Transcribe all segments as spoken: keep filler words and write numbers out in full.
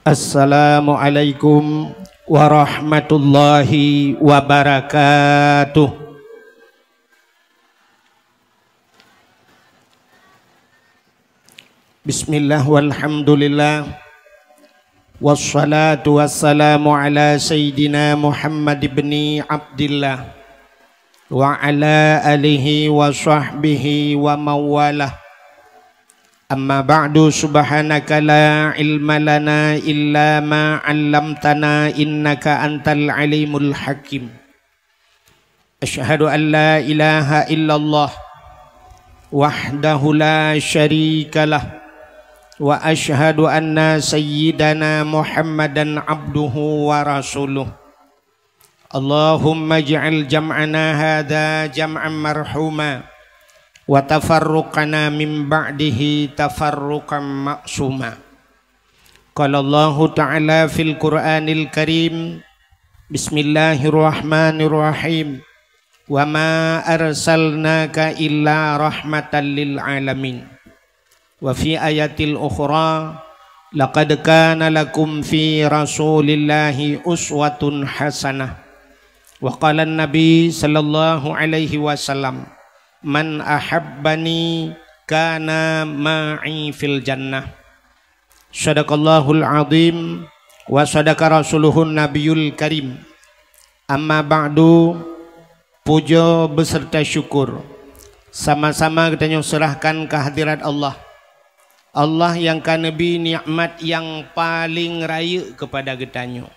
Assalamualaikum warahmatullahi wabarakatuh. Bismillah walhamdulillah. Wassalatu wassalamu ala sayyidina Muhammad ibni Abdillah wa ala alihi wa sahbihi wa mawalah. Amma ba'du, subhanaka la ilma lana illa ma 'allamtana innaka antal alimul hakim. Asyhadu an la ilaha illallah wahdahu la syarikalah, wa asyhadu anna sayyidana Muhammadan abduhu wa rasuluh. Allahumma ij'al jam'ana hadza jam'an marhuma, wa tafarruqana min ba'dihi tafarruqan ma'suma. Qala Allahu ta'ala fil Qur'anil Karim, bismillahirrahmanirrahim, wa ma arsalnaka illa rahmatan lil alamin. Wa fi ayatil ukhra, laqad kana lakum fi Rasulillahi uswatun hasanah. Wa qala Nabi sallallahu alaihi wasallam, "Man ahabbani kana ma'i fil jannah." Sadaqallahul azim wa sadaqa rasuluhun nabiyul karim. Amma ba'du, puja beserta syukur sama-sama geutanyoe serahkan keu hadirat Allah. Allah nyang ka neubri nikmat nyang paleng rayeuk keupada geutanyoe.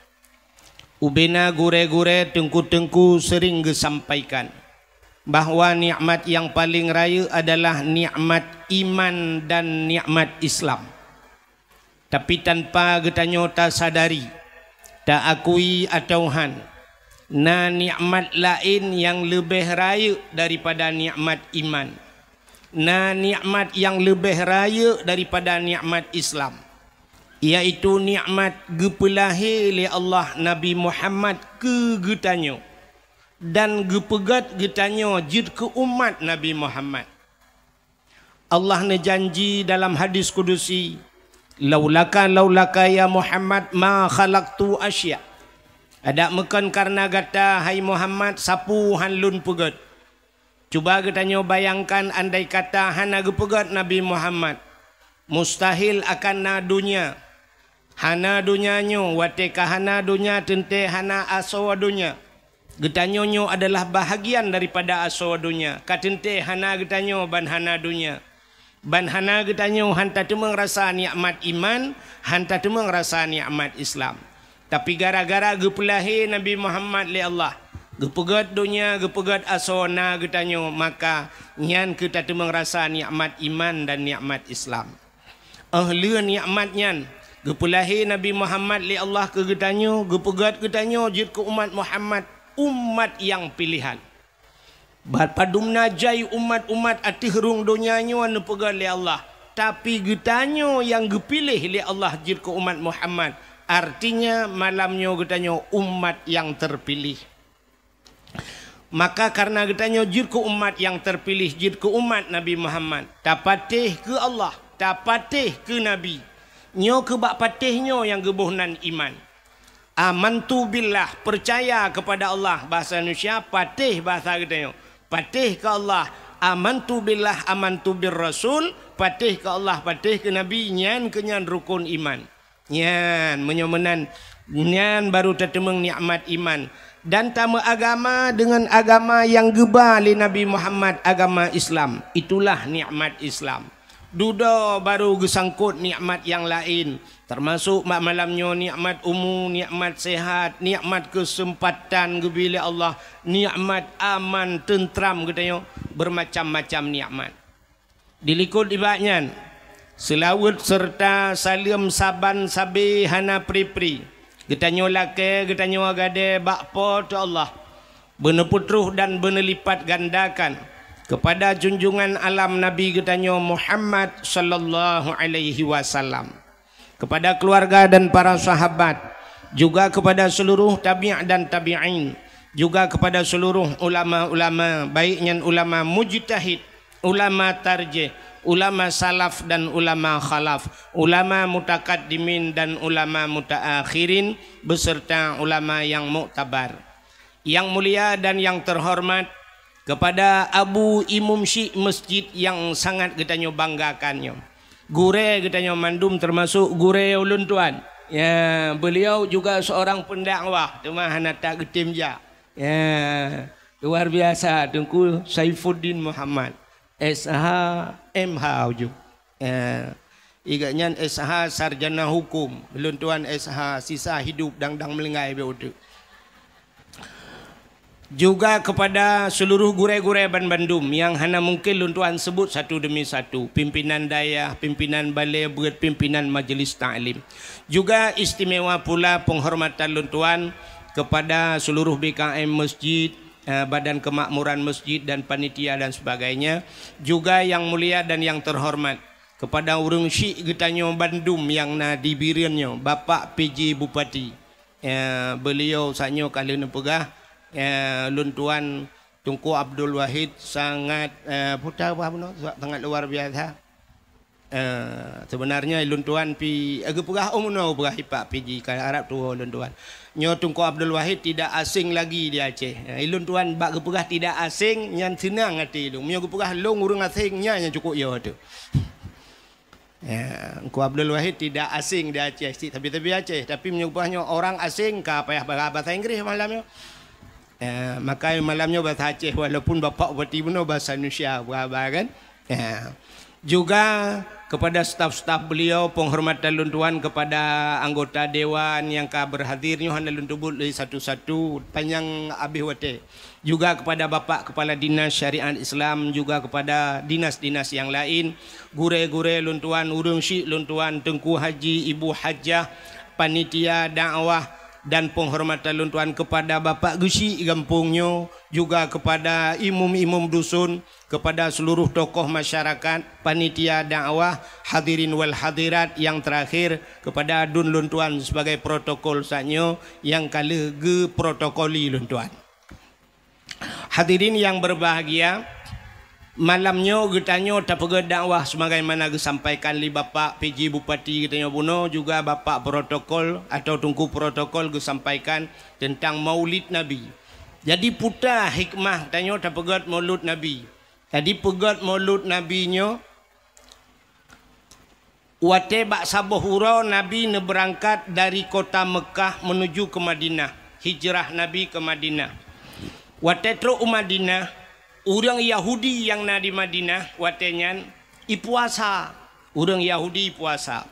Ubena gurée-gurée, teungku-teungku sering geusampaikan bahwa nikmat nyang paleng rayeuk adalah nikmat iman dan nikmat Islam. Tapi tanpa geutanyoe tasadari, taakui atawa han, na nikmat laén nyang leubeh rayeuk daripada nikmat iman. Na nikmat nyang leubeh rayeuk daripada nikmat Islam, yaitu nikmat geupeulahé lé Allah Nabi Muhammad keu geutanyoe dan geupeugét geutanyoe jeuet keu umat Nabi Muhammad. Allah neujanji dalam hadis kudusi, "Laulaka, laulaka ya Muhammad ma khalaqtu asya." Adak meukon kareuna gata, hai Muhammad, sapeue han lôn peugét. Cuba geutanyoe bayangkan, andai kata hana geupeugét Nabi Muhammad, mustahil akan na donya. Hana donya nyoe, watée ka hana donya teuntée hana asoe donya. Geutanyoe nyoe adalah bahagian daripada asoe donya. Ka teuntée hana geutanyoe ban hana donya. Ban hana geutanyoe han tateumeung rasa nikmat iman, han tateumeung rasa nikmat Islam. Tapi gara-gara geupeulahé Nabi Muhammad lé Allah, geupeugét donya, geupeugét asoe na geutanyoe, maka nyan keuh tateumeung rasa nikmat iman dan nikmat Islam. Óh lheueh nikmat nyan, geupeulahé Nabi Muhammad lé Allah keu geutanyoe, geupeugét geutanyoe jeuet keu umat Muhammad, umat nyang piléhan. Ba padum na jai umat-umat ateueh rhueng donya nyoe neupeugét lé Allah, tapi geutanyoe nyang geupiléh lé Allah jeuet keu umat Muhammad. Artinya, malam nyoe geutanyoe umat nyang teupiléh. Maka kareuna geutanyoe jeuet keu umat nyang teupiléh, jeuet keu umat Nabi Muhammad, tapatéh keu Allah, tapatéh keu Nabi. Nyoe keuh bak patéh nyoe nyang geuboh nan iman. Amantu billah, percaya kepada Allah, bahasa Indonesia, patéh bahasa geutanyoe. Patéh keu Allah, amantu billah, amantu bir rasul, patéh keu Allah, patéh keu Nabi, nyan keuh nyan rukun iman. Nyan, meunyoe meunan, nyan baru tateumeung nikmat iman. Dan tameuagama deungon agama nyang geuba lé Nabi Muhammad, agama Islam. Itulah nikmat Islam. Dudoe baru geusangkot nikmat nyang laén, teumasok bak malam nyoe nikmat umu, nikmat sehat, nikmat keuseumpatan geubri lé Allah, nikmat aman, teunteram geutanyoe, beumacam-macam nikmat. Dilikot nibak nyan, seulaweuet seureuta saleuem saban sabe hana pri-pri geutanyoe lakée, geutanyoe gadée bak Po teu Allah, beuneupeutroh dan beuneulipat gandakan keupada junjungan alam Nabi geutanyoe Muhammad sallallahu alaihi wasallam, keupada keuluwarga dan para sahabat, juga keupada seuluruh tabi' dan tabi'in, juga keupada seuluruh ulama-ulama, baik nyan ulama mujtahid, ulama tarjih, ulama salaf dan ulama khalaf, ulama mutakaddimin dan ulama mutaakhirin, beserta ulama yang muktabar. Yang mulia dan yang terhormat, kepada Abu Imum Syik Masjid yang sangat geutanyoe banggakan nyoe. Gurée geutanyoe mandum, termasuk gurée ulôn tuan. Ya, beliau juga seorang pendakwah, teuma hana that geutem jak. Ya, luar biasa, Teungku Saifuddin Muhammad, S H, M H ujong. Eh, igat nyan S H sarjana hukum, lôn tuan S H sisa hidup dang-dang meulinggai beu uteuk. Juga kepada seluruh gurée-gurée ban bandum yang hana mungkin lôn tuan sebut satu demi satu, pimpinan dayah, pimpinan balé beuet, pimpinan majlis taklim. Juga istimewa pula penghormatan lôn tuan kepada seluruh B K M masjid, eh, Badan Kemakmuran Masjid dan panitia dan sebagainya, juga yang mulia dan yang terhormat kepada ureuëng syik geutanyoe bandum nyang na di Bireuen nyoe, Bapak P J Bupati. Eh, beliau saat nyoe ka lheueh neupeugah, eh, lôn tuan Teungku Abdul Wahid sangat, eh, puta bah bunoe, sangat luar biasa. Eh, sebenarnya lôn tuan pi, eh, geupeugah, oh, meunoe geupeugah ipak P J, ka harab tuwoe lôn tuan. Nyoe Teungku Abdul Wahid tidak asing lagi di Aceh. Eh, lôn tuan bak geupeugah tidak asing, nyan seunang até lôn. Meunyoe geupeugah lôn ureuëng asing, nyan nyang cukup yo tu. Ya, Teungku Abdul Wahid tidak asing di Aceh, cit tapi-tapi Aceh. Tapi meunyoe geupeugah nyoe orang asing, ka payah ba-, bahasa Inggris malam nyoe. Ya, maka malam nyoe bahasa Aceh, walaupun Bapak Bupati bunoe bahasa Indonesia, berapa kan? Ya. Juga kepada staf-staf beliau, penghormatan lôn tuan kepada anggota dewan nyang ka berhadir nyoe hana lôn tebut lé satu-satu, panjang abéh watée. Juga kepada Bapak Kepala Dinas Syariat Islam, juga kepada dinas-dinas yang lain, gurée-gurée lôn tuan, ureuëng syik lôn tuan, Teungku Haji, Ibu Hajah, panitia dakwah, dan penghormatan lôn tuan kepada Bapak Geuchik gampông nyoe, juga kepada imum-imum dusun, kepada seluruh tokoh masyarakat, panitia dakwah, hadirin wal hadirat, yang terakhir kepada adun lôn tuan sebagai protokol saat nyoe nyang ka lheueh geuprotokoli lôn tuan. Hadirin yang berbahagia, malam nyoe geutanyoe tapeugét dakwah sebagaimana geusampaikan lé Bapak P J Bupati geutanyoe bunoe, juga Bapak protokol atau Teungku protokol geusampaikan tentang Maulid Nabi. Jadi, peue hikmah tanyoe tapeugét Maulid Nabi? Jadi, peugét Maulid Nabi nyoe, watée bak saboh uroe Nabi neubeurangkat dari kota Meukah menuju ke Madinah, hijrah Nabi ke Madinah. Watée trok u Madinah, ureuëng Yahudi nyang na di Madinah watée nyan ipuasa. Ureuëng Yahudi ipuasa.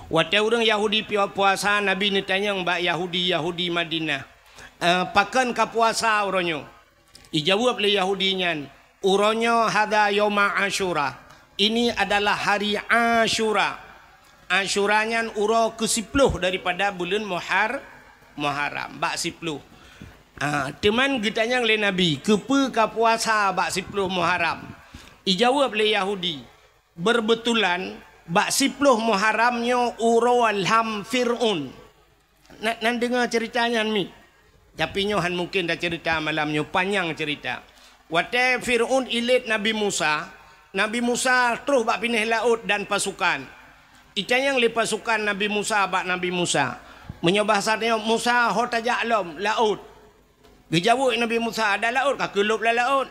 Watée ureuëng Yahudi pi-, puasa, Nabi neutanyong bak Yahudi-Yahudi Madinah, "Eh, pakon ka puasa uroe nyoe?" Ijaweueb lé Yahudi nyan, "Uroe nyoe hadza yauma Asyura. Ini adalah hari Asyura." Asyura nyan uroe keusiploh daripada buleuen Muhar-, Muharram, bak siploh. Ah, teuman geutanyong lé Nabi, "Keupeue ka puasa bak siploh Muharram?" Ijaweueb lé Yahudi, "Beureubetulan, bak siploh Muharram nyoe uroe lham Fir'aun." Na-, nan deungoe ceurita nyan mi. Tapi nyoe han mungken taceurita malam nyoe, panyang ceurita. Watée Fir'aun ilét Nabi Musa, Nabi Musa troh bak binéh laôt dan pasukan. Itanyong lé pasukan Nabi Musa bak Nabi Musa, "Meunyoe bahasa tanyoe, Musa, ho tajak lom laôt?" Geujaweueb Nabi Musa, "Ada laôt, ka keulôb lam laôt."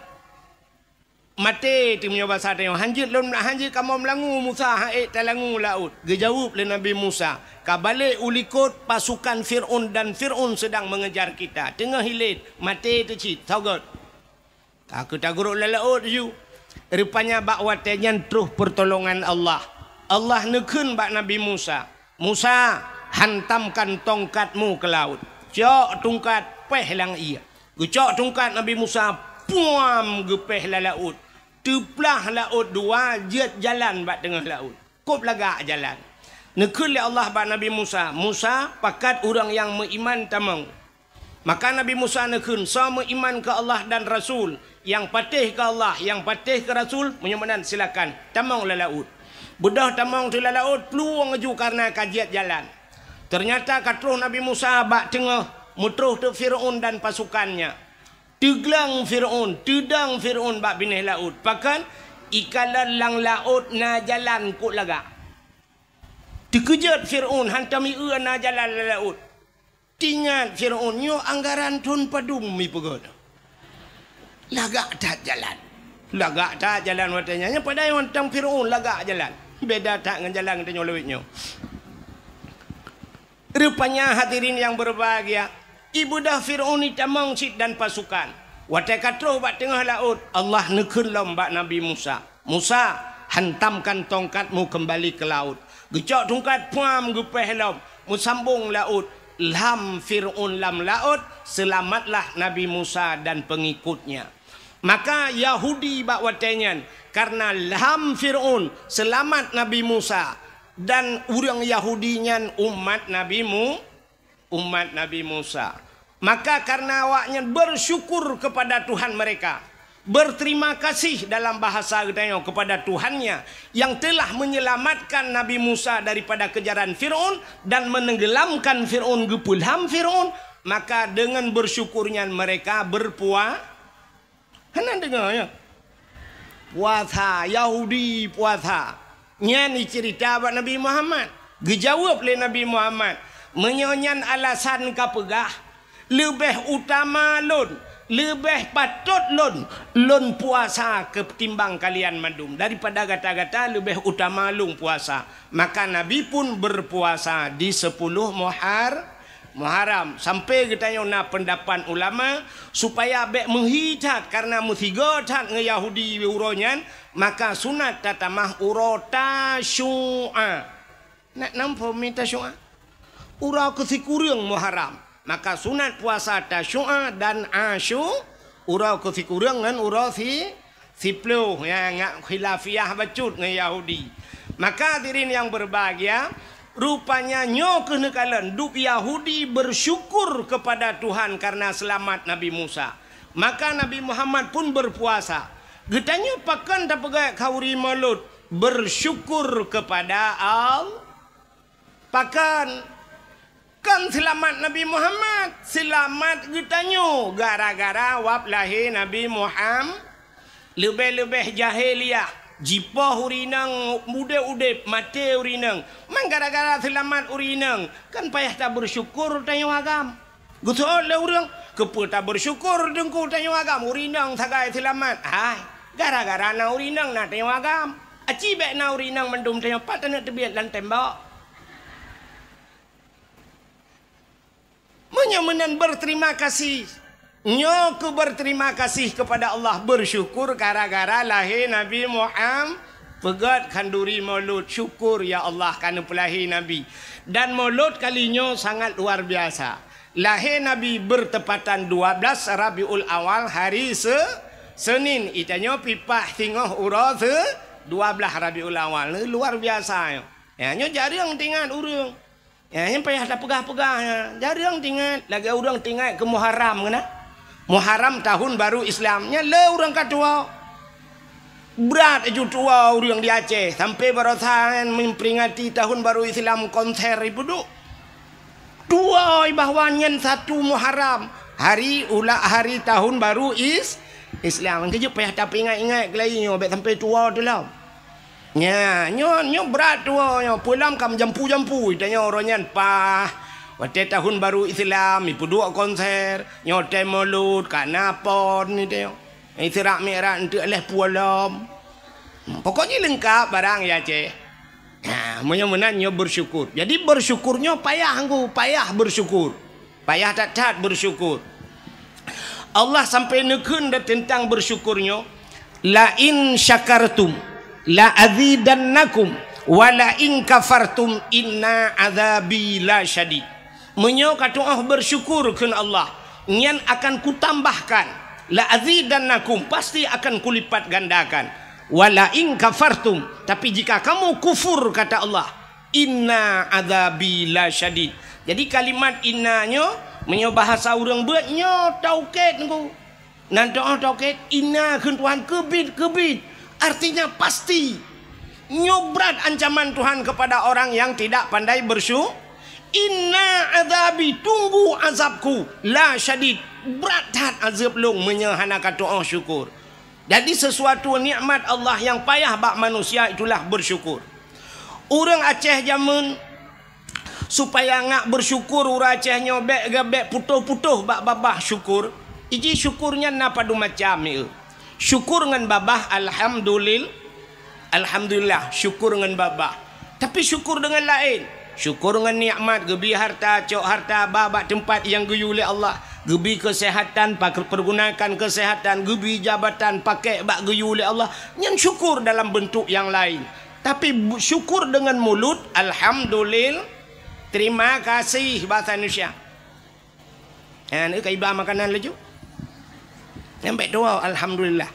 Maté teuh meunyoe basa tanyoe, "Hanjeuet lôn, hanjeuet kamoe meulangu Musa, han ék talangu laôt." Geujaweueb lé Nabi Musa, "Ka balek u likot pasukan Fir'aun dan Fir'aun sedang mengejar kita." Teungoh ilét, maté teuh cit, soe göt. Ka keu tagurok lam laôt ju. Rupanya bak watée nyan troh peurtolongan Allah. Allah neukheun bak Nabi Musa, "Musa, hantamkan tongkatmu ke laut." Cok tungkat, péh lam ié. Geucok tungkat Nabi Musa, puam, geupéh lam laôt. Teuplah laôt dua, jeuet jalan bak teungoh laôt. Kôb lagak jalan. Neukheun lé Allah bak Nabi Musa, "Musa, pakat ureuëng nyang meuiman tamong." Maka Nabi Musa neukheun, "Soe meuiman keu Allah dan Rasul, nyang patéh keu Allah, nyang patéh keu Rasul, meunyoe meunan silakan, tamong lam laôt." Beudôh tamong teuh lam laôt, plueng laju kareuna ka jeuet jalan. Teunyata ka troh Nabi Musa bak teungoh, meutroh teuk Fir'aun dan pasukannya. Teugleng Fir'aun, teudong Fir'aun bak binéh laôt. Pakon? Ikalon lam laôt na jalan kok lagak. Teukeujot Fir'aun hantom ieu na jalan lam laôt. Teuingat Fir'aun nyoe anggaran thon padum ipeugöt. Lagak that jalan. Lagak that jalan watée nyan. Nyan padahai mantong Fir'aun lagak jalan. Beda that ngon jalan geutanyoe lawét nyoe. Rupanya hadirin yang berbahagia, ibeudôh Fir'aun itamong cit dan pasukan. Watée ka troh bak teungoh laôt, Allah neukheun lom bak Nabi Musa, "Musa, hantamkan tongkatmu kembali ke laut." Geucok tungkat puam geupéh lom, meusambong laôt. Lham Fir'aun lam laôt, seulamatlah Nabi Musa dan pengikutnya. Maka Yahudi bak watée nyan, kareuna lham Fir'aun seulamat Nabi Musa, dan ureuëng Yahudi nyan umat Nabi Mu-, umat Nabi Musa. Maka kareuna awaknyan bersyukur kepada Tuhan mereka, berterima kasih dalam bahasa geutanyoe kepada Tuhannya yang telah menyelamatkan Nabi Musa daripada kejaran Fir'aun dan menenggelamkan Fir'aun, geupeulham Fir'aun, maka dengan bersyukur nyan mereka berpua-, Hana deungoe, ya? Puasa, Yahudi puasa. Nyan iceurita bak Nabi Muhammad. Geujaweueb lé Nabi Muhammad, "Meunyoe nyan alasan kapeugah, leubeh utama lôn, leubeh patot lôn, lôn puasa keutimbang kalian mandum. Daripada gata-gata leubeh utama lôn puasa." Maka Nabi pun berpuasa di sepuluh Muhar-, Muharram. Sampai geutanyoe na peundapat ulama, supaya bék meuhi that, kareuna meusigoe that ngon Yahudi uroe nyan, maka sunat tatamah uroe Tasyu'a. Nak namphom mi Tasyu'a? Uroe keusikureueng Muharram. Maka sunat puasa Tasyu'a dan Asyu-, uroe keusikureueng ngon uroe si-, siploh, ya, ngat khilafiyah bacut ngon Yahudi. Maka hadirin yang berbahagia, rupanya nyoe keuh neukalon dub Yahudi bersyukur kepada Tuhan karena selamat Nabi Musa. Maka Nabi Muhammad pun berpuasa. Geutanyoe pakon tapeugah khauri Maulud, bersyukur kepada Allah. Pakon? Kon seulamat Nabi Muhammad, seulamat geutanyoe gara-gara wab lahé Nabi Muham-, leubeh-leubeh jahiliyah, jipoh ureuëng inong udeb-udeb, maté ureuëng inong. Man gara-gara seulamat ureuëng inong, kan payah tabeursyukur tanyoe agam. Geuseuôt lé ureuëng, keupeue tabeursyukur teungku tanyoe agam, ureuëng inong sagai seulamat? Hai, gara-gara na ureuëng inong na tanyoe agam. Aci bék na ureuëng inong mandum tanyoe pat taneuk teubiet lam tembok. Meunyoe meunan berterima kasih, nyoe keuh berterima kasih kepada Allah, bersyukur gara-gara lahé Nabi Muham-, peugét khanduri Maulud, syukur ya Allah ka neupeulahé Nabi. Dan Maulud kali nyoe sangat luar biasa. Lahé Nabi bertepatan dua belas Rabiul Awal hari Se-, Senin, itanyoe pipah singoh uroe Se-, dua belas Rabiul Awal. Luar biasa nyoe. Ya, nyoe jareueng teuingat ureuëng. Ya, nyan payah tapeugah-peugah, ya. Jareueng teuingat, lagée ureuëng teuingat keu Muharram keunan. Muharram tahun baru Islam, nyan le ureuëng ka tuwoe. Brat aju tuwoe ureuëng di Aceh, sampai baroesa nyan memperingati tahun baru Islam konser ipeuduek. Tuwoe bahwa nyan satu Muharram, hari ula-, hari tahun baru Is-, Islam. Keujeuet payah tapeuingat-ingat keulayi nyoe, bék sampai tuwoe teulom. Nya, nyoe, nyoe brat tuwoe nyoe, peue lom ka meujampu-jampu, tanyoe uroe nyan paih. Watée tahun baru Islam, ipeuduek konser, nyoe watée Maulud, ka na pon, tanyoe. Isra Mi'raj, enteuk lhée puwoe lom. Pokok jih leungkab barang ya, Aceh. Ha, meunyoe meunan nyoe bersyukur. Jadi bersyukur nyoe payah ngku, payah bersyukur. Payah that-that bersyukur. Allah sampai neukheun dah teuntang bersyukur nyoe, "La in syakartum la azidannakum wa la in kafartum inna azabi la syadid." Meunyoe katu'oh bersyukur kheun Allah, nyan akan kutambahkan, la azidannakum, pasti akan kulipat gandakan. Wa la in kafartum, tapi jika kamu kufur, kata Allah, inna azabi la syadid. Jadi kalimat inna nyoe, meunyoe bahasa ureuëng beuet nyoe taukét ngku. Nan doa taukét, inna kheun Tuhan keubiet-keubiet. Artinya pasti. Nyoe brat ancaman Tuhan kepada orang yang tidak pandai bersyu-, inna azabi, tunggu azabku, la syadid, brat that azab lôn meunyoe hana katu'oh syukur. Jadi, sesuatu nikmat Allah nyang payah bak manusia itulah bersyukur. Ureuëng Aceh jameun supaya ngak bersyukur, ureuëng Aceh nyoe bék gabék putôh-putôh bak babah syukur. Iji syukur nyan na padum macam, ya. Syukur ngon babah, alhamdulil-, alhamdulillah, syukur ngon babah. Tapi syukur deungon laén. Syukur ngon nikmat, geubi harta, cok harta, ba bak teumpat nyang geuyue lé Allah. Geubi keuseuhatan, pak-, pergunakan keuseuhatan, geubi jabatan, pakék bak geuyue lé Allah. Nyan syukur dalam bentuk nyang laén. Tapi bu-, syukur deungon mulut, alhamdulil-, terima kasih, bahasa Indonesia. Nyan, eh, ka iba makanan laju. Nyan bék tuwoe, alhamdulillah.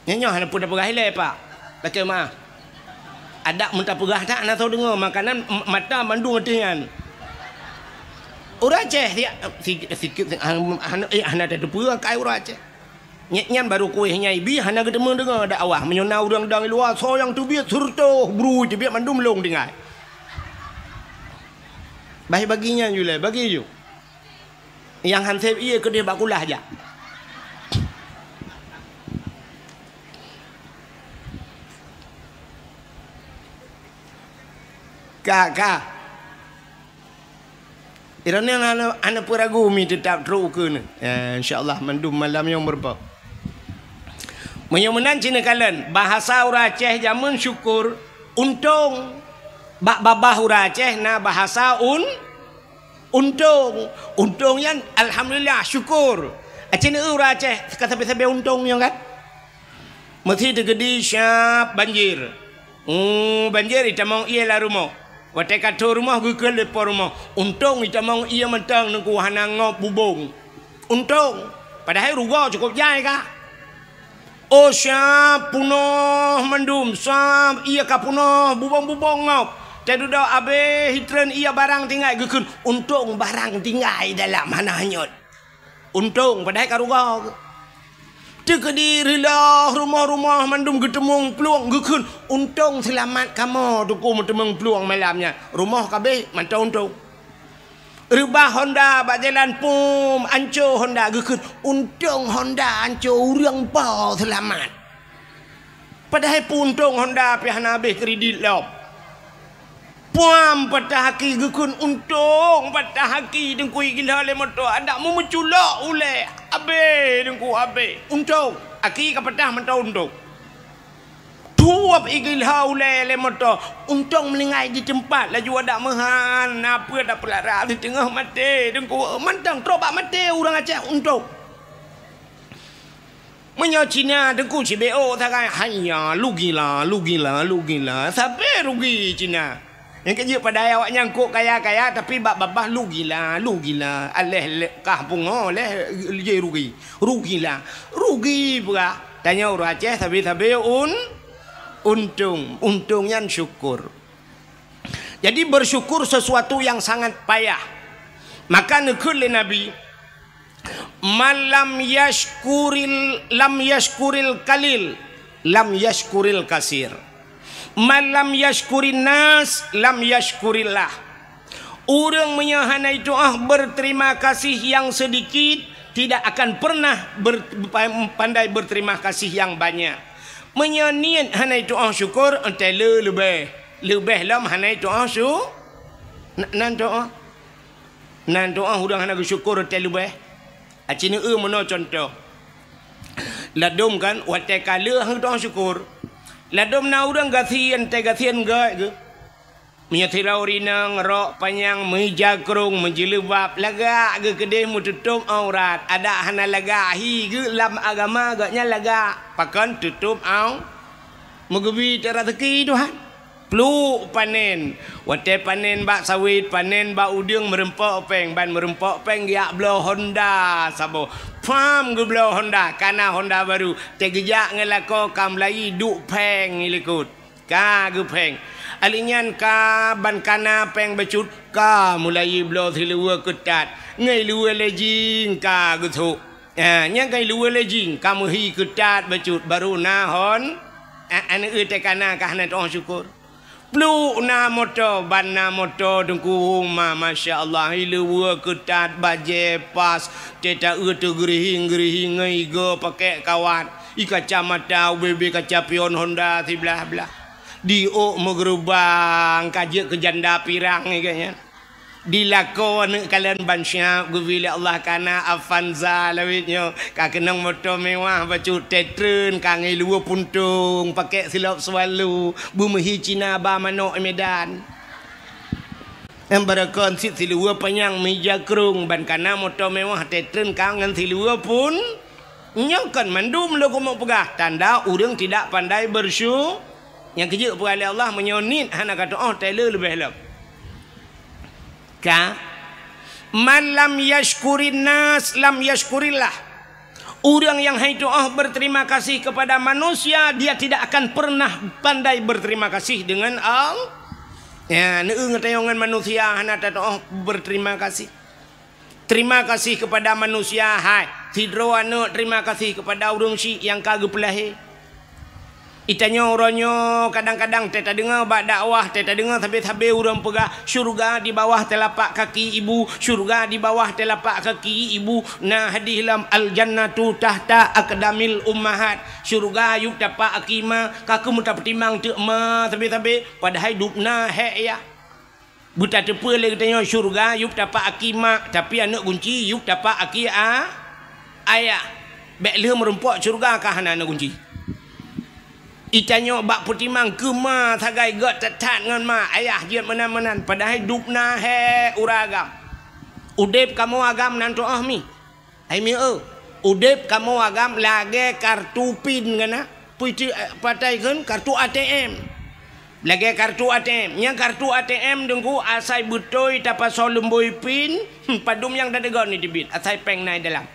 Nyan nyoe hana peue tapeugah ilée, Pak. Lakée meuah. Adak mun tapeugah that, hana soe deungoe, makanan m-, mata mandum ateueh nyan. Ureuëng Aceh, si-, si-, sikit, hana, hana, eh, hana tateupeue akai ureuëng Aceh. Nyang nyan barô kuéh nyang ibi hana geuteumeung deungoe dakwah. Meunyoe na ureuëng dong i luwa, soe nyang teubiet seureutoh brui teubiet mandum lôn tinggai. Bah bagi nyan ju lé, bagi ju. Nyang han sép ié keudeh bak kulah jak. Ka, ka. Droeneuh hana, hana peue ragu mi teutap trok ukeue neuh. Ya, insya Allah mandum malam nyoe meurumpok. Meunyoe meunan ci neukalon, bahasa ureuëng Aceh jameun syukur, untông. Bak babah ureuëng Aceh na bahasa un-, untông. Untông nyan alhamdulillah, syukur. Aci neueu ureuëng Aceh ka sabe-sabe untông nyoe kan? Meusi teukeudi siab banjir. Hmm, banjir itamong ié lam rumoh. Watée ka tho rumoh geukheun lé po rumoh. Untông itamong ié mantong Teungku hana ngop bubông. Untông. Padahai rugoe cukôp jai ka. Oh, siab punoh mandum, siab ié ka punoh, bubông-bubông ngop. Teududoe abéh hitreun ié barang tinggai geukheun. Untông barang tinggai dalam hana hanyot. Untông, padahai ka rugoe. Teukeudi reuloh rumoh-rumoh mandum geuteumeung plueng geukheun, untông seulamat kamoe Teungku meuteumeung plueng malam nyan. Rumoh ka abéh mantong untông. Reubah honda bak jalan pum, anco honda geukheun, untông honda anco ureuëng po seulamat. Padahai peuuntông honda pih hana abéh kridit lom. Puam patah aki geukheun untông patah aki Teungku, igila lé moto adak meumeuculok ulée. Abéh Teungku, abéh. Untông, aki ka patah mantong untông. Tuwab igila ulée lé moto, untông meuninggai di teumpat laju adak meuhan, na peue tapeulara siteungoh maté Teungku, mantong trok bak maté ureuëng Aceh untông. Meunyoe Cina Teungku sibeuôt sagai, haiya, lugila, lugila, lugila, sabe rugi Cina. Nyang keujeuet padahai awaknyan kok kaya-kaya, tapi bak babah lugila, lugila, aléh le-, kah pungo, lé jih rugi. Rugila, rugi peugah. Tanyoe ureuëng Aceh sabe-sabe un-, untông. Untông nyan syukur. Jadi bersyukur sesuatu yang sangat payah. Maka neukheun lé Nabi, "Man lam yashkuril, lam yashkuril qalil, lam yashkuril kasir. Man lam yashkurin nas, lam yashkurillah." Ureuëng meunyoe hana itu'oh berterima kasih yang sedikit, tidak akan pernah ber-, pandai berterima kasih yang banyak. Meunyoe niet hana itu'oh syukur, entah le leubeh. Leubeh lom hana itu'oh syu-, na-, nan tu'oh. Nan tu'oh ureuëng hana geusyukur teuh leubeh. Aci neueu meunoe cuntoh. Ladom kan, watée ka lheueh hana tu'oh syukur. Ladom na ureuëng gasien, teuh gasien gét geuh. Meunyoe sidroe inong, rok panyang, meuija krông, meujileubab, lagak geuh keudeh meututob aurat, adak hana lagak hi geuh lam agama gobnyan lagak. Pakon tutob au-, meugeubi teuh raseuki Tuhan. Pluek panen. Watée panen bak sawét, panen bak udeueng meureumpok péng, ban meureumpok péng geujak bloe honda saboh. Pham geubloe honda, ka na honda barô. Teuh geujak ngon lakoe ka meulayi duek pheng i likot. Ka geupheng. Alheuh nyan ka ban ka na péng bacut, ka meulayi bloe siluweue keutat. Ngon luweue lejing ka geusok. Ha, nyan ka luweue lejing, ka meuhi keutat bacut, barô na hon-, a-, aneuëk teuh ka na ka hana tu'oh syukur. Pluk na moto, ban na moto Teungku, ma, masya Allah, ileue keutat, bajée pas, teuta eu teugeurihing-geurihing ngon igo pakèk kawat, i kacamata ubé-bé kaca pion Honda siblah-blah. Di ôk meugeurubang ka jeuet keu janda pirang, i geuh nyan. Di lakoe aneuk kalon ban siap geubri lé Allah ka na Avanza lawét nyoe. Ka keunong moto mewah bacut, teutrön ka ngiluwe puntông, pakèk silop Swallow, beumeuhi Cina ba manok i Medan. Nyang barokon cit siluwe panyang meuija krông, ban ka na moto mewah, teutrön ka ngon siluwe pun. Nyoe kon mandum lôn keumeung peugah tanda ureuëng tidak pandai bersyu-, nyang keujeuet peugah lé Allah, meunyoe niet hana ka tu'oh, tée le leubeh lom. Ka, "Man lam yashkurin nas lam yashkurillah." Ureuëng yang hai tu'oh berterima kasih kepada manusia, dia tidak akan pernah pandai berterima kasih dengan Allah. Ya, neueu ngeutanyong ngon manusia hana tatu'oh berterima kasih. Terima kasih kepada manusia, hai. Sidroe aneuk terima kasih kepada ureuëng syiek nyang ka geupeulahé. Itanyoe uroe nyoe kadang-kadang teuh tadeungoe bak dakwah, teuh tadeungoe sabe-sabe ureuëng peugah, "Syurga di bawah telapak kaki ibu, syurga di bawah telapak kaki ibu." Na hadih lom, "Al-jannatu tahta aqdamil ummahat." Syurga yup tapak aki ma, ka keumeung tapeutimang teuk ma sabe-sabe, padahai dubna hék yah. Beutateupeue lé geutanyoe syurga yup tapak aki mak, tapi aneuk gunci yup tapak aki a-, ayah. Bék lheueh meurumpok syurga ka hana aneuk gunci. Itanyoe bak peutimang keu ma sagai gét that-that ngon ma, ayah jeuet meunan-meunan, padahai dubna hék uroe agam. Udeb kamoe agam nan tu'oh mi. Hai mieu, udeb kamoe agam lagée kartu pin geuh na, pui ti-, eh, patai kheun kartu A T M. Lagée kartu A T M. Nyang kartu A T M Teungku asai beutôi tapasoe lumbôi pin, padum nyang tateugon iteubiet, asai péng na i dalam.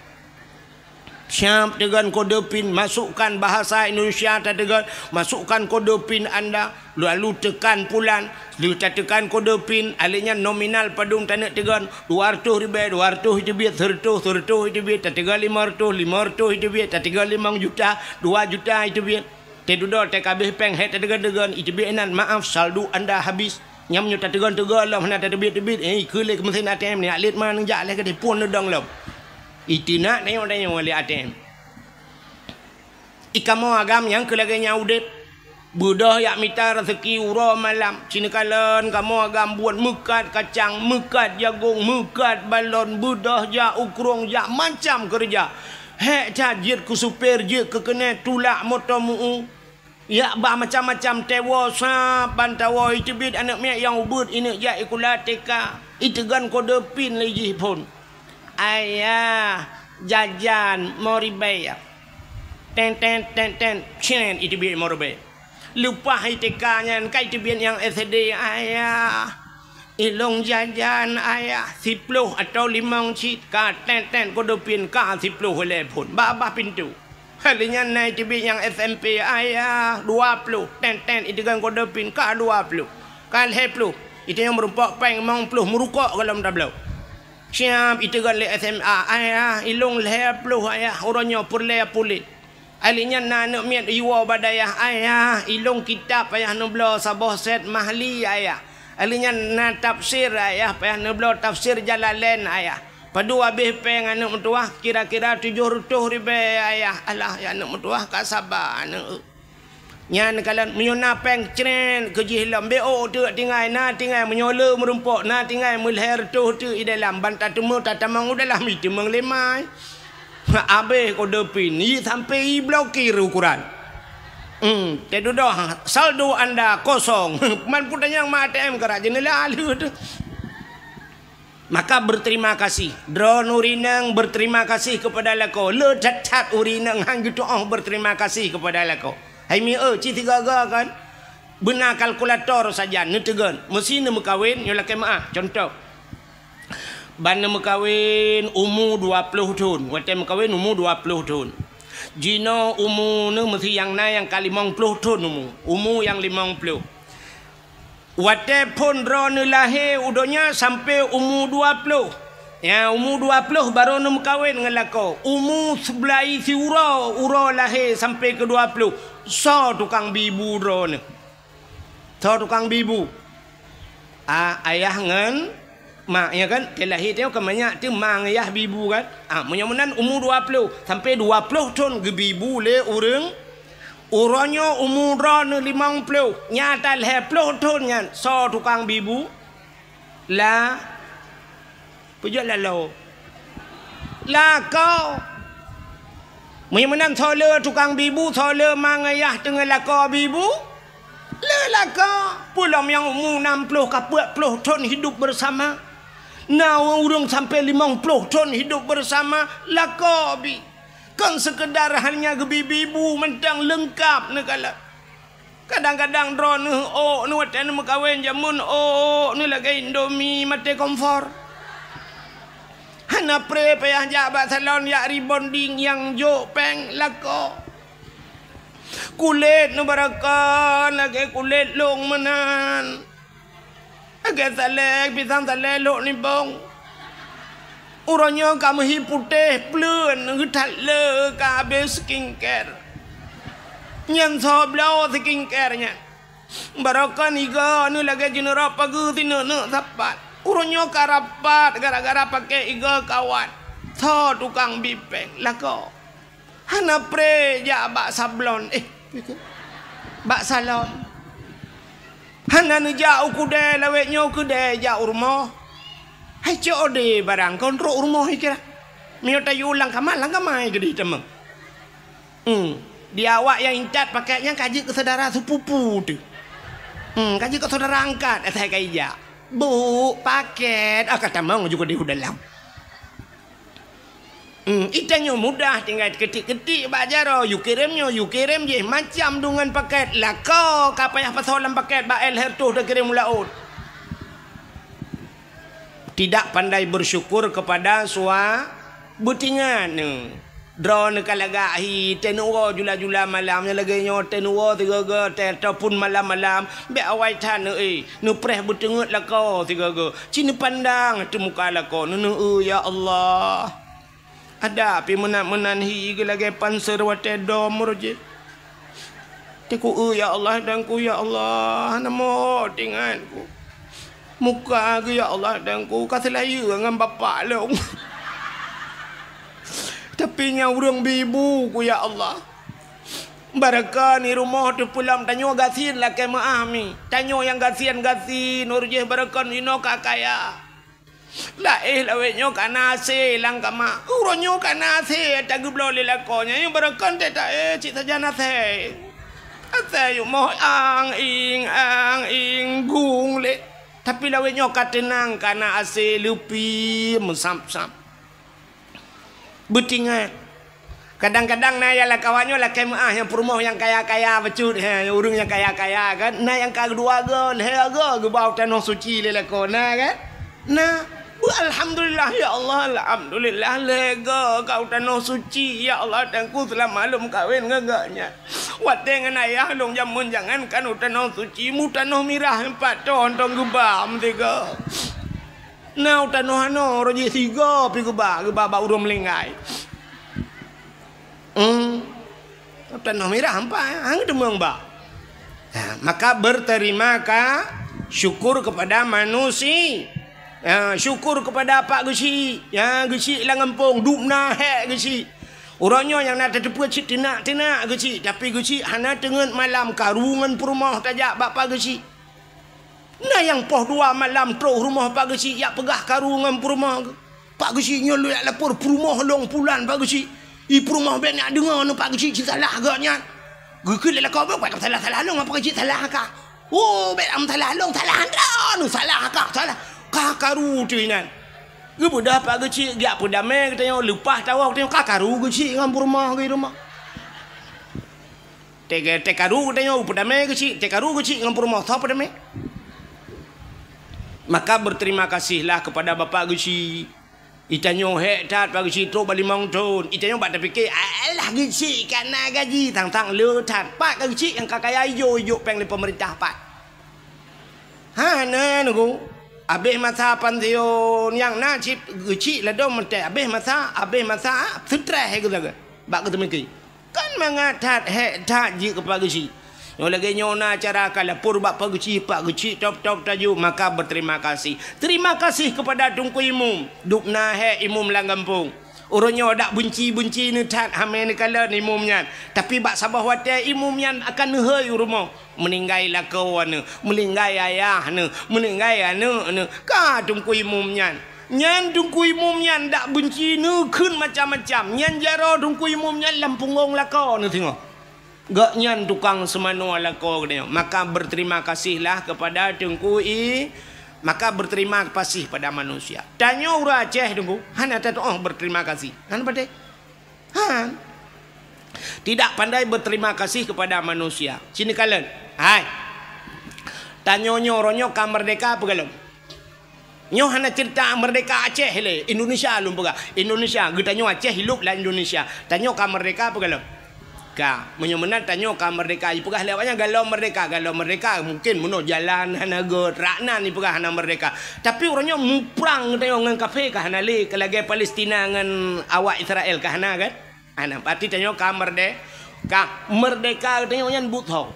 Siap teugon kode pin, masukkan bahasa Indonesia tateugon, masukkan kode pin anda, lalu tekan pulan, lheueh tateukan kode pin, alèh nyan nominal padum taneuk teugon, dua reutôh ribèe, dua reutôh iteubiet, seureutôh, seureutôh iteubiet, tateugon lima reutôh, lima reutôh iteubiet, tateugon limong juta, dua juta iteubiet. Teududoe teuh ka abéh péng hék tateugon-teugon, iteubiet inan, "Maaf, saldo Anda habis." Nyam nyoe tateugon-teugon lom hana tateubiet-teubiet, eh, ikheun lé keu meusén A T M nyan, lét ma neujak lé keudeh phon neudong lom. Iteunak tanyong-tanyong lé A T M. I kamoe agam nyang keu lagée nyan udeb. Beudôh jak mita raseuki uroe malam. Cineukalon kamoe agam buet meukat kacang, meukat jagong, meukat balon, beudôh jak u krueng, jak macam keureuja. Hék that jeuet keu supir, jeuet keu keuneuk, tulak moto meu-u. Jak ba macam-macam, teuwoe sab ban tawoe, iteubiet aneuk miet nyang ubit, ineuk jak sikula T K, iteugon kode pin lé jih phon. "Ayah, jajan mo ribèe." Ten, ten, ten, ten, cen, iteubiet mo ribèe. Leupah i T K nyan, ka iteubiet nyang S D, "Ayah, ilong jajan, Ayah, siploh atau limong cit." Ka ten, ten, kode pin, ka siploh lé phon. Babah pintoe. Lheueh nyan na iteubiet nyang S M P, "Ayah, dua ploh." Ten, ten, iteugon kode pin, ka dua ploh. Ka lhèe ploh. Itanyong meurumpok péng limong ploh, meurukok golom tabloe. Siap iteugon lé S M A, "Ayah, ilong lhèe ploh, Ayah, uroe nyoe peureulèe puléh." Lheueh nyan na aneuk miet iwoe bak dayah, "Ayah, ilong kitab payah neubloe saboh set Mahli, Ayah. Lheueh nyan na tafsir, Ayah, payah neubloe tafsir Jalalain, Ayah. Padum abéh péng aneuk meutuwah, kira-kira tujoh reutôh ribèe, Ayah." "Alah, ya aneuk meutuwah, ka saba aneuk." Nyan kalon meunyoe na péng, cret keu jih lom, bék ôk teuk tinggai, na tinggai meunyoe le meurumpok, na tinggai meulhèe reutôh teuk i dalam, ban tateumé tatamong u dalam, iteumeung lé mai. Abéh kode pin, i sampoe i blokir ukuran. Hmm, teududoe, saldo Anda kosong. Man peutanyong ma A T M keurak jeuneula lheueh teuh. Maka berterima kasih. Droeneuh ureueng inong berterima kasih kepada lakoe. Le that-that ureueng inong han geutu'oh berterima kasih kepada lakoe. Hai mieu, ci sigaga kan? Beuna kalkulator sajan neuteugon. Meusi neumeukawen, nyoe lakèe meu'ah. Contoh. Ban neumeukawen umu dua ploh thon. Watèe meukawen umu dua ploh thon. Jinoe umu neuh meusi nyang na nyang ka limong ploh thon umu. Umu nyang limong ploh. Watèe phon droeneuh lahé u donya sampoe umu dua ploh. Ya, umu dua ploh barô neumeukawen ngon lakoe. Umu seubelai siuroe, uroe lahé sampoe keu dua ploh. Soe tukang bi bu droeneuh? Tho tukang bibu. Ah, ayah ngon mak, ya kan? Teulahé teuh ka manyak teuh ma ngon yah bibu kan? Ah, meunyoe meunan umu dua ploh sampai dua ploh thon geubibu lé ureuëng. Uroe nyoe umu droeneuh limong ploh, nyata lhée ploh thon nyan soe tukang bibu? La Peujeuet laloe. Lakoe. Meunyoe meunan soe le tukang bibu, soe le ma ngon yah teungoh lakoe bibu? Le lakoe. Peulom nyang umu nam ploh ka peuet ploh thon hidup bersama. Na ureuëng sampai limong ploh thon hidup bersama, lakoe bi. Kon seukeudar hanya geubi bibu mantong leungkap neukalon. Kadang-kadang droeneuh ôk neuh watée neumeukawen jameun ôk neuh lagée Indomie maté kompor. Hana pré payah jak bak salon jak rebonding nyang jok péng lakoe. Kulét neuh barokon lagée kulét lông meunan. Lagée salée, pisang salée lhok nibong. Uroe nyoe ka meuhi putéh pleuen geuthat le ka habéh skincare. Nyan soe bloe skincare nyan. Barokon igoe neuh lagée jeuneurok pageue sineuk-neuk sapat. Uroe nyoe ka rapat gara-gara paké igoe kawan. Soe tukang bi péng lakoe. Hana pré jak bak sablon, eh, bak salon. Hana neujak u keudée lawét nyoe keudée jak u rumoh. Hai cok ode barang kon trok u rumoh ikira. Miyueb tayue lam kama, lam kama keudeh teuma. Hmm. Di awak nyang intat paket nyan ka jeuet keu syedara sepupu teuh. Hmm, ka jeuet keu syedara angkat asai ka ijak. Bu, paket, ah, ka tamong ju keudeh u dalam. Hmm, itanyoe mudah tinggai keutik-keutik bak jaroe, yue kirém nyoe, yue kirém jéh, macam deungon paket. Lakoe ka payah pasoe lam paket bak él hertoh takirém u laôt. Tidak pandai bersyukur kepada sua beutingan. Droeneuh ka lagak hi, teuh neuwoe jula-jula malam nyang lagée nyoe, teuh neuwoe sigoe-goe, teuh ataupun malam-malam, bék awai that neu, eh, neupreh beuteungeut lakoe sigoe-goe. Ci neupandang ateueh muka lakoe, neuneuk, "Ya Allah." Ada pih meunan-meunan hi geulagée panser watée dom roh jih. Teungku, "Ya Allah, Tuhanku, ya Allah, hana mot ingatku. Muka geuh, ya Allah, Tuhanku, ka seulayeue ngon bapak lôn." Tapi nyang ureuëng bi ibu ku, ya Allah. Barokon i rumoh teupeulom tanyoe gasien lakée meuah mi. Tanyoe nyang gasien-gasien, uroe jih barokon inoe ka kaya. Laéh lawét nyoe ka na asée lam kama. Uroe nyoe ka na asée tageubloe lé lakoe nyan, nyang barokon teuh taéh cit sajan asée. Asée yumoh ang-ing, ang-ing, gung lé. Tapi lawét nyoe ka teunang, ka na asée leupie meusab-sab. Beutingat. Kadang-kadang na nyang lakée awak nyoe lakée meuah nyang peurumoh nyang kaya-kaya bacut, he, ureuëng nyang kaya-kaya kan. Na nyang ka dua goe, lhée goe geuba u tanoh suci lé lakoe, na kan? Na. Beu alhamdulillah, ya Allah, alhamdulillah, lhée goe ka u tanoh suci, ya Allah, Tuhanku, seulama lôn meukawen ngon gobnyan. Watée ngon ayah lôn jameun jangankan u tanoh suci, mu tanoh mirah pat thon-thon geuba meusigoe. Na u tanoh anoe, roh jih sigoe pih geuba, geuba bak ureuëng meulinggai. Hmm. Tanoh mirah ampai, hang teumeueng ba. Ha, maka berterima ka-, syukur kepada manusia. Ha, syukur kepada Pak Geuchik. Ya, Geuchik lam gampông, dubna hék Geuchik. Uroe nyoe nyang na tateupeue cit teunak-teunak Geuchik, tapi Geuchik hana teungeut malam karu ngon peurumoh tajak bak Pak Geuchik. Na nyang poh dua malam trok rumoh Pak Geuchik jak peugah karu ngon peurumoh geuh. Pak Geuchik nyoe lôn jak lapor peurumoh lôn pulan Pak Geuchik. I peurumoh bék nak deungoe neu Pak Geuchik cit salah geuh nyan. Geukheun lé lakoe bék, bék salah-salah lôn, Pak Geuchik salah ka. Oh, bék am salah lôn, salah droeneuh, salah ka, salah. Ka karu teuh inan. Geubeudôh Pak Geuchik geujak peudamé geutanyoe, leupah tawoe geutanyoe, ka karu Geuchik ngon peurumoh geuh i rumoh. Teuka-, teukaru geutanyoe peudamé Geuchik, teukaru Geuchik ngon peurumoh, soe peudamé? Maka berterima kasihlah kepada Bapak Geuchik. Itanyoe hék that Pak Geuchik trok bak limong thon. Itanyoe bak tapike, "Alah Geuchik ka na gaji, tang-tang le that." Pat ka Geuchik nyang ka kaya ijok-ijok péng lé peumeurintah pat. Hana nunggu. Abéh masa pansiun, nyang na cit Geuchik ladom meuté. Abéh masa, abéh masa, seutreh geusaga. Bak geuteumiki. Kan mangat that, hék that jih keu Pak Geuchik. Nyoe lagèe nyoe na acara ka lapor bak Pak Geuchik, Pak Geuchik top-top taju, maka berterima kasih. Terima kasih kepada Teungku Imum. Dubna hèk imum lam gampông. Uroe nyoe dak beunci-beunci neuh that hamé neukalon imum nyan. Tapi bak saboh watèe imum nyan akan neuhôi u rumoh. Meuninggai lakoe neuh, meuninggai ayah neuh, meuninggai aneuk neuh. Ka Teungku Imum nyan. Nyan Teungku Imum nyan dak beunci neukheun macam-macam. Nyan jaroe Teungku Imum nyan lam punggong lakoe neuh singoh. Gobnyan tukang seumanoe lakoe geutanyoe. Maka berterima kasihlah kepada Teungku I-, maka berterima kasih pada manusia. Tanyoe ureueng Aceh, Teungku, hana tatu'oh berterima kasih. Hana patéh. Han. Tidak pandai berterima kasih kepada manusia. Sini kalon. Hai. Tanyoe nyoe, uroe nyoe ka merdeka peue goh lom? Nyoe hana cerita merdeka Aceh lé, Indonesia lôn peugah. Indonesia, geutanyoe Aceh hidup lam Indonesia. Tanyoe ka merdeka peue goh lom? Ka. Meunyoe meunan tanyoe ka merdeka, ipeugah lé awaknyan goh lom merdeka, goh lom merdeka. Mungkin meunoe jalan hana göt, rak nan ipeugah hana merdeka. Tapi uroe nyoe muprang geutanyoe ngon kafé ka hana lé, ka lagèe Palestina ngon awak Israel ka hana kan? Hana, berarti tanyoe ka merde-, ka merdeka geutanyoe nyan buet ho.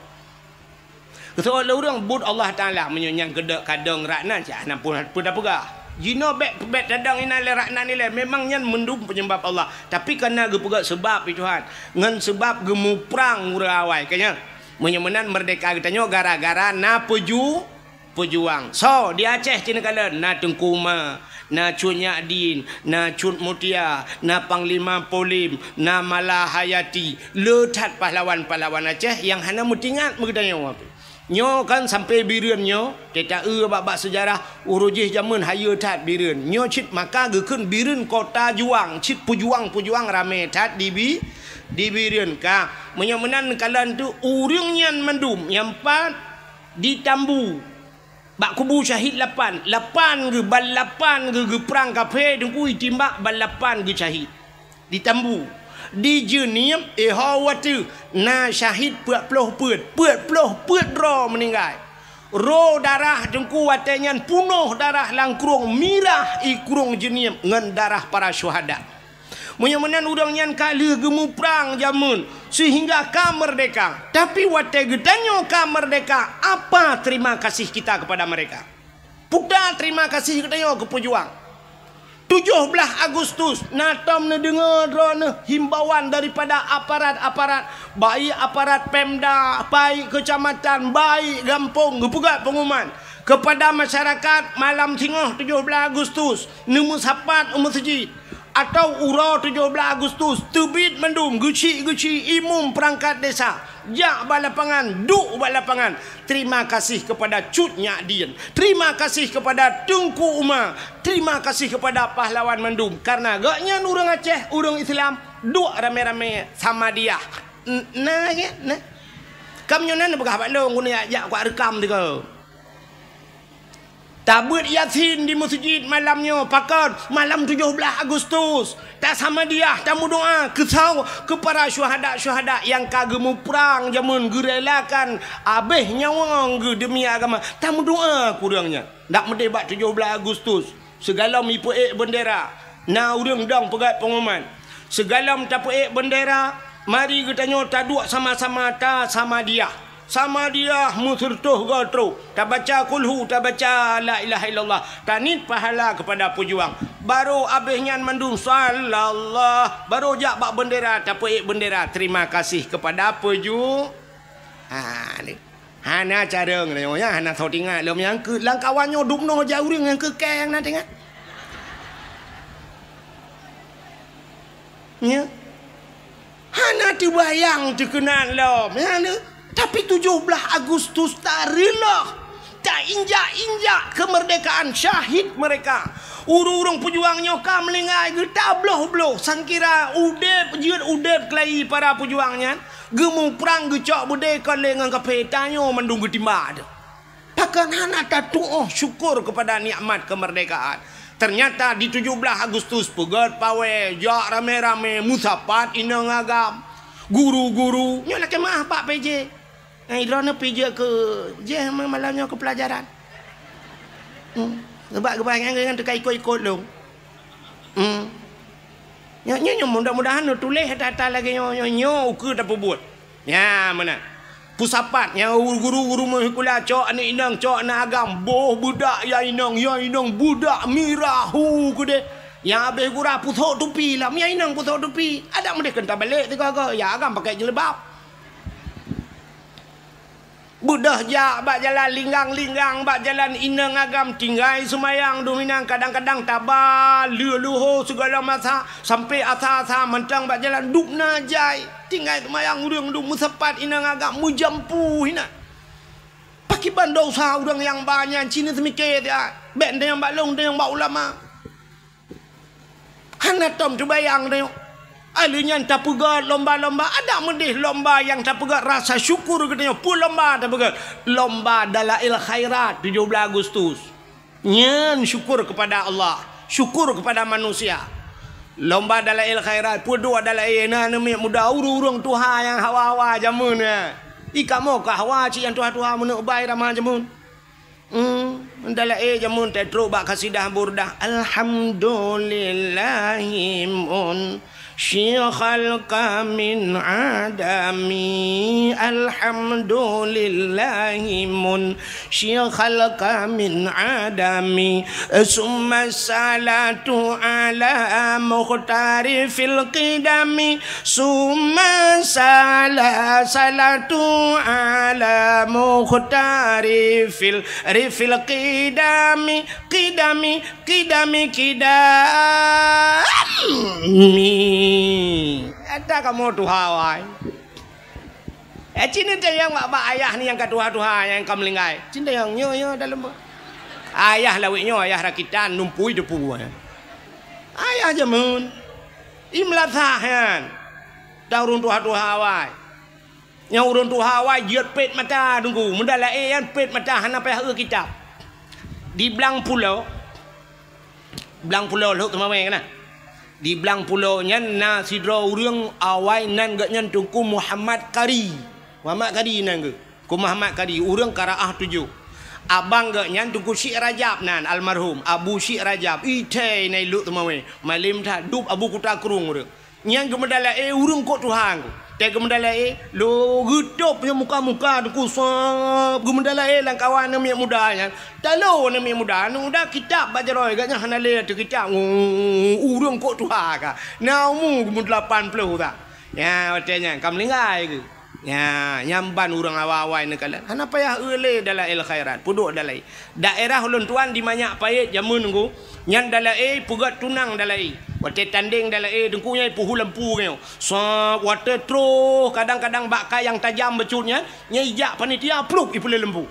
Keu lé ureueng buet Allah Taala, meunyoe nyang keudok kadong rak nan, cit hana peue, peue tapeugah. Jinoe bèk, bèk tadong inan lé rak nan ilèe, memang nyan mandum peunyebab Allah. Tapi ka na geupeugah seubab, ya Tuhan. Ngon seubab geumuprang ureueng awai, ka nyan. Meunyoe meunan merdeka geutanyoe gara-gara na peuju-, peujuang. So, di Aceh cit neukalon, na Teungku Uma, na Cut Nyak Dien, na Cut Mutia, na Panglima Polim, na Malahayati. Le that pahlawan-pahlawan Aceh nyang hana meutingat meugeutanyoe. Nyoe kan sampoe Bireuen nyoe, teuta eu bak-bak seujarah, uroe jih jameun hayeue that Bireuen. Nyoe cit maka geukheun Bireuen kota juang, cit peujuang-peujuang ramé that di Bi-, di Bireuen ka. Meunyoe meunan kalon tu, ureueng nyan mandum nyang pat di Tambu. Bak kubu syahid lapan, lapan geuh, ban lapan geuh geuprang kafé, Teungku, itimbak ban lapan geuh syahid. Di Tambu, di Jeunieb, eh, ho watèe na syahid peuet ploh peuet, peuet ploh peuet droe meuninggai. Ro darah Teungku watèe nyan punoh darah lam krueng, mirah i krueng Jeunieb ngon darah para syuhada. Meunyoe meunan ureueng nyan ka lheueh geumuprang jameun seuhingga ka merdeka. Tapi watèe geutanyoe ka merdeka, apa terima kasih kita kepada mereka? Peue terima kasih geutanyoe keu peujuang. Tujoh blaih Agustus, na tom neudeungoe droeneuh himbauan daripada aparat-aparat, baik aparat Pemda, baik kecamatan, baik gampông, geupeugah pengumuman kepada masyarakat, malam singoh tujoh blaih Agustus, neumeusapat u meuseujid, atau uroe tujoh blaih Agustus, teubiet mandum geuchik-geuchik imum peurangkat desa, jak bak lapangan, duek bak lapangan. Terima kasih kepada Cut Nyak Dien. Terima kasih kepada Teungku Uma. Terima kasih kepada pahlawan mandum. Karena gobnyan ureueng Aceh, ureueng Islam, duek ramé-ramé Samadiyah. N-, na, ya, na. Kam nyoe na neupeugah bak lôn, guna jak, jak kuat reukam tiga. Tabeuet Yasin di meuseujid malam nyoe, pakon? Malam tujoh blaih Agustus. Tasamadiyah, tameudoa keu saw-, keu para syuhada-syuhada nyang ka geumuprang jameun, geurelakan abéh nyawöng geuh demi agama. Tameudoa keu ureueng nyan. Dak meudeh bak tujoh blaih Agustus, sigohlom ipeuék beundera, na ureueng dong peugöt pengumuman. Sigohlom tapeuék beundera, mari geutanyoe taduek sama-sama tasamadiyah. Samadiyah meuseureutoh goe trok, tabaca kulhu, tabaca la ilaha illallah, taniet pahala keupada peujuang. Barô abéh nyan mandum sallallah, barô jak bak beundera, tapeuék beundera. Terima kasih keupada peuju-, ha, ni. Hana carông nyoe, ya, hana soe teuingat lom nyang keu lam kawan nyoe dum noe jak ureueng nyang keu kèe nyang na teuingat. Nya. Hana teubayang teukeunang lom, ya, ni. Tapi tujoh blaih Agustus tareuloh, tainjak-injak kemerdekaan syahid mereka. Ureueng-ureueng peujuang nyoe ka meuninggai geutabloh-bloh, sangkira udép, jeuet udép keulayi para peujuang nyan. Geumuprang geucok beudé kon lé ngon kaphé, tanyoe mandum geutimba teuh. Pakon hana tatuoh syukur keupada nikmat keumeurdekaan? Teunyata di tujoh blaih Agustus peugöt pawé, jak ramé-ramé, meusapat inong agam, guru-guru, nyoe lakèe meu'ah bak P J. Nyan droeneuh P J keu jih malam nyoe keu peulajaran. Hmm. Sabab geuba nyan teuka ikot-ikot lôn. Hmm. Nyoe, nyoe, nyoe, mudah-mudahan neutuléh ata-ata lagèe nyoe, nyoe, nyoe ukeue tapeubuet. Nya, meunan. Peusapat nyang guru-guru meuhikula cok aneuk inong, cok aneuk agam, boh beudak ya inong, ya inong beudak mirah hu keudeh. Nyang abéh gura pusok tupi lam, ya inong pusok tupi. Adak meudeh keu tabalek tiga-tiga, ya agam pakai jilbab. Beudôh jak bak jalan linggang-linggang, bak jalan inong agam tinggai seumayang duminang, kadang-kadang taba leuh luho sigala masa, sampoe asa-asa mantong bak jalan dubna jai. Tinggai seumayang ureuëng dum meusapat inong agam meujampu hina. Pakriban dosa ureuëng nyang ba nyan, ci neuseumiké siat. Bék tanyong bak lôn, tanyong bak ulama. Hana tom teubayang tanyoe. Aleuh nyan tapeugét lomba-lomba, adak meudeh lomba nyang tapeugét rasa syukur geutanyoe. Peue lomba tapeugét? Lomba Dalail Khairat tujoh blaih Agustus. Nyan syukur kepada Allah, syukur kepada manusia. Lomba Dalail Khairat, peue duek dalail na aneuk muda, ureuëng-ureuëng tuha nyang hawa-hawa jameun nyan. I kamoe ka hawa cit nyang tuha-tuha meuneuk bai rama jameun. Hmm, dalail jameun teutrok bak kasidah Burdah. Alhamdulillahi mun Syikhal ka min adami, alhamdulillahi mun syikhal ka min adami, summa salatu ala mukhtari fil qidami, summa sala-, salatu ala mukhtari fil, ri fil qidami, qidami, Kidami, kidami. Ata kamoe tuha wai. Eh, cina tayang bak, bak ayah ni nyang ka tuha-tuha, nyang ka meulinggai. Cina tayang nyoe, nyoe dalam ba-, ayah lawét nyoe, ayah rakitan, numpui depu. Ayah jameun. I meulasah nyan. Dah ureuëng tuha-tuha wai. Nyang ureuëng tuha awai jeuet pet mata Teungku. Meudalae nyan pet mata hana payah eu kitab. Di Blang Pulo, Blang Pulo Lhok Teumawé kana. Di Blang Pulo nyan na sidroe ureuëng awai nan geuh nyan Teungku Muhammad Kari. Muhammad Kari nan geuh. Teungku Muhammad Kari, ureuëng Karaah Tujoh. Abang geuh nyan Teungku Syik Rajab nan, almarhum Abu Syik Rajab. Ithai na i Lhok Teumawé. Malem that dub Abu Kuta Krueng ureuëng. Nyang geumeudalae ureuëng kok tuha Teungku. Teuh geumeudalae, lo geutôb nyang muka-muka Teungku sab geumeudalae lam kawan aneuk miet muda nyan. Talo aneuk miet muda, aneuk muda kitab bak jaroe geuh nyan hana lé ateueh kitab. Ureuëng kok tuha ka. Na umu geumeudelapan ploh ka. Nya, watée nyan ka meuninggai geuh. Nya, nyan ban ureuëng awai-awai neukalon. Hana payah eu lé Dalail Khairat. Peuduek dalai. Daerah ulôn tuan di Manyak Payet jameun Teungku, nyan dalae peugét tunang dalae. Watée tandeng dalae Teungku nyan peuhu lampu nyoe. Sab watée troh kadang-kadang bak ka nyang tajam bacut nyan, nyan ijak panitia plup ipeuleuet lampu.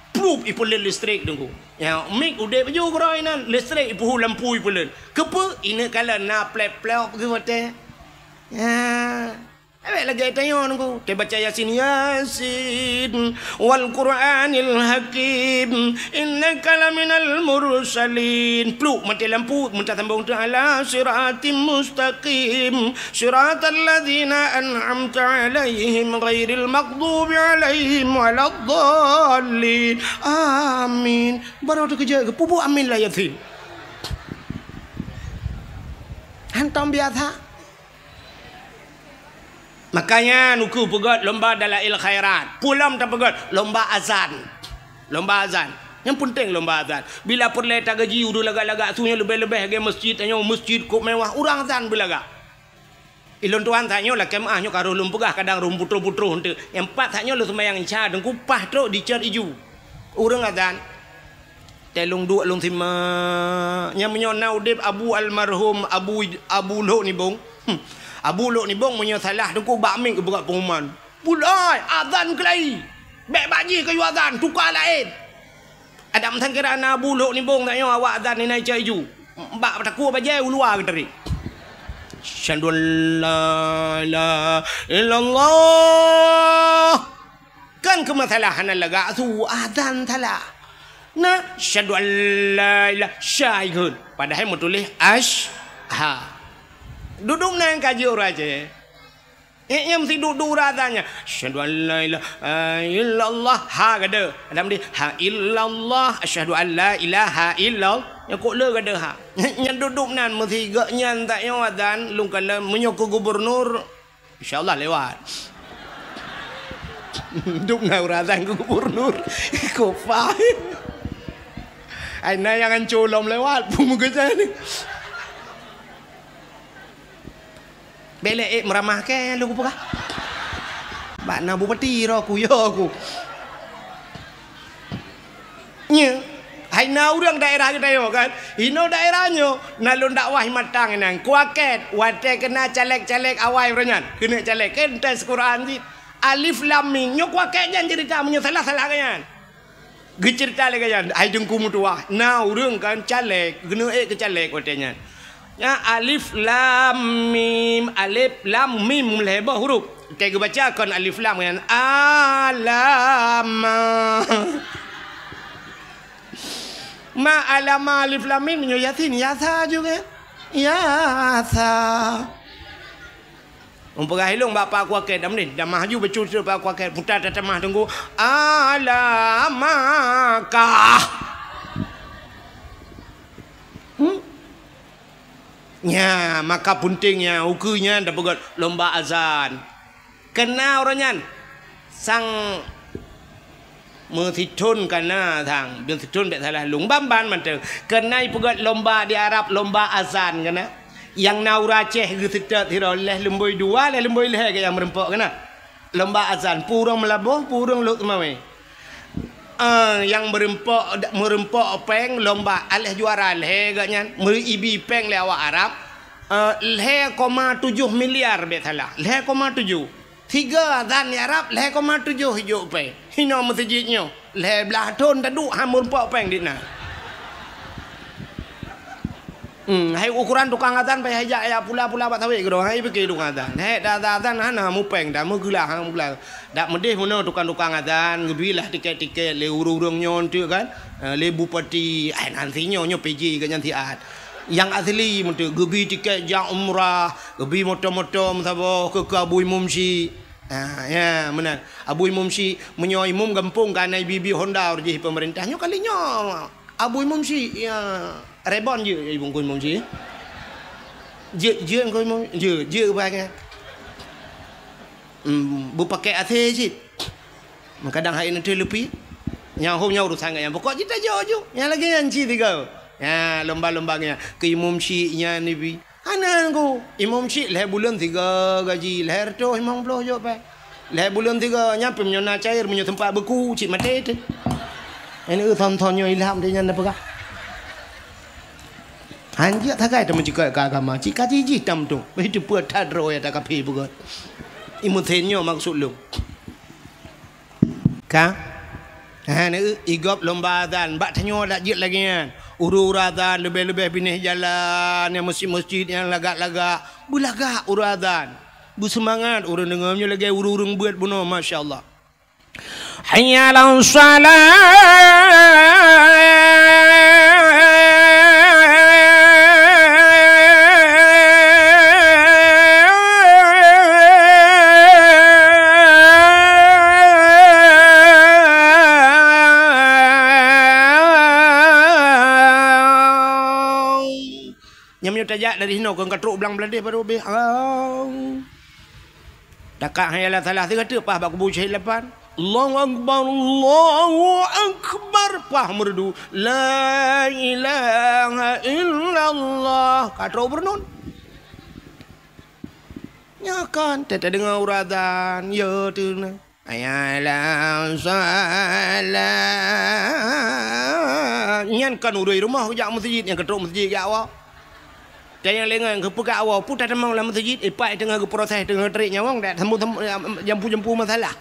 Plup ipeuleuet listrik Teungku. Nya mik udeb baju keuroi nan listrik ipeuhu lampu ipeuleuet. Keupeue? Ineuk kalon na plep-plop geuh watée. Nya. Awak lagée tanyoe Teungku, teubaca Yasin, Yasin, wal Qur'anil Hakim, innaka laminal mursalin. Plup maté lampu, meutasambong teuh ala siratim mustaqim, siratal ladzina an'amta alaihim ghairil maghdubi alaihim waladdallin. Amin. Baru teukeujot geuh, pubuet amin lam Yasin. Hantom biasa. Makanya Teungku peugét lomba dalail khairat. Peue lom tapeugét? Lomba azan. Lomba azan. Nyang peunteng lomba azan. Bila peureulée tagaji ureuëng lagak-lagak su nyoe leubeh-leubeh lagée meuseujid tanyoe, meuseujid kok mewah, ureuëng azan beulagak. Ilôn tuan tanyoe lakée meuáh nyoe ka roh lôn peugah kadang roh putroh-putroh eunteuk. Nyang pat tanyoe lôn seumayang isya Teungku paih trok di Cot Iju. Ureuëng azan. Teuh lôn duek lôn simak. Nyang meunyoe na udeb Abu almarhum Abu, Abu Lhok Nibong. Hmm. Abu Lhok Nibong meunyoe salah Teungku bak mik geupeugah pengumuman. Pulai, azan keulai. Bék bak jih kayue azan, tuka laén. Adak meusan kira na Abu Lhok Nibong tanyoe awak azan inan Cot Iju. Bak takue bajée u luwa geutarek. Asyhadu an la ilaha illallah. Kan keu masalah hana lagak su azan salah. Na, asyhadu an la ilaha syai kheun. Padahai meutuléh ash-, ha. Dudum nan ka jeuet ureuëng Aceh. Eh, nyang meusiduk-duk ureuëng azan nyan. Asyhadu an la ilaha illallah. Ha, gada. Adam di, ha illallah. Asyhadu an la ilaha illallah. Nyang kok le gada ha. Nyang dudum nan meusigak nyan tak nyoe azan, lungkala meunyoe keu gubernur. Insya Allah lewat. Dum na uroe azan keu gubernur. Kopai. Ai na nyang anco lom lewat, peue meukeusai ni. Bèk lé ék meuramah kèe lôn kupeugah. Bak na bupati roh ku, yo ku. Nyo, hai na ureueng daerah geutanyoe kan? Inoe daerah nyoe, na lôn dakwah i Matang inan. Kuakèt, watèe keu na caleg-caleg awai uroe nyan. Keuneuk caleg, kan tes Quran cit. Alif Lam Mim. Nyoe kuakèt nyan ceurita, meunyoe salah-salah keu nyan. Geuceurita lé gobnyan, hai Teungku meutuwah, na ureueng kan caleg, geuneuk ék keu caleg watèe nyan. Nyan alif lam mim, alif lam mim lhèe boh huruf. Watèe geubaca kon alif lam nyan, alama. Ma alama alif lam mim, nyoe Yasin, yasa juga. Yasa. Meupeugah ilong bak Pak Kuakèt, dah meunan, dah maju bacut Pak Kuakèt, puta tatamah Teungku, alamakah. Hmm? Nya, maka peunteng nya, ukeue nyan tapeugöt lomba azan. Keu na uroe nyan, sang Meusithon ka na sang, meusithon bèk salah lôn. Ban-ban mantong. Keu na ipeugöt lomba di Arab, lomba azan ka na. Nyang na ureueng Aceh geuseutôt sidroe, lhèe lumbôi dua, lhèe lumbôi lhèe ka nyang meureumpok ka na. Lomba azan, peue ureueng Meulaboh, peue ureueng Lhokseumawe. Eh, nyang meureumpok, meureumpok péng lomba, aléh juara lhèe gobnyan, meuibi péng lé awak Arab. Eh, lhèe koma tujoh miliar bèk salah. Lhèe koma tujoh. Sigoe azan di Arab lhèe koma tujoh ijok péng. Hinoe meuseujid nyoe, lhèe blah thon taduek han meurumpok péng di na. Hmm, hai ukoran tukang azan payah jak, jak pula-pula bak sawét keudroe, hai pike tukang azan. Hai dah azan, azan hana mupéng, dah meugeula, hana meugeula. Dak meudeh meunoe tukang-tukang azan, geubri lah tiket-tiket lé ureueng-ureueng nyoe enteuk kan. Eh, lé bupati, ai nan sinyoe nyoe P J gobnyan siat. Nyang asli meuteuk geubi tiket jak umrah, geubi moto-moto meusaboh keu, keu Abu Imum Syik. Ha, ya, meunan. Abu Imum Syik, meunyoe imum gampông ka na ibi-bi honda ureueng jih peumeurintah. Nyoe kali nyoe, Abu Imum Syik, ya, rebon jeuet Abu Imum Syik. Jeuet, jeuet Abu Imum, jeuet, jeuet bangai. Hmm, beupakèk A C cit. Meukadang hai neuteuh leupi. Nyang hom nyan urusan gobnyan. Pokok jih tajok ju. Nyang lagèe nyan cit tiga. Ya, lomba-lomba nyan. Keu Imum Syik nyan ibi. Hana ku. Imum Syik lhèe buleuen sigoe gaji, lhèe reutôh limong ploh jok pèng. Lhèe buleuen sigoe, nyan pih meunyoe na cair, meunyoe teumpat beuku, cit maté teuh. Ini thon-thon nyoe ilham teuh nyan na peugah. Hanjeuet sagai tameucukot keu agama, cit ka jijih tam tu. Beuh teupeue that droe ya takafé beugöt. Imum Syik nyoe maksud lôn. Ka? Ha, na, i gob lomba azan. Bak tanyoe dak jeuet lagèe nyan. Ureueng-ureueng azan leubeh-leubeh binéh jalan, nyang meuseujid-meuseujid nyang lagak-lagak. Beulagak ureueng azan. Beuseumangat ureueng deungoe nyoe lagèe ureueng-ureueng beuet bunoe, masya Allah. Hayya 'alas shalah. Nyan meunyoe tajak dari hinoe keu ka trok blang Bangladesh baru habéh. Au. Takat hayya 'alas shalah, sigoe teuk paih bak kubu syahid lapan. Allahu Akbar, Allahu Akbar, paih meureudu. La ilaha illallah. Ka trok beureunon. Nyoe kan, teudeungoe ureueng azan, ya tu na. Hayya 'alas shalah. Nyan kan ureueng rumoh jak meuseujid, nyang ka trok meuseujid jak awak. Dan nyang lengah nyang keupeugah awak, peue tatamong lam meuseujid, ipak teungoh geuproses, teungoh tarék nyawöng, dak sambung-sambung, jampu-jampu masalah.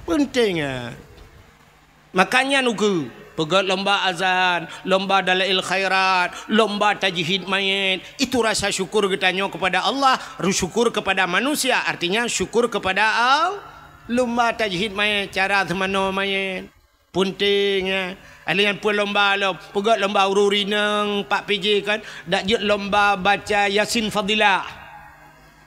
Peunteng, eh. Makanya ukeue, peugöt lomba azan, lomba dalail khairat, lomba tajhid mayét, itu rasa syukur geutanyoe kepada Allah, syukur kepada manusia, artinya syukur kepada Allah. Lomba tajhid mayét, cara seumanoe mayét. Peunteng, ya. Alèh nyan peue lomba lom, peugöt lomba ureueng rineueng, Pak P J kan, dak jeuet lomba baca Yasin Fadilah.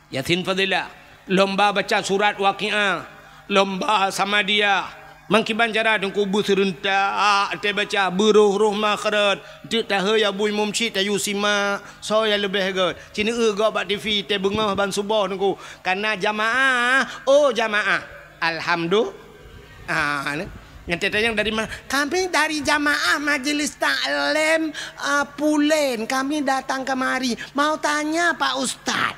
Yasin Fadilah, lomba baca surat Waqiah, lomba Samadiyah, Mangkiban cara Teungku beuseureuntak, teubaca beuroh-roh makhraj, teuk tahe ya bui mumcit tayue simak, soe nyang leubeh gét. Cineu gob bak T V, teubeungoh ban suboh Teungku. Kana jamaah, oh jamaah. Alhamdulillah. Ah, ni. Nyan teuh nyang dari ma-, kami dari jamaah Majelis Taklim, ah, Pulen. Kami datang kemari. Mau tanya Pak Ustaz.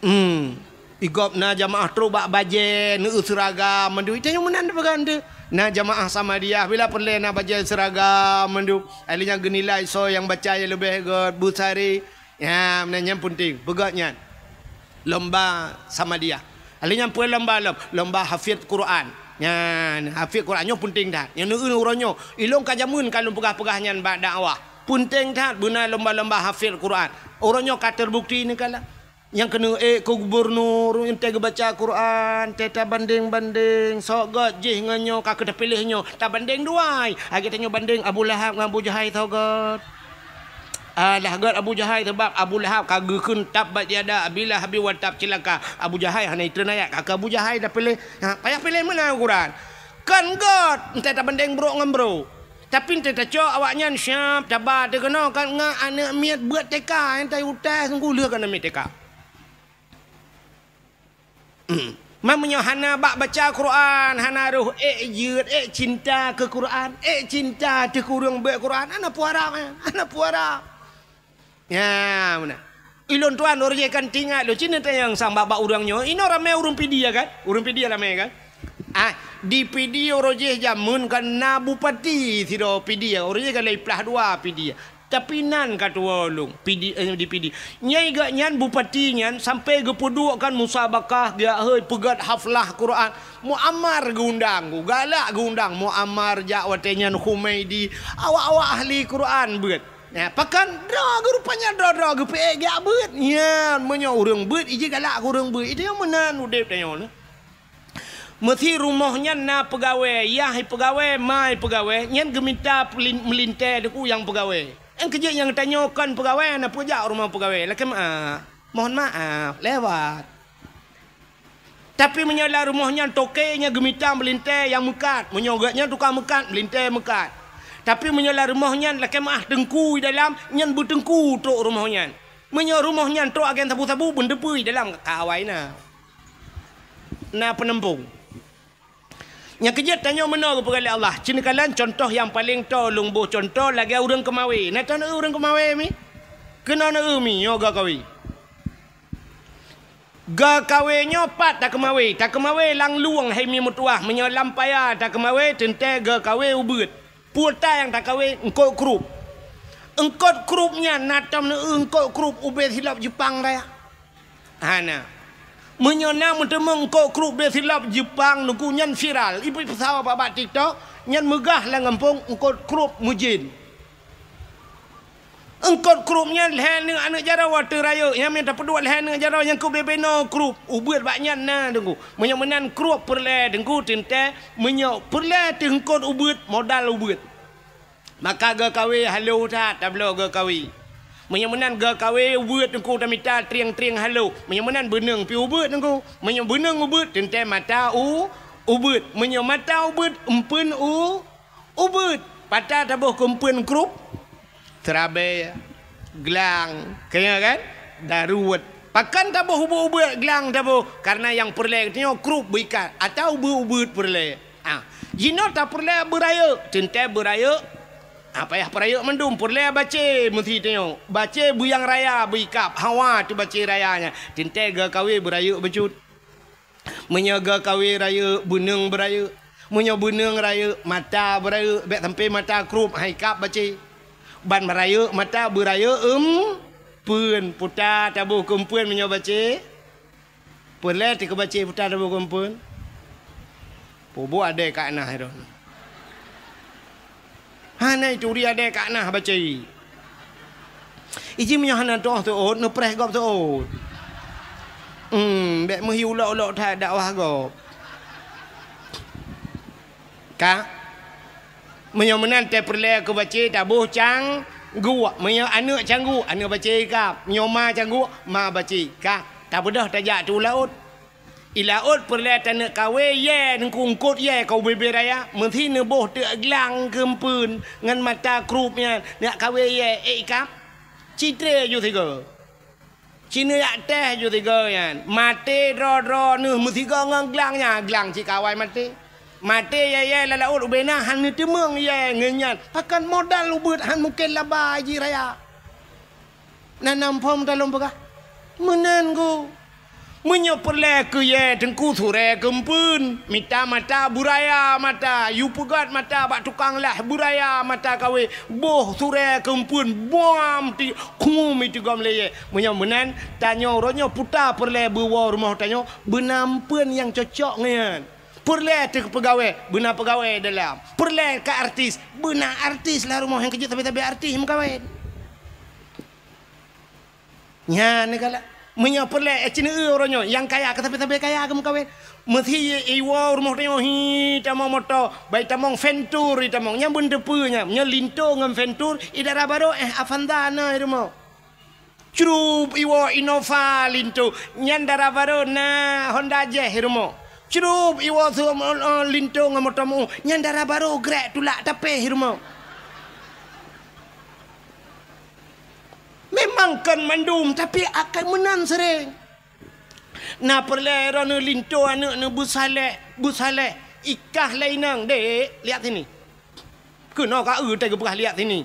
Hmm. Igob na jamaah trok bak bajée, neueu seuragam mandum. Ita nyang meunan peugah teuh. Na jamaah Samadiyah, bila peureulée na bajée seuragam mandum. Ahli nyang geunilai soe nyang baca nyang leubeh gét, beusari. Ya, meunan nyan peunteng, peugah nyan. Lomba Samadiyah. Ahli nyan peue lomba lom? Lomba hafid Quran. Nyan, hafid Quran nyoe peunteng that. Nyang neueu uroe nyoe, ilong ka jameun ka lôn peugah-peugah nyan bak dakwah. Peunteng that beuna lomba-lomba hafid Quran. Uroe nyoe ka terbukti neukalon. Nyang keuneuk ék keu gubunur, entée geubaca Quran, teuh tabandeng-bandeng, soe gét jih ngon nyoe ka keu tapiléh nyoe, tabandeng dua ai. Lagée tanyoe bandeng Abu Lahab ngon Abu Jahai soe gét. Alah gét Abu Jahai, sabab Abu Lahab ka geukheun tabbat yada Abi Lahabin wa tab, cilaka. Abu Jahai hana itreun ayat, ka keu Abu Jahai tapiléh. Ha, payah piléh meunan Quran. Kon gét, entée tabandeng brok ngon brok. Tapi entée tacok awaknyan siab, taba teuh keunoe kan ngon aneuk miet beuet T K, entée utai sunggoh lheueh keunoe miet T K. Man meunyoe hana bak baca Quran, hana roh ék jeuet, ék cinta keu Quran, ék cinta teuh keu ureuëng beuet Quran, hana peue harab, eh, hana peue harab. Ya, meunan. Ulôn tuan, ureuëng jih kan tingat lôn, cit neutanyong sang bak-bak ureuëng nyoe, inoe ramé ureuëng Pidie kan? Ureuëng Pidie ramé kan? Ah, di Pidie ureuëng jih jameun kan na bupati sidroe Pidie, ureuëng jih kan lhée plah dua Pidie. Tapi nan ka tuwoe lôn, Pidie, eh, di Pidie. Nyai geuh nyan bupati nyan sampai geupeuduek kan musabakah, geujak hôi peugét haflah Quran. Muammar geuundang, galak geuundang Muammar jak watée nyan Humaidi, awak-awak ahli Quran beuet. Nah, pakon droe geuh rupanya droe-droe geupeuék geujak beuet. Nyan, meunyoe ureuëng beuet, iji galak keu ureuëng beuet. Itu nyang meunan udeb tanyoe nyoe. Meusi rumoh nyan na peugawée, yah peugawée, ma peugawée, nyan geumita pelin-, meulintée Teungku nyang peugawée. Nyang keujeuet nyang tanyoe kon peugawée, na peujak rumoh peugawée. Lakée meu'ah, mohon maaf, lewat. Tapi meunyoe lam rumoh nyan toke nyang geumita meulintée nyang meukat, meunyoe geuh nyan tukang meukat, meulintée meukat. Tapi meunyoe lam rumoh nyan lakée meu'ah teungku di dalam, nyan beuteungku trok rumoh nyan. Meunyoe rumoh nyan trok agen sabu-sabu, beundeupui dalam ka awai na. Na peuneumpung. Nyang keujeuet tanyoe meunoe geupeugah lé Allah. Cit neukalon contoh nyang paleng toe lôn boh contoh lagée ureuëng keumawe. Na tanyoe ureuëng keumawe mi? Keunoe neueu mi nyoe geukawe. Geukawe nyoe pat takeumawe. Takeumawe lam lueng hai mi meutuwah. Meunyoe lam paya takeumawe teuntée geukawe ubeuet. Peue ta nyang takawe eungkot krup. Eungkot krup nyan na tom neueu eungkot krup ubé silop Jeupang raya. Hana. Meunyoe na meuteumé eungkot krup ubé silop Jeupang nuku nyan viral, ipeupeusawa bak, bak TikTok, nyan meugah lam gampông eungkot krup meujén. Eungkot krup nyan lhée aneuëk, aneuëk jaroe teurayeuk, nyang mita peuduek lhée aneuëk jaroe nyang keu bebe no krup, ubeuet bak nyan na Teungku. Meunyoe meunan krup peureulée Teungku teuntée, meunyoe peureulée teuh eungkot ubeuet, modal ubeuet. Maka geukawe halo that tabloe geukawe. Meunyoe meunan geukawe ubeuet Teungku tamita trieng-trieng halo. Meunyoe meunan beuneueng pi ubeuet Teungku. Meunyoe beuneueng ubeuet teuntée mata u ubeuet. Meunyoe mata ubeuet empeuen u ubeuet. Pata taboh keu empeuen krup? Seurabe, glang, keu nyan kan? Daruet. Pakon taboh ubeuet-ubeuet glang taboh? Karena nyang peureulée geutanyoe krup beuikat atawa ubeuet-ubeuet peureulée. Ah, jinoe tapeureulée beurayeuk, teuntée beurayeuk. Ah, payah peurayeuk mandum, peureulée bacée meusi tanyoe. Bacée beuyang raya beuikab, hawa teuh bacée raya nyan. Teuntée geukawe beurayeuk bacut. Meunyoe geukawe rayeuk, beuneueng beurayeuk. Meunyoe beuneueng rayeuk, mata beurayeuk, bék sampoe mata krup, hai kab bacée. Ban beurayeuk mata beurayeuk empeuen, puta taboh keu empeuen meunyoe bacée. Peureulée teuh keu bacée puta taboh keu empeuen. Pubuet adée ka nah droe. Hana ituri adée ka nah bacée. Iji meunyoe hana toh teuôt, neupreh gob teuôt. Hmm, bék meuhi ulok-ulok that dakwah gob. Ka? Meunyoe meunan teuh peureulée keu bacée taboh cangguek. Meunyoe aneuëk cangguek, aneuëk bacée kab. Meunyoe ma cangguek, ma bacée kab. Tabeudôh tajak teuh u laôt. I laôt peureulée taneuk kawé yée, neungkungkot yée ka ubé-bé raya, meusi neuboh teuk glang keumpeuen ngon mata krup nyan, neuk kawé yée, ék ikab. Citré ju sigoe. Ci neujak teh ju sigoe nyan. Maté droe-droe neuh meusigoe ngon glang nyan, glang cit ka awai maté. Maté yée-yée lam laôt ubé na hana teumong yée ngon nyan. Pakon modal ubeuet han mungken laba jih raya. Na nam phom talôn peugah. Meunan gu. Meunyoe peureulée keu yée teungku surée keumpeuen, mita mata beuraya mata, yue peugét mata bak tukang lah beuraya mata kawé, boh surée keumpeuen, buam ti, khum itu gom lé yée. Meunyoe meunan, tanyoe uroe nyoe puta peureulée beuwoe rumoh tanyoe, beuna ampeuen nyang cocok ngon nyan. Peureulée teupeugawée, beuna peugawée dalam. Peureulée ka artis, beuna artis lam rumoh nyang keujeuet sabe-sabe artis meukawen. Nyan galak. Meunyoe peureulée, eh, ci neueu uroe nyoe, nyang kaya ka sabe-sabe kaya geumeukawen. Meusi iwoe rumoh tanyoe hi tamong moto, bai tamong Ventur i tamong. Nyan beuneuteupeu nyan. Nyoe Linto ngon Ventur, i dara barô, eh, Avanza na i rumoh. Crup iwoe Innova Linto, nyan dara barô na Honda Jazz i rumoh. Crup iwoe su-, eh, Linto ngon moto meu, nyan dara barô grek tulak tapéh i rumoh. Memang kon mandum, tapi akai meunan sering. Na peureulée droeneuh Linto aneuk neuh beusaleh, beusaleh. Ikah lé inong, "Dek, lihat sini." Keunoe ka eu teuh geupeugah lihat sini.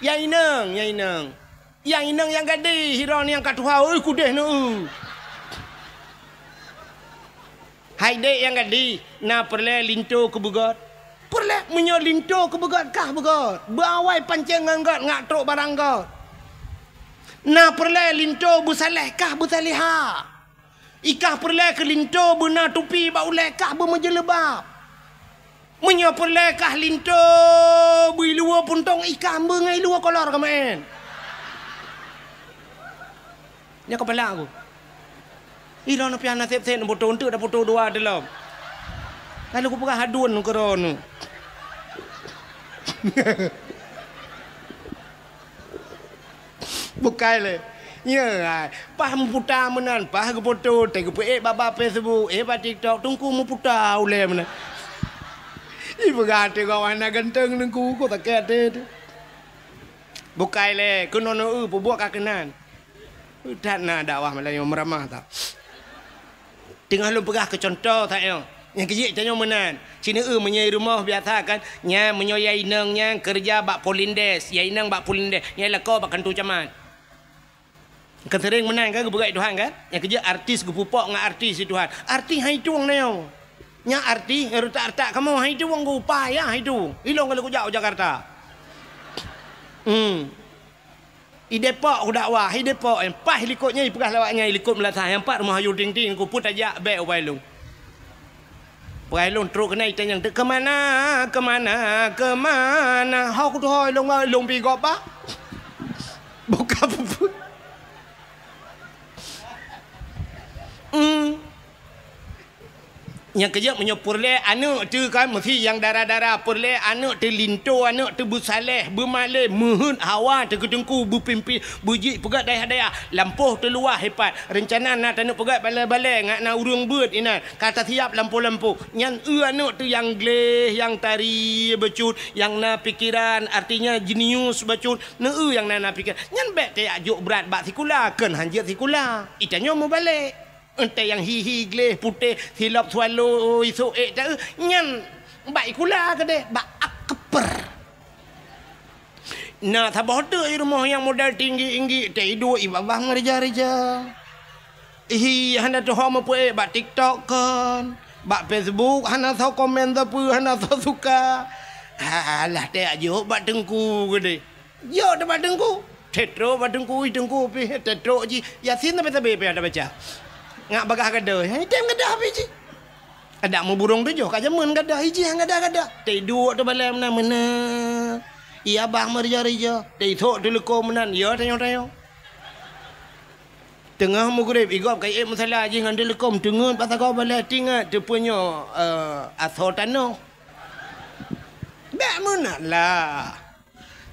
"Ya inong, ya inong." Ya inong nyang gadih, droeneuh nyang ka tuha, oi kudeh neuh. Hai dek nyang gadih, na peureulée Linto keu beugét? Peureulée, meunyoe Linto keu beugét kah beugét, beuawai pancéng ngon gét ngat trok barang gét. Na peureulée Linto beusaleh kah beusalehah. Ikah peureulée keu Linto beuna tupi bak ulée kah beumeujeuleuba. Meunyoe peureulée kah Linto beu iluwa puntông, ikah beungai iluwa kolor keumaén. Nyoe keupala ku. Ilôn piah naseb seb neupoto eunteuk dapoto dua dilom. Lalu kupeugah hadun keudroe nyoe. Bukai lé. Nyoe, ai, paih meuputa meunan, paih geupoto, teuh geupeuék bak-bak Facebook, ék bak TikTok, teungku meuputa ulée meunan. Ipeugah até gob hana ganteng teungku, kok sakét até teuh. Bukai lé, keunoe neueu peubuet ka keunan. That na dakwah Meulayu meuramah tau. Teungoh lôn peugah keu cuntoh that nyoe. Nyang keujeuet tanyoe meunan. Ci neueu meunyoe i rumoh biasa kan, nyan meunyoe ya inong nyan keureuja bak Polindes, ya inong bak Polindes, nyan lakoe bak kantô camat. Kan sering meunan kan geupeugah Tuhan kan? Nyang keujeuet artis geupeupok ngon artis di Tuhan. Artis hai tueng na nyoe. Nyan artis retak-retak kamoe hai tueng geuupah ya hai tueng. Ilong kalau kujak u Jakarta. Hmm. I Depok ku dakwah, i Depok, eh, paih likot nyan ipeugah lawak nyan i likot meulasah, nyang pat rumoh Ayu Ting Ting ku pun tajak bék ubak ilong. Peugah ilong trok keunan itanyong, "Keu mana, keu mana, keu mana?" Ho kutuho ilong, ilong pi gob bah. Buka puput. Hmm. Nyang keujeuet meunyoe peureulée aneuk teuh kan meusi nyang dara-dara, peureulée aneuk teuh linto, aneuk teuh beusaleh, beumalée, meuheuet hawa teuh keu teungku, beupimpin, beujeuet peugét dayah-dayah, lampôh teuh luwah ipat. Reuncana na taneuk peugét balée-balée ngat na ureuëng beuet inan, ka tasiap lampôh-lampôh. Nyan eu aneuk teuh nyang gleh, nyang tari bacut, nyang na pikeran, artinya jenius bacut, neu eu nyang na, na pikeran. Nyan bék tajak jok brat bak sikula, kheun hanjeuet sikula. Itanyoe meubalek. Entée nyang hi-hi gleh putéh silop swallow isok ék taeu nyan bak ikula keudeh bak akper. Na saboh teuk i rumoh nyang modal tinggi-inggi teuh iduek i babah ngeurija-rija. Hi hana tuho meupeuék bak TikTok kon, bak Facebook hana soe komen sapeue hana soe suka. Alah teuh ajok bak teungku keudeh. Jok teuma teungku. Tetrok bak teungku, ui teungku pih tetrok jih. Yasin sabe-sabe pih ada baca. Ngak bagah gadoh, hai tem gadoh pih jih. Adak meuburong tujoh ka jameun gadoh, ijih gadoh-gadoh. Teuduek teubalai meunan meunan. Iya bah meurija-rija, teusok teuleuko meunan, ya tanyoe-tanyoe. Teungoh meugreb, igop ka iék musala jih ngon teuleuko, teungeut bak sagoe balai tingat teupeunyoe, eh, asoe tanoh. Bék meunan lah.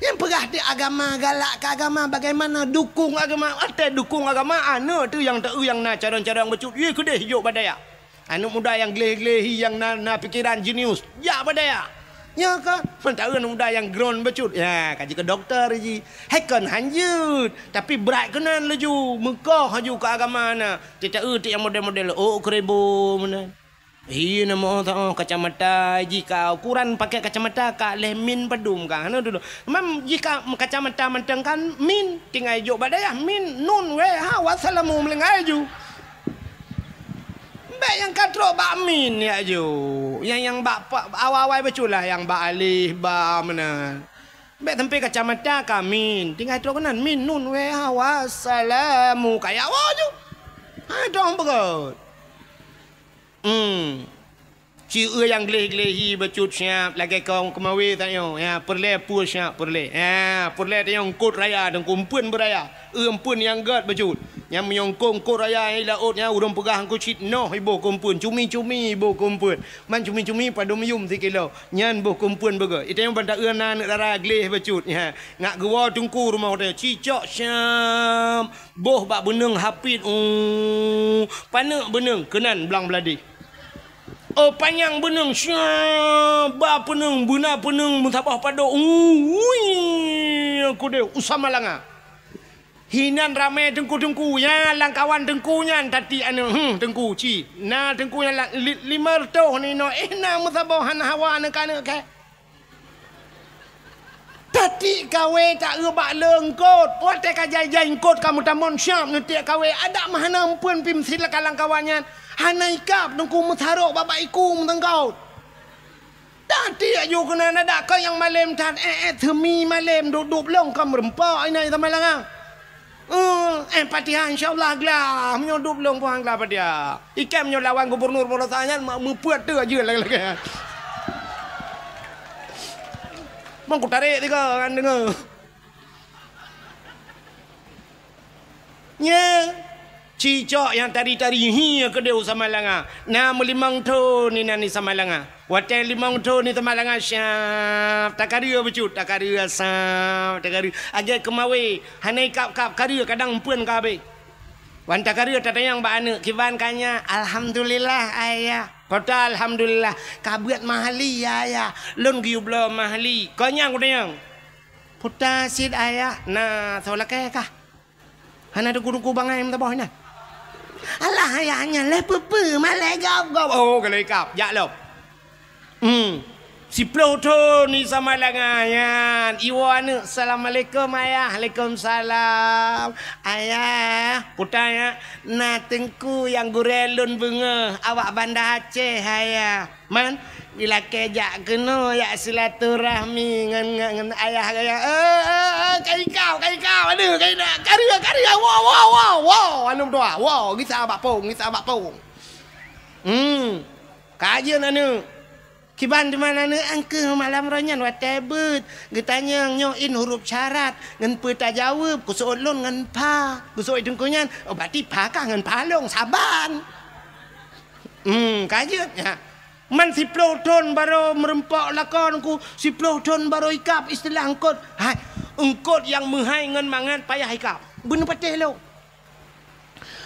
Nyang peugah di agama, galak keu agama, bagaimana dukung agama? Watée dukung agama, aneuk teuh nyang teu nyang na carông-carông bacut, ie keudeh jok bak dayah. Aneuk muda nyang gleh-gleh hi, nyang na, na pikeran jenius, jak bak dayah. Nyo kan? Mantong aneuk muda nyang groen bacut, ya, ka jeuet keu dokto jih. Hai kon hanjeuet, tapi brat keunan laju, meukoh laju keu agama na. Teuta-eu teuk nyang model-model, oh, keureubo meunan. Hi, na moh ta-oh kacamata jih, ka ukuran pakai kacamata ka lhèe min padum ka. Hana dudoe. Mam jih ka kacamata mantong kan min, tinggai jok bak dayah min, nun, wee, ha, wassalamu meulinggai ju. Bèk nyang ka trok bak min ya ju. Nyang, nyang bak pa-, awai-awai bacut lah nyang bak alif, ba meunan. Bèk sampai kacamata ka min, tinggai trok keunan min, nun, wee, ha, wassalamu, ka ya woe ju. Ha, dong beugöt. Hmm. Ci eu nyang gleh-gleh hi bacut siap lagèe kong keumawe tanyoe. Ya, peureulèe peue siap peureulèe. Ya, peureulèe tanyoe eungkôt raya, teungku eumpeuen beuraya. Eu eumpeuen nyang gèt bacut. Nyang meunyoe eungkôt, eungkôt raya nyang di laôt nyan ureueng peugah eungkôt cit noh iboh keu eumpeuen, cumi-cumi iboh keu eumpeuen. Man cumi-cumi padum yum sikilo. Nyan boh keu eumpeuen beugöt. Itanyoe ban ta eu na aneuk dara gleh bacut. Ya. Ngak geuwoe teungku rumoh teuh. Cicok siap. Boh bak beuneueng hapit, uh, paneuk beuneueng keunan blang bladeh. Oh, panyang beuneueng, sya, ba peuneueng, beuna peuneueng, meusaboh padôk, uh, ui, kudeh, u Samalanga. Hinan ramè teungku-teungku, ya, lam kawan teungku nyan, tati aneuk, hmm, teungku, ci. Na teungku nyan la-, li-, limong reutôh ninoe, eh, na meusaboh hana hawa aneuk-aneuk kèe. Tati kawé ta eu bak le eungkôt. Watèe ka jai-jai eungkôt ka meutamong siap neutiek kawé. Adak meuhana eumpeuen pih meusilakan lam kawan nyan. Hana ikab teungku meusarok bak-bak iku meuteungkôt. Tati aju keunan adak keu nyang malém that, eh, eh, seumi malém dup-dup lông ka meureumpok inan Samalanga. Eh, eh, Fatihah, insya Allah glah. Meunyoe dup lông puhan glah Fatihah. Ikan meunyoe lawan gubernur Polosa nyan, ma-, meupeuet tu aja lagèe-lagèe. Mang kutarek tiga kan dengar. Nya, cicok nyang tari-tari hi keudeh u Samalanga. Na meulimong thon inan di Samalanga. Watèe limong thon di Samalanga siap, takareu bacut, takareu siap, takareu. Agèt keumawe, hana ikab-kab kareu kadang eumpeuen ka habéh. Wan takareu tatanyong bak aneuk, kiban ka nyak, alhamdulillah ayah. Peue ta alhamdulillah, ka beuet mahli ayah. Lôn geuyue bloe mahli. Kon nyan kutanyong. Peue ta cit ayah, na soe lakèe kah? Hana teungku-teungku bangai meusaboh inan. Alah ayah nyan lé peue-peue malèe gob-gob. Oh, ka lheuh ikab, jak lom. Hmm. Siploh thon di Samalanga nyan. Iwoe aneuk, "Assalamualaikum ayah." "Alaikumsalam." "Ayah," peue ta nyak, "na teungku nyang gurèe lôn beungoh awak Banda Aceh ayah. Man, ilakèe jak keunoe jak silaturahmi ngon, ngon, ngon ayah gaya." Eh, eh, eh, ka ikab, ka ikab, aduh, ka ikab. Kareu, kareu, woe, woe, woe, woe, aneuk dua, woe, gisa bak pông, gisa bak pông. Hmm. Ka jeuet aneuk. Kiban teuma aneuk angkeuh malam roh nyan watèe beuet. Geutanyong nyoe in huruf syarat, ngon peue tajaweueb, geuseuôt lôn ngon pha. Geuseuôt teungku nyan, oh, berarti pha kah ngon pha lôn, saban. Hmm, ka jeuet, ya. Man siploh thon barô meureumpok lakoe teungku, siploh thon barô ikab istilah eungkôt. Hai, eungkôt nyang meuhai ngon mangat payah ikab. Beuneupatéh lôn.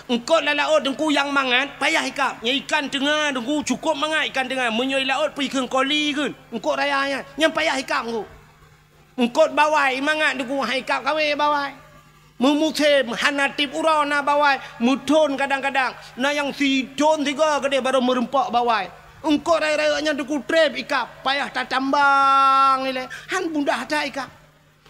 Eungkôt lam laôt teungku nyang mangat payah ikab. Nyang ikan teunga teungku cukôp mangat ikan teunga. Meunyoe i laôt pih kheun koli kheun. Eungkôt raya nyan, nyan payah ikab teungku. Eungkôt bawai mangat teungku, han ikab kawé bawai. Meumusém hana tiep uroe na bawai, meuthon kadang-kadang. Na nyang sithon sigoe keudeh barô meureumpok bawai. Eungkôt rayeuk-rayeuk nyan teungku trép ikab, payah tatambang ilèe. Han mudah that ikab.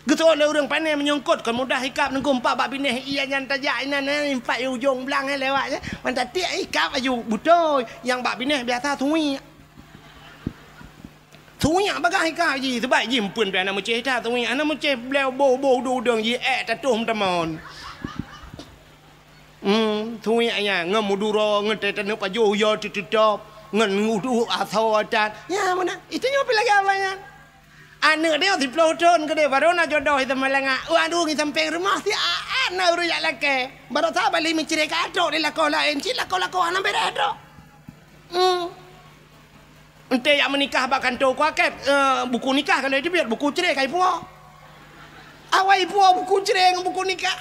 Geuteuôt lé ureueng pané meunyoe eungkôt kon mudah ikab teungku, empat bak binéh ie nyan tajak inan, eh, empat ujông blang, eh, lewat, eh. Mantong tiek ikab aju beutôi, nyang bak binéh biasa suwiek. Suwiek bagaih ikab jih, sabab jih eumpeuen pih hana meucéh that suwiek, hana meucéh bléu boh-boh udeueng-udeueng jih, ék tatoh meutamon. Hmm, suwiek nyan ngon meuduro, ngon teuh taneuk pajoh uyoe teututob, ngon udeueng asoe that. Nyan meunan, itu nyoe pih lagèe awak nyan. Aneuk nyoe siploh thon keudeh, barô na jodoh i Samalanga. Waduh, ngi sampéng rumoh siat na ureueng jak lakèe. Baroesa bali meucré ka trok di lakoe laén, cit lakoe-lakoe hana bèrèh trok. Hmm. Enteuk jak meunikah bak kantô kuakét, eh, buku nikah ka lheueh teubiet, buku cré ka ipuwoe. Awai ipuwoe buku cré ngon buku nikah.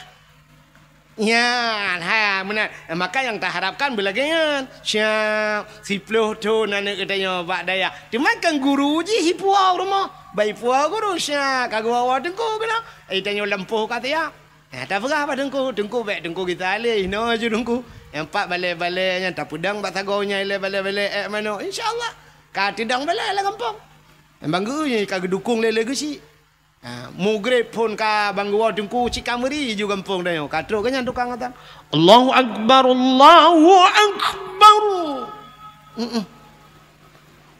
Nyan, ha, meunan. Maka nyang taharapkan beulagée nyan. Siap, siploh thon aneuk geutanyoe bak dayah. Teuma kan guru jih ipuwoe rumoh. Bak ipuwoe guru siap, ka geuwoe teungku keunoe. Eh, tanyoe lampôh ka siap. Eh, tapeugah bak teungku, teungku bék teungku gisa lé, inoe ju teungku. Nyang pat balée-balée nyan tapeudong bak sagoe nyan ilée balée-balée ék manok. Insya Allah, ka teudong balée lam gampông. Nyang bang geu nyan ka geudukong lé lé geuchik. Ha, mugreb phon ka bang geuwoe teungku cit ka meuri ju gampông tanyoe. Ka trok keu nyan tukang azan. Allahu Akbar, Allahu Akbar. Mm-mm.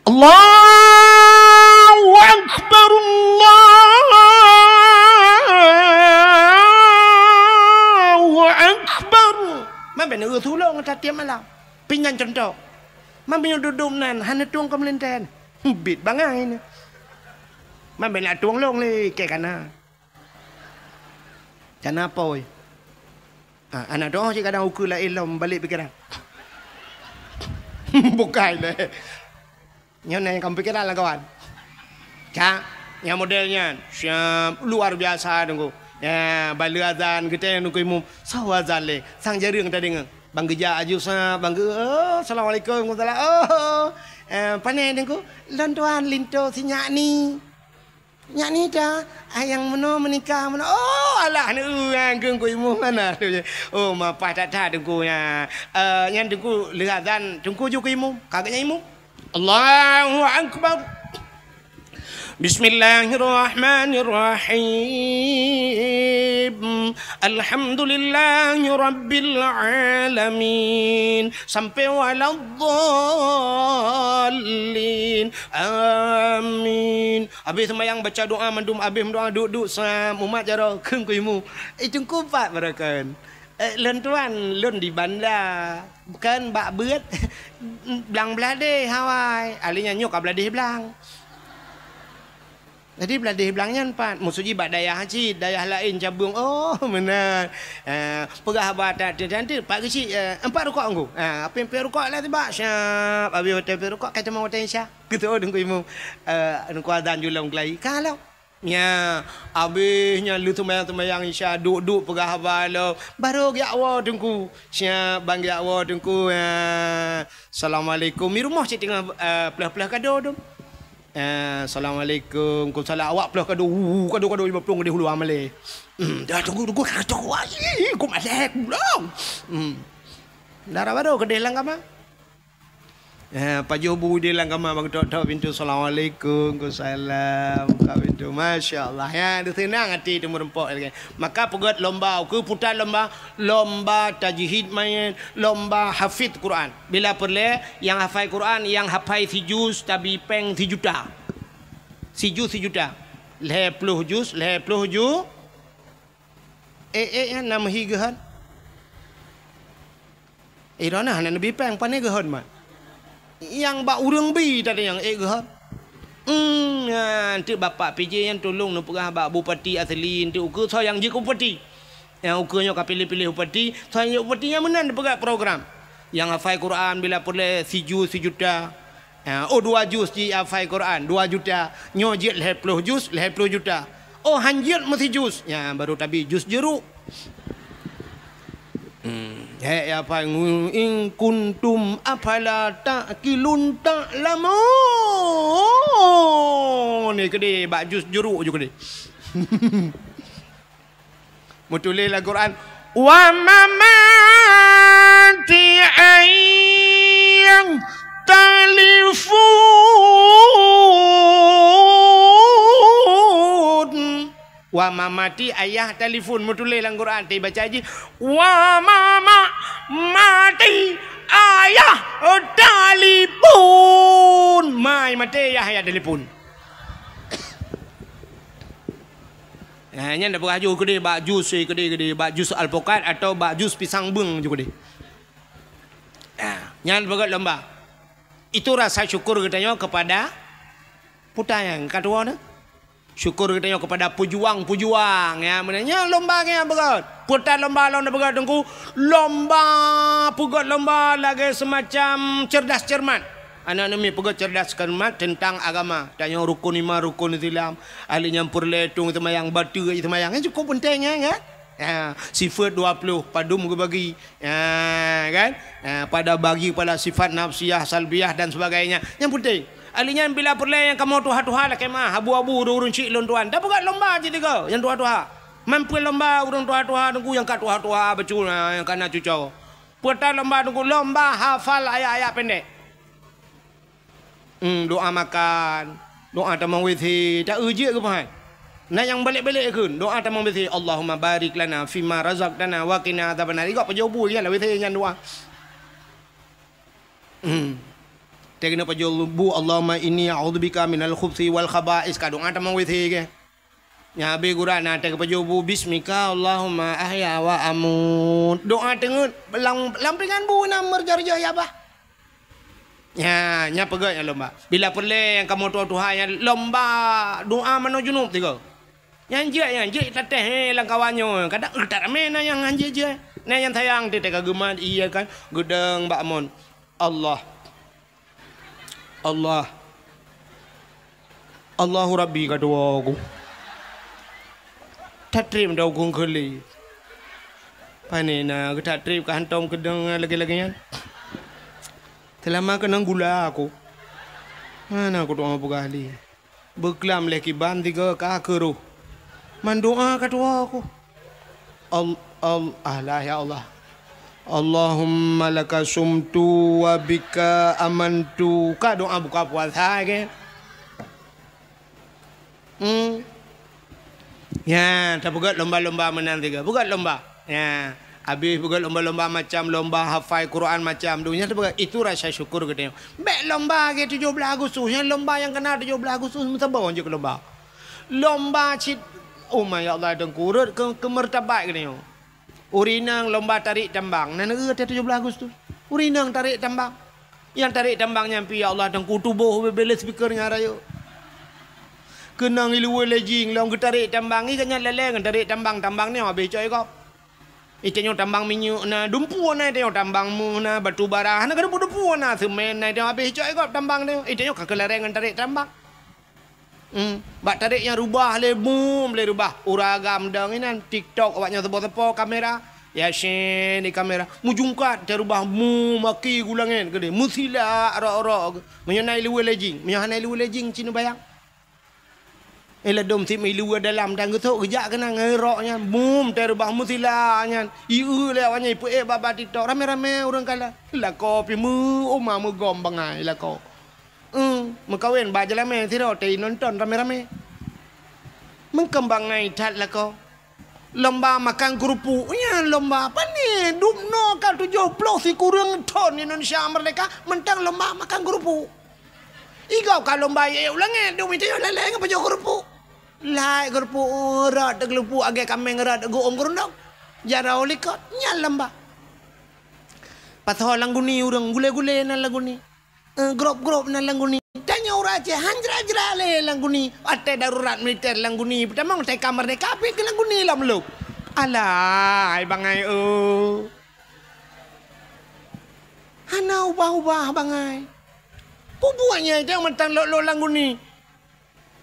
Allahu Akbar, Allahu Akbar. Man bèk neureueh tulông tatiep malam. Pih nyan cuntoh. Man meunyoe dudoe nan hana tueng keu meulintèe. Bit bangai nyoe. Man bèk nak tueng lôn lé kèe kana. Kana pôi. Ah, aneuk tueng cit kadang ukeue laén lom balek pikeran. Bukai lé. Nyoe na nyang ka meupikéran lam kawan. Ka, nyang model nyan, siap, luar biasa teungku. Ya, bak lheueh azan geutanyong teungku imum, soe azan lé, sang jareueng tadeungoe. Bang geujak aju sa, bang geu-, oh, assalamualaikum, waalaikumsalam. Oh, eh, pane teungku, lôn tuan linto si nyak ni. Nyak ni dah, ah, nyang meunoe meunikah meunoe. Oh, alah, aneuk ureueng keu teungku imum mana tu. Oh, mapah that-that teungku nya. Eh, nyan teungku lheueh azan, teungku ju keu imum. Ka geuhnyan imum. Allahu Akbar. Bismillahirrahmanirrahim. Alhamdulillahi rabbil alamin. Sampai waladdallin. Amin. Habéh seumayang baca doa mandum, habéh meudoa duek-duek sa mumat jaroe keu teungku imum. Eh, teungku pat baroekon. Eh, lôn tuan, lôn di banda. Bukan bak beuet blang bladeh awai. Ahli nyan nyoe ka bladeh blang. Jadi bladeh blang nyan pat. Maksud jih bak dayah cit, dayah laén cabeueng. Oh, meunan. Eh, peugah haba that, that, that, pat geuchik, eh, empat rukok teungku. Ah, apin-apin rukok lah tibak. Siap, habéh watèe pin rukok, ka teuma watèe Isya. Keu teungku imum, eh, teungku azan ju lom keulayi. Ka lom. Nya, habéh nyan lheueh seumayang-seumayang Isya, duek-duek peugah haba lom. Baru geujak woe teungku. Siap, ban geujak woe teungku. Ya. Assalamualaikum. Di rumoh cit teungoh, eh, pleuh-pleuh kado tu. Eh, assalamualaikum. Waalaikumsalam. Awak pleuh kado. Uh, kado-kado lima ploh geudeh ulu amalé. Hmm, dah teungku, teungku, kado. Ih, ku malèe, ku lom. Hmm. Dara baru geudeh lam kama. Eh, pajoh bu di lam kama bak tok-tok pintu, "Assalamualaikum." "Waalaikumsalam." Buka pintu. Masya Allah. Ya, deuh seunang hati teumeureumpok lagèe. Maka peugöt lomba, ukeue puta lomba, lomba tajwid manyét, lomba hafiz Quran. Bila peureulèe, nyang hafai Quran, nyang hafai sijuz, tabi péng sijuta. Sijuz sijuta. Lhèe ploh juz, lhèe ploh ju-, eh, eh, nyan na meuhi geuhon. Eh, droeneuh hana neubi péng, pane geuhon mat. Nyang bak ureueng bi tadi nyang ék geuhon. Hmm, nyan, teuk Bapak P J nyan tulông neupeugah bak Bupati Asli, teuk ukeue soe nyang jeuet keu Bupati. Nyang ukeue nyoe ka piléh-piléh Bupati, soe nyang jeuet Bupati nyan meunan neupeugah program. Nyang hafai Quran bila peureulèe sijuz sijuta. Ha, oh, dua juz jih hafai Quran, dua juta. Nyoe jeuet lhèe ploh juz, lhèe ploh juta. Oh, han jeuet meusijuz. Nyan, baru tabi juz jeuruk. Hmm, hèk ya, hafai ngu-, "In kuntum afala ta'qilun ta'lamun." Ni keudéh, bak juz jeuruk ju keudéh. Meutuléh lam Quran, "Wa mamati ayang talifun." Wa mamati ayah talifun. Meutuléh lam Quran, teubaca jih, "Wa mama mati ayah talifun." Mai maté ayah, ayah talifun. Ha, nyan tapeugah ju keudéh bak juz, eh, keudéh, keudéh, bak juz Alpukat atau bak juz Pisang Beung ju keudéh. Ha, nyan peugöt lomba. Itu rasa syukur geutanyoe kepada puta nyang ka tuwoe nyoe. Syukur geutanyoe kepada pejuang-pejuang, ya, meunan nyan lomba nyang peugöt. Peue that lomba lom tapeugöt teungku, lomba peugöt lomba lagèe semacam cerdas cermat. Aneuk-aneuk miet peugöt cerdas cermat teuntang agama. Tanyoe rukun iman, rukun Islam, ahli nyang peureulèe tueng seumayang, bateue seumayang. Nyan cukôp peunteng, ya, ya. Ha, sifat dua puluh padum geubagi. Ha, kan? Ha, pada bagi pada sifat nafsiyah, salbiyah dan sebagainya. Nyang penting, ahli nyan bila peureulée nyang kamoe tuha-tuha lakée meu'ah, abu-abu ureuëng-ureuëng chik lôn tuan. Tapeugah lomba cit tiga nyang tuha-tuha. Mampu lomba ureuëng tuha-tuha teungku nyang ka tuha-tuha bacut, ha, nyang ka na cucoe. Peue ta lomba teungku, lomba hafal ayat-ayat pendek. Hmm, doa makan, doa tamong W C, tak ujek ke pahan. Nah, yang balik-balik kheun, doa tamong W C, Allahumma barik lana fima razaqtana wa qina adzabannar. Igok pajoh bu ya lah W C nyan doa. Hmm. Teuh keuneuk pajoh bu, Allahumma inni a'udzubika minal khubsi wal khaba'is, ka doa tamong W C ke. Nya habéh gura na teuh pajoh bu, bismika Allahumma ahya wa amut. Doa teungeut lam, lam pingan bu na meurjoh-joh ya bah. Nya, nya peugah nyang lomba. Bila peureulée nyang kamoe tuha-tuha nyang lomba doa manoe junub tiga. Nyang jeuet, nyang jeuet tatéh, eh, lam kawan nyoe. Kadang, eh, tak ramé na nyang hanjeuet jeuet. Na nyang sayang teuh ka geumat, iya kan, geudong bak mon. Allah. Allah. Allahu Rabbi ka tuwoe ku. Tatreb dau kong keuli. Pane na geutak treb ka hantom keudong lagée-lagée nyan. Seulama keunong gula aku. Hana kudoa peugah lé. Beuklam lé kiban tiga ka keuroh. Man doa ka tuwoe aku. Al-, al-, alah ya Allah. Allahumma laka sumtu wa bika amantu. Ka doa buka puasa ke? Hmm. Ya, tapeugét lomba-lomba meunan tiga. Peugét lomba. Ya, habéh peugét lomba-lomba macam lomba hafai Quran macam tu. Nyan tapeugét itu rasa syukur geutanyoe. Bék lomba ke tujoh blaih Agustus. Nyan lomba nyang kena tujoh blaih Agustus meusaboh jeuet keu lomba. Lomba cit, oh my ya Allah, dengkurut ke, ke martabat geutanyoe. Ureueng inong lomba tarék tambang, na neueu teuh tujoh blaih Agustus. Ureueng inong tarék tambang. Nyang tarék tambang nyan pih, ya Allah, teungku tuboh bubé-bubé speaker nyang rayeuk. Keunong i luwa lejing lom geutarék tambang, i gobnyan lalée ngon tarék tambang, tambang nyoe habéh cok i gob. I tanyoe tambang minyeuk na, dumpeue na, i tanyoe tambang méuh na, batu bara, hana keudumpeue-dumpeue na, seumén na, i tanyoe habéh cok i gob tambang nyoe. I tanyoe ka keulareng ngon tarék tambang. Hmm, bak tarék nyang rubah lé, bum, lé rubah. Ureueng agam dong inan, TikTok awak nyan seupo-seupo kamera. Yasin di kamera. Meujungkat, teuh rubah, bum, maki gulangén, geude. Meusilak, rok-rok. Meunyoe na i luwa lejing. Meunyoe hana i luwa lejing, cit neubayang. Eh, ladom sit i luwa dalam, dan geusok geujak keunan ngon rok nyan. Bum, teuh rubah, meusilak nyan. Ieu lé awak nyan, ipeuék bak-bak TikTok. Ramé-ramé ureueng kalon. Lakoe pih meu, oma meugom bangai lakoe. Eh, meukawen bak jeulamé sidroe teuh nonton ramé-ramé. Meukeumbang ngai that lakoe. Lomba makan keurupuk. Nyan lomba pane? Dum noe ka tujoh ploh sikureueng thon Indonesia meurdeka, mantong lomba makan keurupuk. I gob ka lomba ék u langét, dum i tanyoe lalée ngon pajoh keurupuk. Lai keurupuk, rot teuh keurupuk, agée kaméng rot teuh geuôm keurundong. Jaroe likot, nyan lomba. Pasoe lam guni ureueng, gulée-gulée nan lam guni. Eh, grop-grop nan lam guni. Tanyoe ureueng Aceh han jra-jra lé lam guni. Watée darurat militer lam guni, peutamong teuka meurdeka pih keu lam guni lom lom. Alah, hai bangai, oh. Hana ubah-ubah bangai. Peue buet nyan, tanyoe mantong lok-lok lam guni.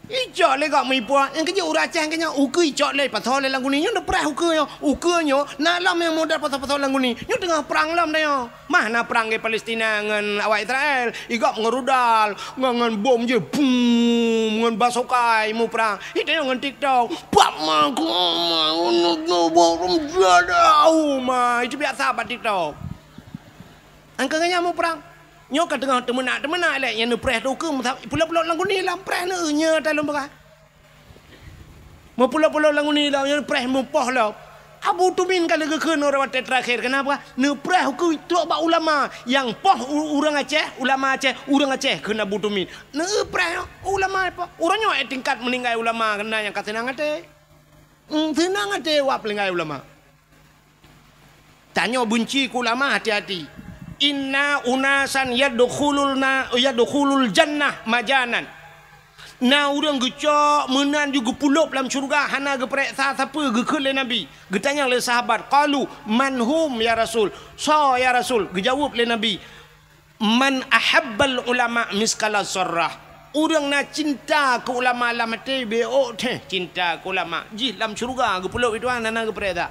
Icok lé gob meuipuak, nyang keujeuet ureueng Aceh keu nyoe, ukeue icok lé, pasoe lé lam guni, nyoe neupreh ukeue nyoe. Ukeue nyoe na lom nyang model pasoe-pasoe lam guni. Nyoe teungoh prang lom tanyoe. Mah na prang ngon Palestina ngon awak Israel. I gob ngon rudal, ngon, ngon bom jih, bum, ngon basokai muprang. I tanyoe ngon TikTok. Pap ma, ku ma, unu, nu, bo, rum, jada, uma. Itu biasa bak TikTok. Angka ngon nyan muprang. Nyoe ka teungoh teumeunak-teumeunak lé, nyang neupreh tu keu meusa-, pulop-pulop lam guni lom preh neu nyoe ta lôn peugah. Meupulop-pulop lam guni lom, nyang neupreh meupoh lom. Abu Tumin ka lheueh geukheun uroe watée teurakhir, keunapa? Neupreh ukeue trok bak ulama, nyang poh u-, ureuëng Aceh, ulama Aceh, ureuëng Aceh kheun Abu Tumin. Neupreh ulama poh. Uroe nyoe tingkat meuninggai ulama keunan nyang ka seunang até. Hmm, seunang até wak peulinggai ulama. Tanyoe beunci keu ulama, hati-hati. Inna unasan yadkhulul na-, yadkhulul jannah majanan. Na ureuëng geucok meunan ju geupulop lam syeuruga hana geupareksa sapeue geukheun lé Nabi. Geutanyong lé sahabat, qalu, "Man hum ya Rasul?" Soe ya Rasul? Geujaweueb lé Nabi, "Man ahabbal ulama miskala zarrah." Ureuëng na cinta keu ulama lam até, bék teuh cinta keu ulama. Jih lam syeuruga geupulop itu hana geupareksa.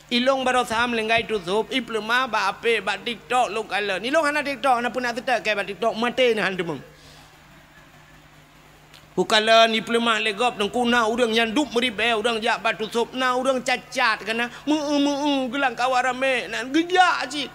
Ilong barosa meulinggai tusôb, ipeuleumah bak H P, bak TikTok lôn kalon. Ilong hana TikTok, hana peunak seutôt keu bak TikTok, maté neuh han teumeung. Ukalon ipeuleumah lé gob teungku, na ureuëng nyang duek meuribée, ureuëng jak bak tusôb, na ureuëng cacat kana, meu-eu-meu-eu geulang kawan ramé, nan geujak cit.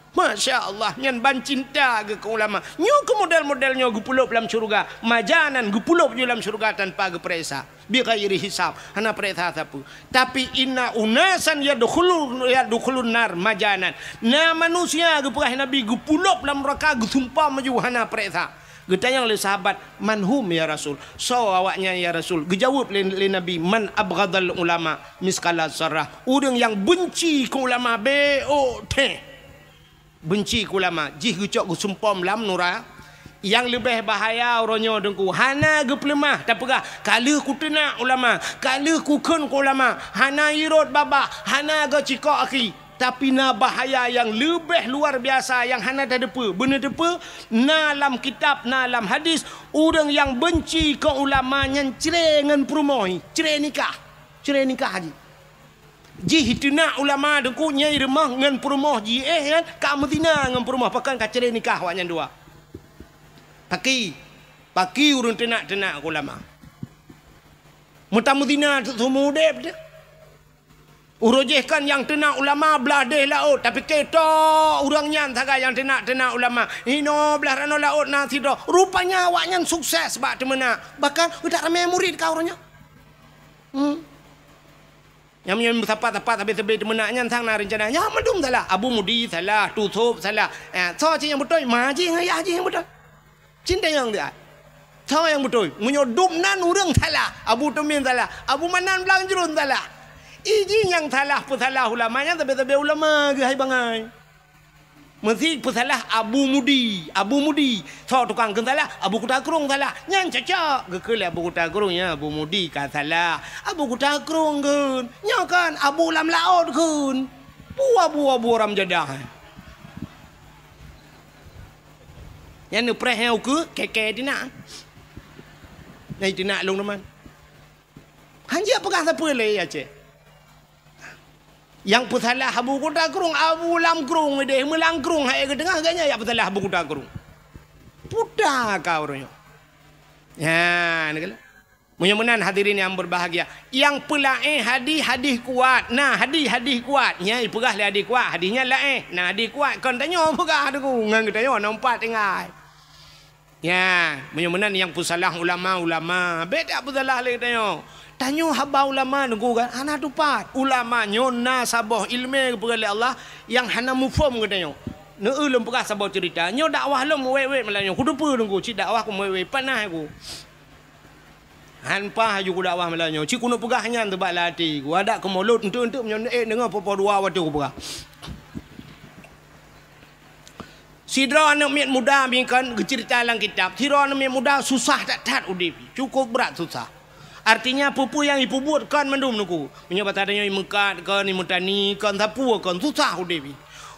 Masya Allah, nyan ban cinta geuh keu ulama. Nyoe keu model-model nyoe geupulop lam syeuruga. Majanan geupulop ju lam syeuruga tanpa geupareksa. Bighairi hisab, hana pareksa sapeue. Tapi inna unasan yadkhulun, yadkhulun nar majanan. Na manusia geupeugah Nabi geupulop lam neuraka geusumpah maju hana pareksa. Geutanyong lé sahabat, "Man hum ya Rasul?" Soe awaknyan ya Rasul? Geujaweueb lé, lé Nabi, "Man abghadal ulama miskala zarrah." Ureuëng nyang beunci keu ulama bék teuh. Beunci keu ulama, jih geucok geusumpom lam nura. Nyang leubeh bahaya uroe nyoe teungku, hana geupeuleumah tapeugah, "Ka lheueh kuteunak ulama, ka lheueh kukheun keu ulama, hana irot babah, hana geucikok aki." Tapi na bahaya nyang leubeh luar biasa nyang hana tateupeue. Beuneuteupeu, na lam kitab, na lam hadis, ureuëng nyang beunci keu ulama nyan cre ngon peurumoh, cre nikah. Cre nikah jih. Jih teunak ulama teungku nyang rumoh ngon peurumoh jih, eh, nyan ka meuzina ngon peurumoh, pakon ka cre nikah awaknyan dua. Paki, paki ureuëng teunak-teunak ulama. Meutameuzina seumeu udeb teuh. Uroe jih kan nyang teunak ulama blah deh laôt, tapi keutô ureuëng nyan sagai nyang teunak-teunak ulama. Inoe blah ranoe laôt na sidroe. Rupanya awaknyan sukses bak teumeunak. Bahkan utak ramé murit ka uroe nyoe. Hmm. Nyang meunyoe meusapat-sapat sabe-sabe teumeunak nyan sang na reuncana. Nyan mandum salah. Abu Mudi salah, Tusôb salah. Eh, soe cit nyang beutôi? Ma jih ngon yah jih nyang beutôi. Cintanyong dia. Soe nyang beutôi? Meunyoe dum nan ureuëng salah, Abu Tumin salah, Abu Manan Blang Jruen salah. Iji nyang salah peusalah ulama nyan sabe-sabe ulama geuhai bangai. Meusi peusalah Abu Mudi, Abu Mudi. Soe tukang kheun salah? Abu Kuta Krueng salah. Nyan cocok. Geukheun lé Abu Kuta Krueng, nyan Abu Mudi ka salah. Abu Kuta Krueng kheun. Nyoe kan Abu lam laôt kheun. Bua-bua-bua ram jadah. Nyan neupreh nyang ukeue, keke tinak. Nyang tinak lôn teuma. Hanjeuet peugah sapeue lé Aceh. Nyang peusalah Abu Kuta Krueng, Abu Lam Krueng deh, meulang krueng hai geuteungoh, gobnyan nyang peusalah Abu Kuta Krueng. Puta ka ureuëng nyoe. Nyan keuh. Meunyoe meunan hadirin yang berbahagia, nyang peulaén hadih, hadih kuat. Nah, hadih, hadih kuat. Nyan ipeugah lé hadih kuat, hadih nyan laén. Nah, hadih kuat kon tanyoe peugah teungku, ngon geutanyoe na empat tinggai. Ya, meunyoe meunan nyang peusalah ulama, ulama. Bék tapeusalah lé geutanyoe. Tanyoe haba ulama teungku kan hana tupat. Ulama nyoe na saboh iéleumé geupeugah lé Allah nyang hana muphom geutanyoe. Neu-eu lôn peugah saboh ceurita. Nyoe dakwah lôn meuwét-wét malam nyoe. Kuteupeue teungku, cit dakwah ku meuwét-wét, panas ku. Han paih laju kudakwah malam nyoe. Cit keuneuk peugah nyan teubak lam até ku. Adak keu mulod, eunteuk-eunteuk meunyoe neuék deungoe po-po dua watée kupeugah. Sidroe aneuëk miet muda bingkon geuceurita lam kitab. Sidroe aneuëk miet muda susah that-that udeb. Cukup brat susah. Artinya, peue-peue nyang jipeubuet kon mandum teungku. Meunyoe basa tanyoe jimeukat kon, jimeutani kon, sapeue kon, susah udeb.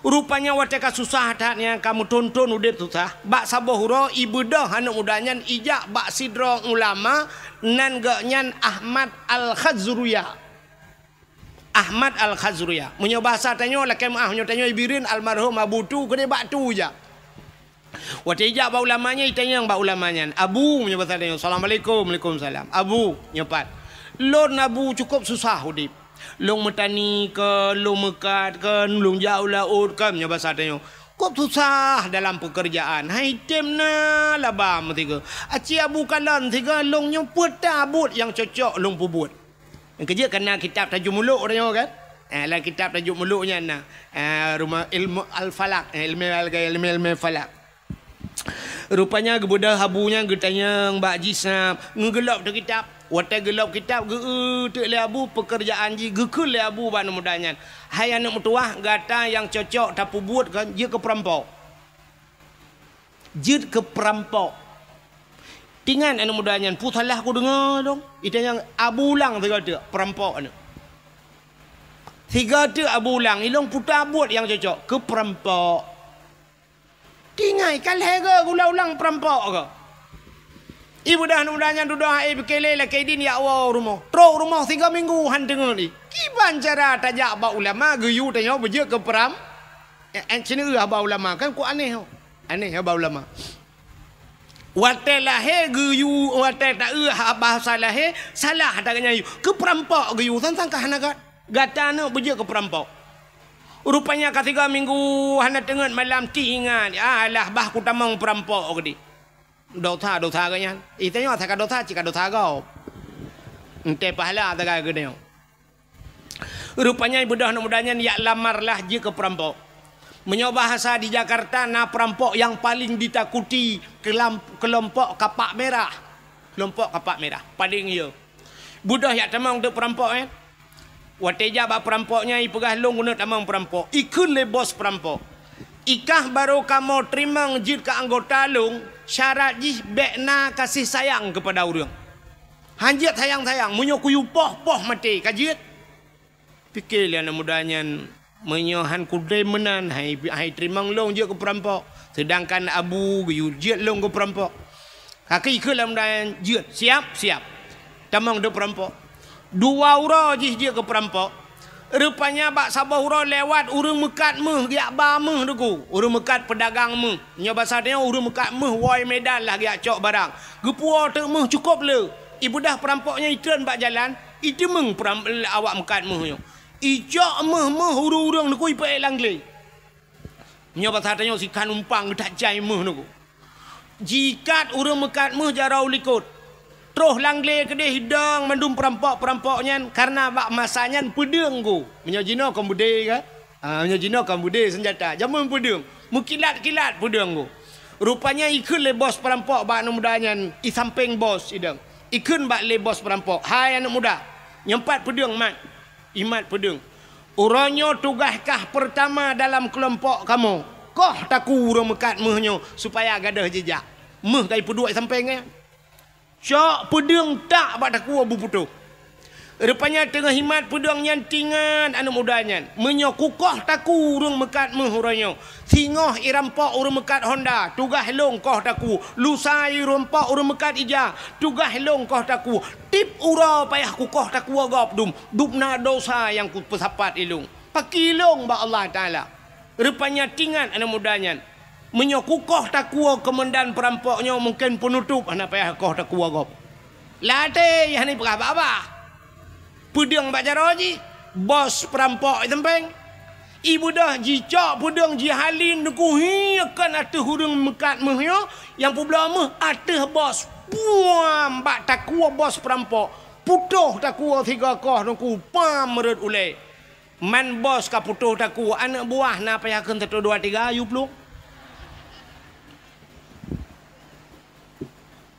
Rupanya watée ka susah that nyan, ka meuthon-thon udeb susah, bak saboh uroe ibeudôh aneuëk muda nyan ijak bak sidroe ulama nan geuh nyan Ahmad Al-Khazruya. Ahmad Al-Khazruya. Meunyoe basa tanyoe lakée meuáh, meunyoe tanyoe Bireuen almarhum Abu Tu keudeh bak Tu jak. Watée ijak bak ulama nyan, itanyong bak ulama nyan, "Abu," meunyoe basa tanyoe, "Assalamualaikum." "Waalaikumsalam." "Abu," nyoe pat, "lôn Abu cukup susah udeb. Lôn meutani kon, lôn meukat kon, lôn jak u laôt kon," meunyoe basa tanyoe. "Kôb susah dalam peukeurjaan, hai tem na laba meusigoe. Aci Abu kalon sigoe lôn nyoe peuta buet nyang cocok lôn peubuet." Nyang keujeuet ka na kitab Tajul Muluk tanyoe kan? Eh, lam kitab Tajul Muluk nyan na, eh, rumoh ilmu al-falak, eh, ilmu al-, ilmu, ilmu falak. Rupanya geubeudôh Abu nyan geutanyong bak jih snap, ngeugeulop teuh kitab. Watée geulop kitab, geu-eu teuk lé Abu peukeurjaan jih, geukheun lé Abu bak aneuëk muda nyan, "Hai aneuëk meutuwah, gata nyang cocok tapeubuet kon jeuet keu peurampok." Jeuet keu peurampok. Tingat aneuëk muda nyan, "Peue salah kudeungoe lôn?" Itanyong Abu ulang sigoe teuk, peurampok aneuëk. Sigoe teuk Abu ulang, "Ilôn peue tabuet nyang cocok?" "Keu peurampok." Tingai ka lhée goe gula ulang peurampok goe. Ibeudôh aneuk muda nyan dudoe hai pike lé lakée idin jak woe u rumoh. Trok u rumoh sigoe minggu han teungeut i. Kiban cara tajak bak ulama geuyue tanyoe beujeuet keu peram-, eh, eh, sineuk bak ulama kan ku aneh ho. Aneh ho bak ulama. Watée lahé geuyue, watée taeu ha-, bahasa lahé, salah ata geuh nyan yue. Keu peurampok geuyue sang-sang ka hana gat. Gata aneuk beujeuet keu peurampok. Rupanya ka sigoe minggu hana teungeut malam ti ingat, alah bah kutamong peurampok keudeh. Dosa-dosa geuh nyan. Itanyoe asai ka dosa, cit ka dosa gob. Entée pahala sagai geutanyoe. Rupanya ibeudôh aneuk muda nyan jak lamar lah jeuet keu peurampok. Meunyoe bahasa di Jakarta na peurampok nyang paleng ditakuti keulam-, keulompok kapak mirah. Keulompok kapak mirah, paleng yo. Beudôh jak tamong teuk peurampok nyan. Watée jak bak peurampok nyan ipeugah lôn keuneuk tamong peurampok. Ikheun lé bos peurampok, "Ikah barô kamoe teurimong jeuet keu anggota lôn, syarat jih bék na gaséh sayang keupada ureuëng. Han jeuet sayang-sayang, meunyoe kuyue poh-poh maté ka jeuet." Pike lé aneuk muda nyan, "Meunyoe han kudem meunan, hai, hai teurimong lôn jeuet keu peurampok, seudangkan abu geuyue jeuet lôn keu peurampok." Ka kheun lé aneuk muda nyan, "Jeuet, siap, siap." Tamong teuk peurampok. Dua uroe jih jeuet keu peurampok. Rupanya bak saboh uroe lewat ureuëng meukat méuh geujak ba méuh teungku. Ureuëng meukat peudagang méuh. Nyoe basa tanyoe ureuëng meukat méuh woe Medan lah geujak cok barang. Geupuwoe teuk méuh cukôp le. Ibeudôh peurampok nyan itreun bak jalan, iteumeung peuram-, awak meukat méuh nyoe. Icok méuh-méuh ureuëng-ureuëng teungku ipeuék lam glé. Nyoe basa tanyoe sikhan umpang geutak jai méuh teungku. Jikat ureuëng meukat méuh jaroe u likot. Troh lam glé keudeh idong mandum peurampok-peurampok nyan, kareuna bak masa nyan peudeueng teungku. Meunyoe jinoe kon beudé kan? Ah, meunyoe jinoe kon beudé seunjata. Jameun peudeueng, meukilat-kilat peudeueng teungku. Rupanya ikheun lé bos peurampok bak aneuk muda nyan i sampéng bos idong. Ikheun bak lé bos peurampok, "Hai aneuk muda, nyoe pat peudeueng mat." Imat peudeueng. "Uroe nyoe tugaih kah peurtama dalam keulompok kamoe. Koh takue ureuëng meukat méuh nyoe supaya gadôh jijak." Méuh ka ipeuduek sampéng nyan. Cok peudeueng tak bak takue beuputôh. Rupanya teungoh imat peudeueng nyan teuingat aneuk muda nyan, "Meunyoe kukoh takue ureuëng meukat méuh uroe nyoe, singoh irampok ureuëng meukat honda, tugaih lôn koh takue. Lusa irampok ureuëng meukat ija, tugaih lôn koh takue. Tiep uroe payah kukoh takue gob dum, dum na dosa nyang kupeusapat ilôn. Pakri lôn bak Allah Taala." Rupanya teuingat aneuk muda nyan, "Meunyoe kukoh takue keumandan peurampok nyoe, mungken peunutôp hana payah koh takue gob." Lam até hana ipeugah babah. Peudeueng bak jaroe jih, bos peurampok i sampéng. Ibeudôh jicok peudeueng jihalien teungku hi kon ateueh ureuëng meukat méuh nyoe, nyang peubloe méuh ateueh bos. Puam bak takue bos peurampok. Putôh takue sigoe koh teungku, pam rhot ulée. Man bos ka putôh takue, aneuk buah na payah kheun satu dua tiga yue plueng.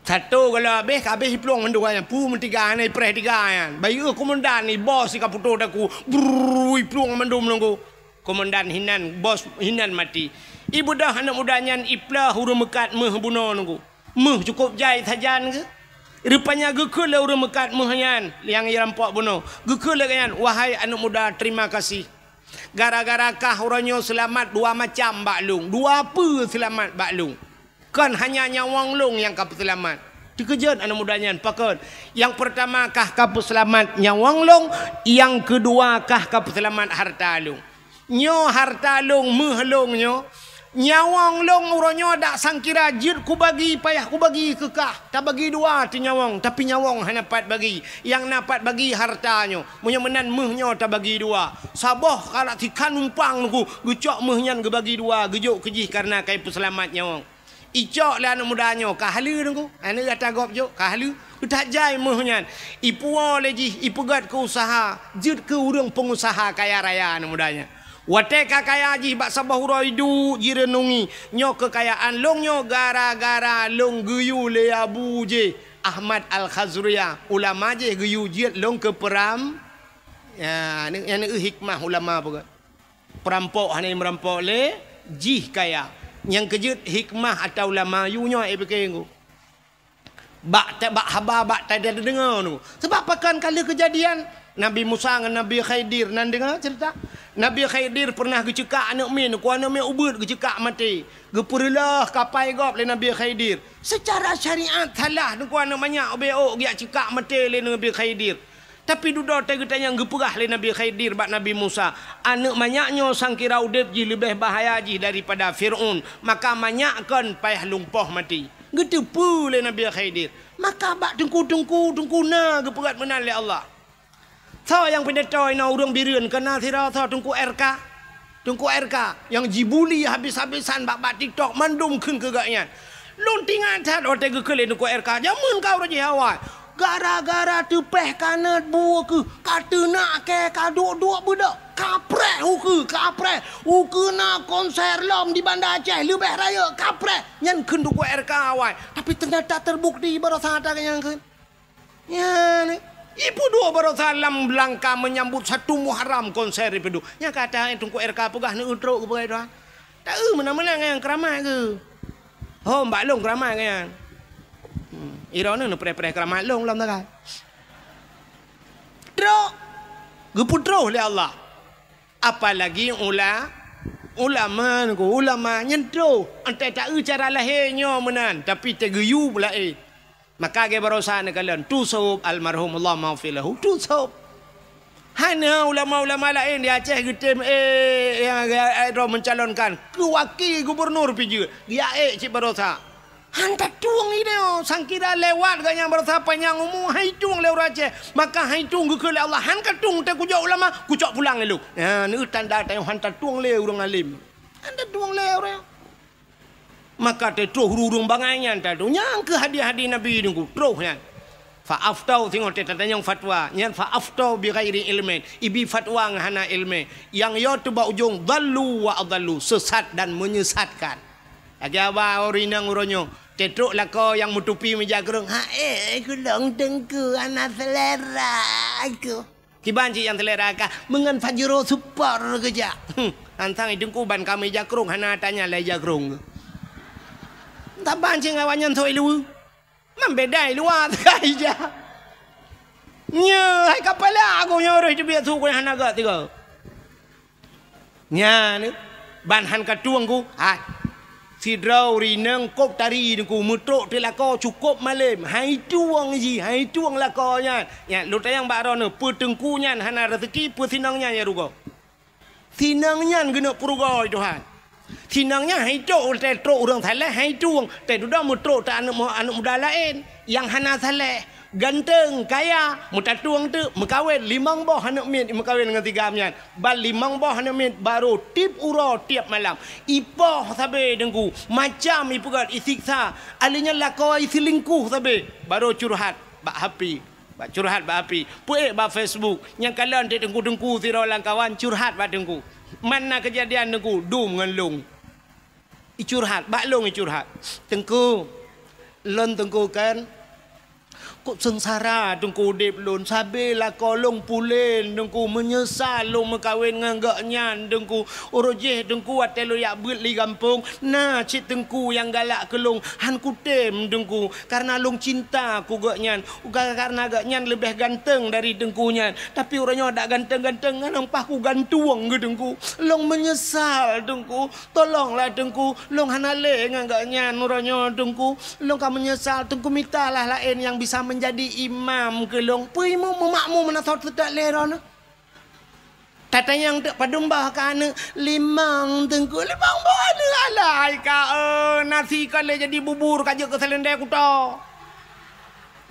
Satu gala habéh, ka habéh iplueng mandua nyan. Pu meutiga nyan, ipreh tiga nyan. Bayeue keumandan ni, bos ka putôh takue. Brrrr, iplueng mandum teungku. Keumandan hinan, bos hinan maté. Ibeudôh aneuk muda nyan iploh ureuëng meukat méuh bunoe teungku. Méuh cukôp jai sajan geuh. Rupanya geukheun lé ureuëng meukat méuh nyan nyang irampok bunoe. Geukheun lé geuh nyan, "Wahai aneuk muda, terima kasih. Gara-gara kah uroe nyoe seulamat dua macam bak lôn. Dua peue seulamat bak lôn. Kon hanya nyawöng lôn nyang ka peuseulamat." Teukeujot aneuk muda nyan, "Pakon?" "Nyang peurtama kah ka peuseulamat nyawöng lôn, nyang keudua kah ka peuseulamat hareuta lôn. Nyoe hareuta lôn, méuh lôn nyoe, nyawöng lôn uroe nyoe dak sangkira jeuet kubagi, payah kubagi keu kah. Tabagi dua teuh nyawöng, tapi nyawöng hana pat bagi. Nyang na pat bagi hareuta nyoe. Meunyoe meunan méuh nyoe tabagi dua." Saboh kalak sikhan umpang teungku, geucok méuh nyan geubagi dua, geujok keu jih kareuna ka ipeuseulamat nyawöng. Icok lé aneuk muda nyoe, ka haleue teungku. Aneuk gata gob jok, ka haleue. Geutak jai méuh nyan. Ipuwoe lé jih, ipeugöt keu useuha, jeuet keu ureuëng peungusaha kaya raya aneuk muda nyan. Watée ka kaya jih bak saboh uroe iduek jireunungi, "Nyoe keukayaan lôn nyoe gara-gara lôn geuyue lé abu jih, Ahmad Al-Khazriyah, ulama jih geuyue jeuet lôn keu peuram." Ya, nyan, nyan hikmah ulama peugah. Peurampok hana meurampok lé jih kaya. Nyang keujeuet hikmah ata ulama yue nyoe, eh, pike teungku. Bak ta-, bak haba, bak ta-, tadeungoe teungku. Sabab pakon ka lheueh keujadian Nabi Musa ngon Nabi Khidir, na deungoe ceurita? Nabi Khidir pernah geuceukak aneuk miet, ku aneuk miet ubeuet geuceukak maté. Geupeureuloh kapai gob lé Nabi Khidir. Seucara syariat salah, ku aneuk manyak ubé ôk geujak ceukak maté lé Nabi Khidir. Tapi dudoe teuh geutanyong geupeugah lé Nabi Khidir bak Nabi Musa, "Aneuk manyak nyoe sangkira udeb jih leubeh bahaya jih daripada Fir'aun, maka manyak kon payah lumpoh maté." Geuteupeue lé Nabi Khidir. Maka bak teungku-teungku, teungku na geupeugét meunan lé Allah. Soe nyang pidato inoe ureuëng Bireuen, keu na sidroe soe Teungku R K? Teungku R K nyang jibuli habis-habisan bak, bak TikTok, mandum kheun keu gobnyan. Lôn teuingat that watée geukheun lé Teungku R K, jameun ka uroe jih awai. Gara-gara teupeh kanot bu ukeue, ka teunak kée, ka duek-duek beudôk, ka preh ukeue, ka preh. Ukeue na konser lom di Banda Aceh, leubeh rayeuk, ka preh. Nyan kheun Teungku R K awai. Tapi teunyata teubukti baroesa that nyang kheun. Nyan, ipeuduek baroesa lam rangka menyambut satu Muharram konser ipeuduek. Nyang ka that Teungku R K peugah neueu trok keu peugah Tuhan. Taeu meunan-meunan nyang keuramat keu. Hom bak lôn keuramat keu nyan. Hmm, droeneuh neupreh-preh keuramat lôn lom tagai. Trok geupeutroh lé Allah. Apalagi ula-, ulama, ulama nyan troh. Entah taeu cara lahé nyoe meunan, tapi teugeuyue laén. Maka lagée baroesa neukalon, tu sôb almarhum, Allahumma ghfir lahu, tu sôb. Hana ulama-ulama laén di Aceh geutem, eh, nyang, eh, droe mencalonkan keu wakil gubernur pih jeuet, geujak ék cit baroesa. Han tatueng idéh, sangkira lewat gobnyan baroesa panyang umu, han itueng lé ureuëng Aceh. Maka han itueng geukheun lé Allah, han katueng teuh kujok ulama, kucok pulang lé lôn. Nyan, neueu tanda tanyoe han tatueng lé ureuëng além. Han tatueng lé ureuëng. Maka teutroh ureuëng bangai nyan tatu. Nyang keu hadis-hadis Nabi nunggu troh nyan. Fa aftau, singoh teutatanyong fatwa. Nyan fa aftau bi ghairi ilmin. Ibi fatwa ngon hana ilmi. Nyang yo teuh bak ujong dhallu wa adhallu, sesat dan menyesatkan. Lagée haba ureuëng inong uroe nyoe, teutrok lakoe nyang meutupi meujakrong, "Hai, kulong teungku hana selera aku." Kiban cit nyang selera kah, meungon Pajero Sport keujak. Hmm, antang teungku ban ka meujakrong hana tanya lé jakrong. Taban cit ngon awaknyan soi luweue. Man beda luwa teuka ija. Nyoe hai kapala aku nyoe roh teubiet su ku hana gak tiga. Nyan, ban han katueng ku, hai. Sidroe ureuëng inong kop tari nungku meutrok teulakoe cukop malem, han itueng jih, han itueng lakoe nyan. Nyan lôn tanyong bak droeneuh, peue teungku nyan hana raseuki, peue sinong nyan nyang rugoe? Sinong nyan geuneuk peurugoe Tuhan. Sinong nyan han itueng, teutrok ureuëng saleh han itueng, teududoe meutrok teu aneuëk mu-, aneuëk muda laén nyang hana saleh. Ganteng, kaya, meutatueng teuk, meukawen limong boh aneuëk miet, meukawen ngon si Gam nyan. Ban limong boh aneuëk miet barô tiep uroe tiep malam. Ipoh sabe teungku, macam ipeugét isiksa. Alèh nyan lakoe iseulingkuh sabe, barô curhat bak H P. Bak curhat bak H P. Peuék bak Facebook. Nyang kalon teungku-teungku sidroe lam kawan curhat bak teungku. Man na keujadian teungku, dum ngon lôn. Icurhat, bak lôn icurhat. Teungku, lôn teungku kan, kok seungsara teungku udeb lôn, sabe lakoe lôn pulen teungku, meunyeusal lôn meukawen ngon gobnyan teungku. Uroe jih teungku watée lôn jak beuet li gampông, na cit teungku nyang galak keu lôn, han kutem teungku, karena lôn cinta keu gobnyan, ka-, karena gobnyan leubeh ganteng dari teungku nyan. Tapi uroe nyoe dak ganteng-ganteng ngon paih kugantueng keu teungku. Lôn meunyeusal teungku. Tolonglah teungku, lôn hana lé ngon gobnyan uroe nyoe teungku. Lôn ka meunyeusal teungku, mitalah laén nyang bisa meunjadi imam keu lôn. Peue imum meumakmum meunan sot teutak lé droeneuh. Tatanyong teuk padum boh ka aneuëk, limong teungku, limong boh aneuëk alai ka, eh, nasi ka lé jadi bubur ka jeuet keu salendai kuto.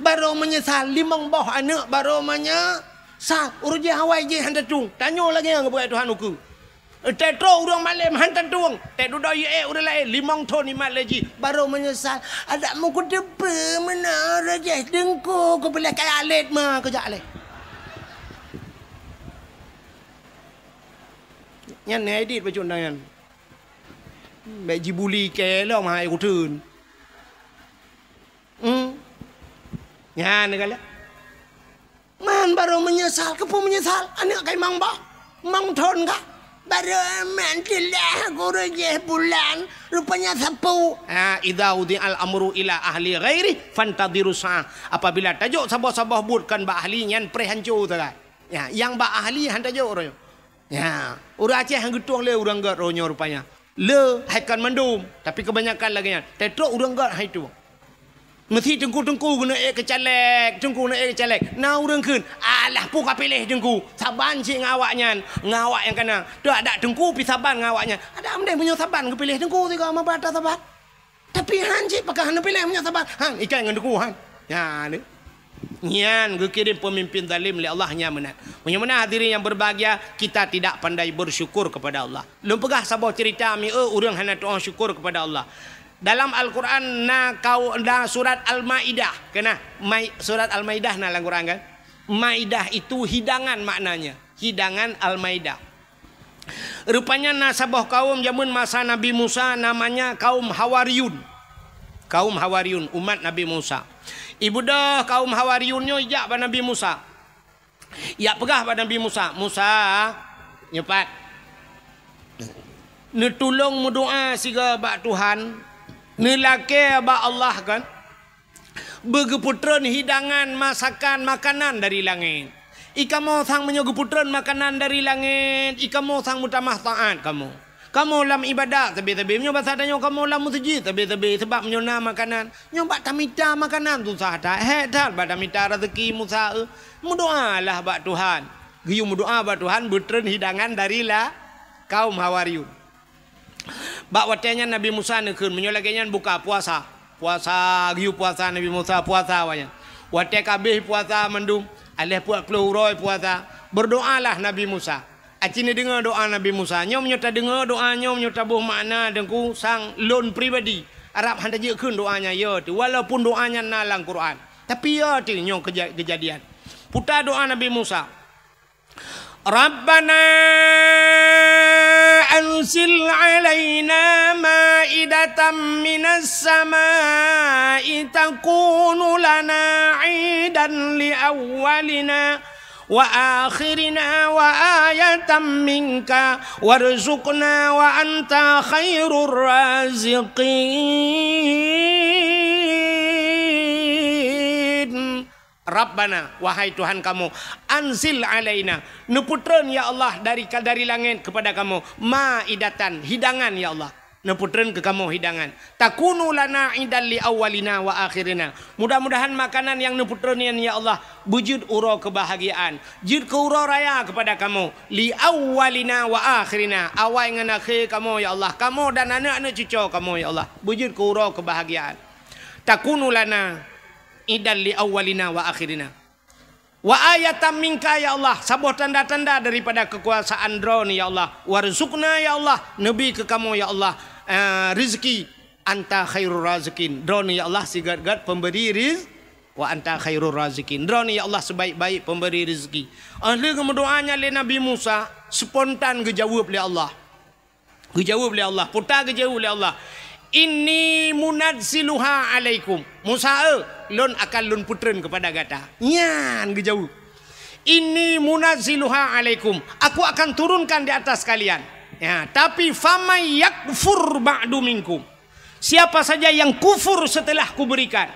Barô meunyeusal limong boh aneuëk barô meunyeusal. Uroe jih awai jih han tatueng. Tanyoe lagée nyang geupeugah Tuhan ukeue. Teutrok ureuëng malem han tatueng, teududoe ié ureuëng laén limong thon imat lé jih, barô meunyeusal. Adak meukuteupeu meunan rajah teungku, kupiléh kaya lét ma keujak lé. Nyan nai dit bacut nyan. Bék jibuli kée lom hai kuteun. Hmm. Nyan galak. Man barô meunyeusal, keupeue meunyeusal? Aneuëk kai mang bah, mang thon kah? Barô man teulah gurée jih bulan, rupanya sapeue. Ha, idza wudi'al amru ila ahli ghairi, fantadhiru sa'ah. Apabila tajok saboh-saboh buet kon bak ahli nyan, preh hanco sagai. Ya, nyang bak ahli han tajok uroe nyoe. Ya, ureuëng Aceh han geutueng lé ureuëng gét uroe nyoe rupanya. Le hai kon mandum, tapi kebanyakan lagée nyan. Tetrok ureuëng gét hai tueng. Meusi teungku-teungku geuneuk ék keu caleg, teungku geuneuk ék keu caleg. Na ureuëng kheun, "Alah, peue kapiléh teungku? Saban cit ngon awaknyan, ngon awak nyang kana. Teuadak teungku pi saban ngon awaknyan." Adak meudeh meunyoe saban geupiléh teungku sigoe meuba ata saban. Tapi han cit pakon hana piléh meunyoe saban. Han, ikai ngon teungku han. Nyan, nyan geukirém peumimpin zalim lé Allah nyan meunan. Meunyoe meunan hadirin yang berbahagia, kita tidak pandai bersyukur kepada Allah. Lôn peugah saboh cerita mieu ureuëng hana tuoh syukur kepada Allah. Dalam Al-Quran na kau na surat Al-Maidah. Kena mai surat Al-Maidah na lam Quran kan? Maidah itu hidangan maknanya. Hidangan Al-Maidah. Rupanya na saboh kaum jameun masa Nabi Musa namanya kaum Hawariyun. Kaum Hawariyun, umat Nabi Musa. Ibudoh kaum Hawariyun nyoe ijak bak Nabi Musa. Ijak peugah bak Nabi Musa, "Musa, nyoe pat. Neutulông meudoa sigoe bak Tuhan, neulakée bak Allah kan." Beugeupeutreun hidangan masakan makanan dari langét. Ikamoe sang meunyoe geupeutreun makanan dari langét, ikamoe sang meutamah taát kamoe. Kamoe lam ibadat sabe-sabe, meunyoe basa tanyoe kamoe lam meuseujid sabe-sabe, sabab meunyoe na makanan, nyoe bak tamita makanan susah that, hék that bak tamita raseuki Musa, eh. Meudoalah bak Tuhan. Geuyue meudoa bak Tuhan beutreun hidangan dari la kaum Hawariyun. Bak watée nyan Nabi Musa neukheun, meunyoe lagée nyan buka puasa. Puasa, geuyue puasa Nabi Musa, puasa awaknyan. Watée ka abéh puasa mandum, aléh peuet ploh uroe puasa, berdoalah Nabi Musa. Aci neudeungoe doa Nabi Musa. Nyoe meunyoe tadeungoe doa nyoe, meunyoe taboh makna teungku sang lôn pribadi, Arab han tajeuet kheun doa nyan, ya teuh. Walaupun doa nyan na lam Quran. Tapi ya teuh nyoe keja-, kejadian. Puta doa Nabi Musa. ربنا أنزل علينا مائدة من السماء تكون لنا عيدا لأولنا وآخرنا وآية منك وارزقنا وأنت خير الرازقين. Rabbana, wahai Tuhan kamoe, anzil alaina, neupeutreun ya Allah dari, dari langét kepada kamoe, maidatan, hidangan ya Allah. Neupeutreun keu kamoe hidangan. Takunu lana idan li awwalina wa akhirina. Mudah-mudahan makanan nyang neupeutreun nyan ya Allah beujeuet uroe keubahgiaan, jeuet keu uroe raya kepada kamoe, li awwalina wa akhirina, awai ngon akhé kamoe ya Allah, kamoe dan aneuk-aneuk cucoe kamoe ya Allah, beujeuet keu uroe keubahgiaan. Takunu lana idan li awwalina wa akhirina. Wa ayatan minka ya Allah, saboh tanda-tanda daripada kekuasaan Droeneuh ya Allah. Warzuqna ya Allah, neubi keu kamoe ya Allah, eh, rezeki. Anta khairur raziqin. Droeneuh ya Allah sigét-gét pemberi riz-, wa anta khairur raziqin. Droeneuh ya Allah sebaik-baik pemberi rezeki. Óh lheueh geumeudoa nyan lé Nabi Musa, spontan geujaweueb lé Allah. Geujaweueb lé Allah, puta geujaweueb lé Allah, "Inni munazziluha alaikum." Musa, eh, lôn akan lôn peutreun kepada gata. Nyan geujaweueb. "Inni munazziluha alaikum." Aku akan turunkan di atas kalian. Ya, tapi faman yakfur ba'du minkum. Siapa saja yang kufur setelah kuberikan,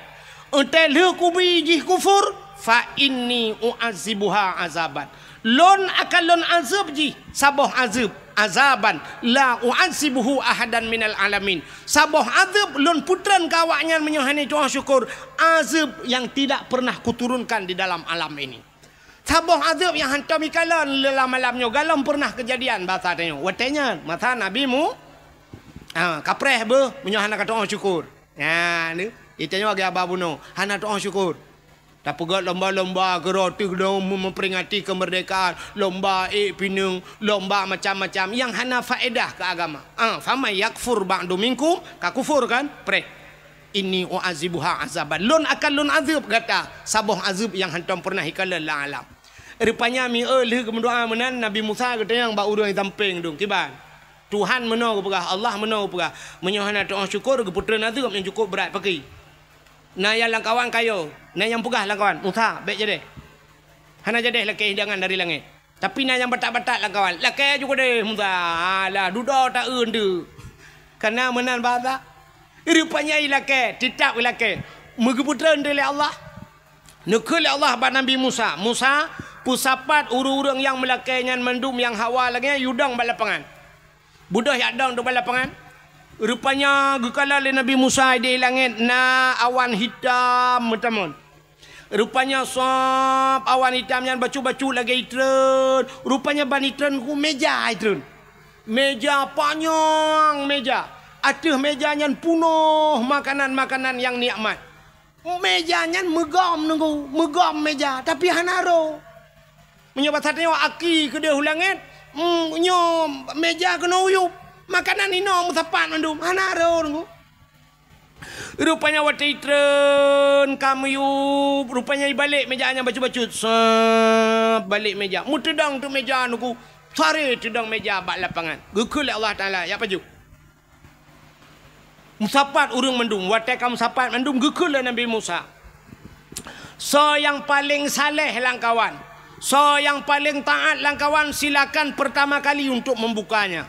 enteuk lheueh kubi jih kufur, fa inni u'azibuha azaban. Lôn akan lôn azeueb jih saboh azeueb, azaban la u'azibuhu ahadan minal alamin. Saboh azeueb lôn peutreun keu awaknyan meunyoe hana tu'oh syukur, azeueb yang tidak pernah kuturunkan di dalam alam ini. Saboh azeueb nyang hantom ikalon lam alam nyoe galom pernah keujadian basa tanyoe. Watée nyan masa Nabi Mu-, ha, kapreh beuh meunyoe hana katu'oh syukur. Nyan, itanyoe lagée haba bunoe, hana tu'oh syukur. Tapeugét lomba-lomba keudroe teuh dong meuperingati kemerdekaan, lomba ék pineung, lomba macam-macam nyang hana faedah keu agama. Ah, faman yakfur ba'du minkum, ka kufur kan? Preh. Inni u'azibuha azaban. Lôn akan lôn azeueb gata saboh azeueb nyang hantom pernah ikalon lam alam. Rupanya mieu lheueh geumeudoa meunan, Nabi Musa geutanyong bak ureuëng sampéng dong, "Kiban? Tuhan meunoe geupeugah, Allah meunoe geupeugah, meunyoe hana tu'oh syukur, geupeutreun azeueb nyang cukup brat pakri." Na nyang lam kawan kayo, na nyang peugah lam kawan, "Musa, bék jadeh. Hana jadeh lakée hidangan dari langét." Tapi na nyang batat-batat lam kawan, "Lakée ju keudeh, Musa. Alah, dudoe taeu deuh." Kana meunan basa. Rupanya ilakée, teutab ilakée. Meugeupeutreun lé Allah. Neukheun lé Allah bak Nabi Musa, "Musa, Peusapat ureuëng-ureuëng nyang meulakée nyan mandum nyang hawa lagée nyan yue dong bak lapangan. Beudôh jak dong teuk bak lapangan. Rupanya geukalon lé Nabi Musa di langét na awan hitam meutamon. Rupanya sab awan hitam nyan bacut-bacut lagée itreun. Rupanya ban itreun ku méja itreun. Méja panyang méja. Ateueh méja nyan punoh makanan-makanan nyang nikmat. Méja nyan meugom nunggu, meugom méja, tapi hana roe. Meunyoe basa tanyoe aki keudeh u langét, mm, nyoe méja keunoe uyueb. Makanan inoe meusapat mandum, hana roe nunggu. Rupanya watée itreun ka meuyueb, rupanya ibalek méja nyan bacut-bacut. Sab balek méja. Meuteudong teuk méja nunggu. Sare teudong méja bak lapangan. Geukheun lé Allah Taala, "Jak pajoh." Meusapat ureuëng mandum, watée ka meusapat mandum geukheun lé Nabi Musa, "Soe nyang paleng saleh lamkawan, soe nyang paleng taát lamkawan, silakan pertama kali untuk membukanya."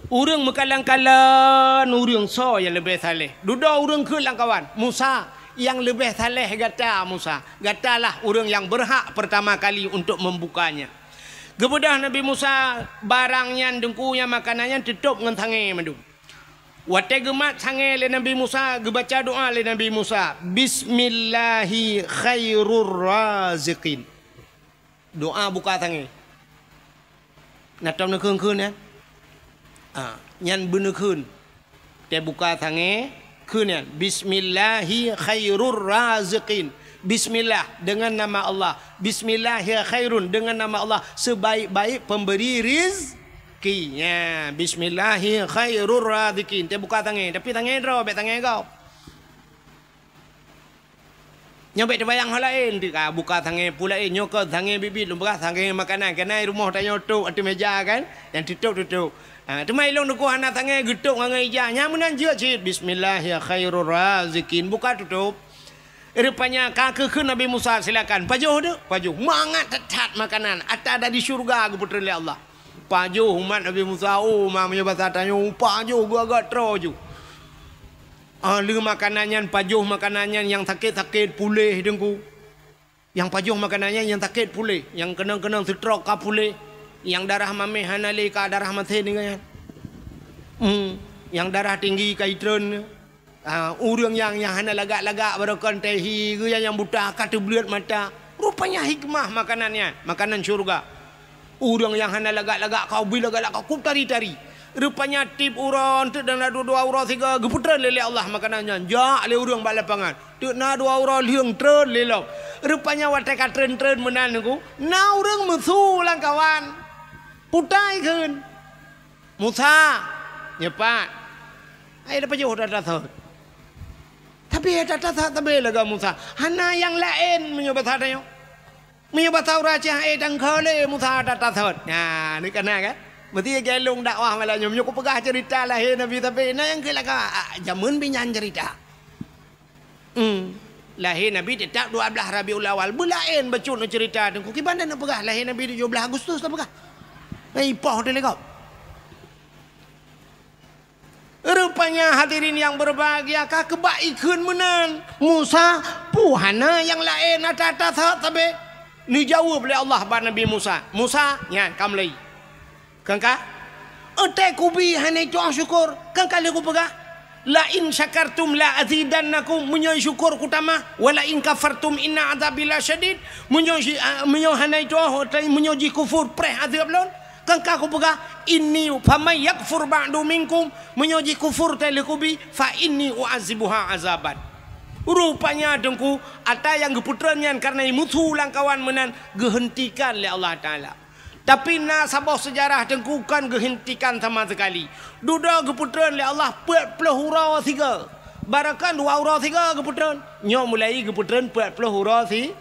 Ureuëng meukalon-kalon ureuëng soe nyang leubeh saleh. Dudoe ureuëng kheun lamkawan, "Musa, nyang leubeh saleh gata Musa. Gatalah ureuëng nyang beurhak pertama kali untuk membukanya." Geubeudôh Nabi Musa barang nyan deungku nyang makanan nyan teutôb ngon sangée mandum. Watée geumat sangée lé Nabi Musa, geubaca doá lé Nabi Musa, "Bismillahi khairur raziqin." Doá buka sangée. Na tom neukheun-kheun nyan? Ah, nyan beuneukheun. Teubuka sangée, kheun nyan, "Bismillahi khairur raziqin." Bismillah, dengan nama Allah. "Bismillahi khairun," dengan nama Allah, sebaik-baik pemberi rizki. Ya, "Bismillahi khairur raziqin." Teubuka sangée, tapi sangée droe, bék sangée gob. Nyoe bék teubayang hal laén, teuka buka sangée peue laén, nyoe keuh sangée biet-biet lôn peugah, sangée makanan, keunan rumoh tanyoe tôb ateueh méja kan, nyang teutôb-teutôb. Ha, teuma ilôn deuh hana sangée geutôb ngon ija, nyang meunan jeuet cit, "Bismillahi khairur raziqin," buka tutôb. Rupanya ka geukheun Nabi Musa, "Silakan, pajoh deuh, pajoh." Mangat that-that makanan, ata dari syeuruga geupeutreun lé Allah. Pajoh umat Nabi Musa, oh, ma meunyoe basa tanyoe, pajoh geuagak troe ju. Ah, lheueh makanan nyan, pajoh makanan nyan, nyang sakét-sakét puléh teungku. Nyang pajoh makanan nyan, nyang sakét puléh, nyang keunong-keunong seutrok ka puléh, nyang darah mamèh hana lé ka darah masen nyan. Hmm, nyang darah tinggi ka itreun. Ah, ureuëng nyang, nyang hana lagak-lagak baroe kon teuh hi, geuh nyang buta ka teubleuet mata. Rupanya hikmah makanan nyan, makanan syeuruga. Ureuëng nyang hana lagak-lagak ka ubit lagak-lagak ka kup tari-tari. Rupanya tiep uroe teuk na dua-dua uroe sigoe geupeutreun lé, lé Allah makanan nyan. Jak lé ureuëng bak lapangan. Teuk na dua uroe lheueng treun lé lom. Rupanya watée ka treun-treun meunan nungku, na ureuëng meusu lamkawan. Putai kheun. "Musa, nyoe pat. Hai, tapajoh that-that sot." Tapi hai that-that sot sabe lagak Musa. Hana nyang laén meunyoe basa tanyoe. Meunyoe basa ureuëng Aceh, hai tangkho lé Musa that-that sot. Nah, ni kana kan? Mesti gelong dakwah malam nyoe. Meunyoe kupeugah cerita lahé Nabi sabe, na nyang keu lagak, ah, jameun binyan cerita. Hmm. Lahé Nabi teutap dua blaih Rabiul Awal. Beulaén bacut neucerita teungku. Kiban neupeugah lahé Nabi tujoh blaih Agustus tapeugah. Hai, ipoh teuh lé gob. Rupanya hadirin yang berbahagia, ka keubah ikheun meunan. Musa, peue hana nyang laén ata-ata sabe? Neujaweueb lé Allah bak Nabi Musa. Musa, nyan ka mulai. Kangka? Eunteuk kubi hana itu'oh syukur. Kangka lheueh kupeugah, "La in syakartum la azidannakum," meunyoe syukur kutamah, "wa la in kafartum inna adzabi lasyadid," meunyoe si-, a, meunyoe hana itu'oh, tai meunyoe jih kufur, preh azeueb lôn. Kangka kupeugah, "Inni faman yakfur ba'du minkum," meunyoe jih kufur tai lheueh kubi, "fa inni u'azibuha azaban." Rupanya teungku, ata nyang geupeutreun nyan kareuna musu lamkawan meunan geuheuntikan lé Allah Taala. Tapi na saboh seujarah teungku kon geuheuntikan sama seukali. Dudoe geupeutreun lé Allah peuet ploh uroe sigoe. Baroe kon dua uroe sigoe geupeutreun. Nyoe mulai geupeutreun peuet ploh uroe si-,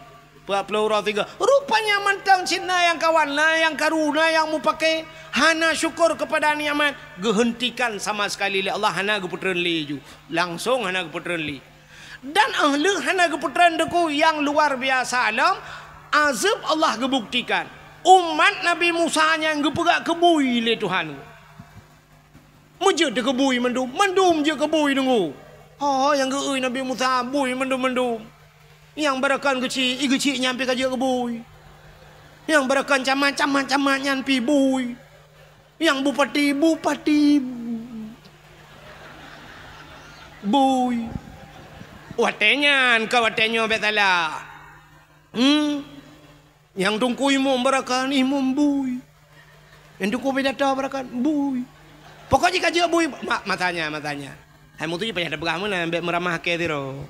peuet ploh uroe sigoe. Rupanya mantong cit na nyang kawan, na nyang karu, na nyang mupake, hana syukur keupada nikmat, geuheuntikan sama seukali lé Allah, hana geupeutreun lé ju. Langsong hana geupeutreun lé. Dan óh lheueh hana geupeutreun teungku nyang luar biasa lom, azeueb Allah geubuktikan. Umat Nabi Musa nyan geupeugah keubui lé Tuhan. Meujeuet teuh keubui mandum, mandum jeuet keubui teungku. Ho nyang geu-eu Nabi Musa bui mandum-mandum. Nyang baroe kon geuchik, i geuchik nyan pih ka jeuet keubui. Nyang beureukan camat, camat, camat nyan pih bui. Nyang bupati, bupati bui. Watée nyan ka watée nyoe bék salah. Hmm. Nyang teungku imum beureukan, imum bui. Nyang teungku pidato beureukan, bui. Pokok jih ka jeuet bui, ma-, masanya, masanya. Hai mutu jih payah tapeugah meunan, bék meuramah kée sidroe.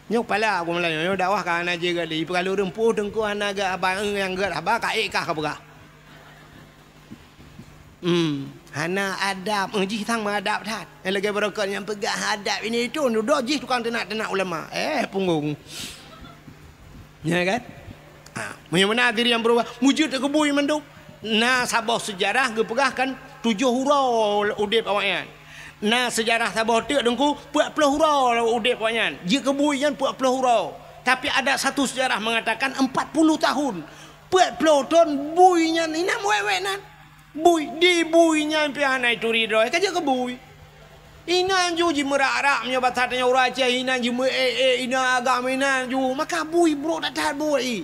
Nyoe pala aku mulai, nyoe dakwah ka hana jeuet gali. Peugah lôn ureuëng peue teungku hana gét haba, nyang gét haba ka ék kah ka peugah. Hmm, hana adab, eh, jih sang meuadab that. Nyang lagée beureukat nyang peugah adab ini itu, dudoe jih tukang teunak-teunak ulama. Eh, punggong. Ya kan? Ha, meunyoe meunan diri nyang beurubah, mujud keubui mandum. Na saboh seujarah geupeugah kan tujoh uroe udeb awaknyan. Na seujarah saboh teuk deungku, peuet ploh uroe udeb awaknyan. Jeuet keubui nyan peuet ploh uroe. Tapi ada satu sejarah mengatakan empat puluh tahun. Peuet ploh thon bui nyan inam wék-wék nan. Bui, di bui nyan pih hana ituri droe, ka jeuet keubui. Inan ju jimeurak-rak meunyoe basa tanyoe ureuëng Aceh, inan jimeuék-ék, inan agam inan ju, maka bui brok that-that bui.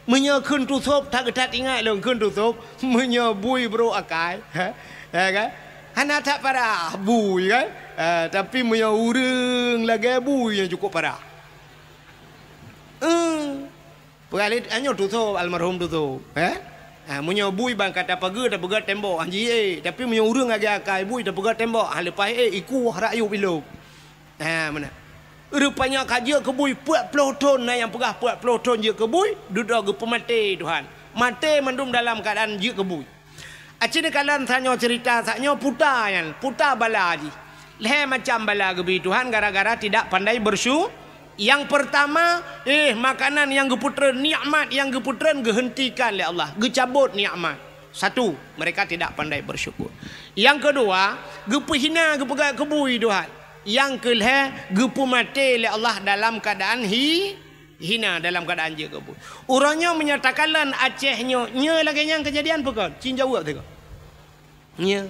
Meunyoe kheun tusôb, that-that ingat lôn kheun tusôb, meunyoe bui brok akai, ha? Ya kan? Hana that parah bui kan? Ha, tapi meunyoe ureuëng lagée bui nyang cukup parah. Eh. Peugah lé, nyoe tusôb, almarhum tusôb, eh? Ha, meunyoe bui ban ka tapeugét, tapeugét tembok, han jiék. Tapi meunyoe ureuëng lagée akai bui, tapeugét tembok, ha, leupah ék, ikueh rakyueb ilôb. Ha, meunan. Rupanya ka jeuet keubui peuet ploh thon, na nyang peugah peuet ploh thon jeuet keubui, dudoe geupeumaté Tuhan. Maté mandum dalam keuadaan jeuet keubui. Aci neukalon tanyoe ceurita saat nyoe puta nyan, puta bala jih. Lhée macam bala geubri Tuhan gara-gara tidak pandai bersyu-, nyang peurtama, eh, makanan nyang geupeutreun, nikmat nyang geupeutreun geuheuntikan lé Allah, geucabot nikmat. Satu, mereka tidak pandai bersyukur. Nyang keudua, geupeuhina, geupeugah keubui Tuhan. Nyang keulhée, geupeumaté lé Allah dalam keuadaan hi-, hina dalam keuadaan jeuet keubui. Uroe nyoe meunyoe takalon Aceh nyoe, nyoe lagée nyan keujadian peue kon? Cit jaweueb teuka. Nyoe.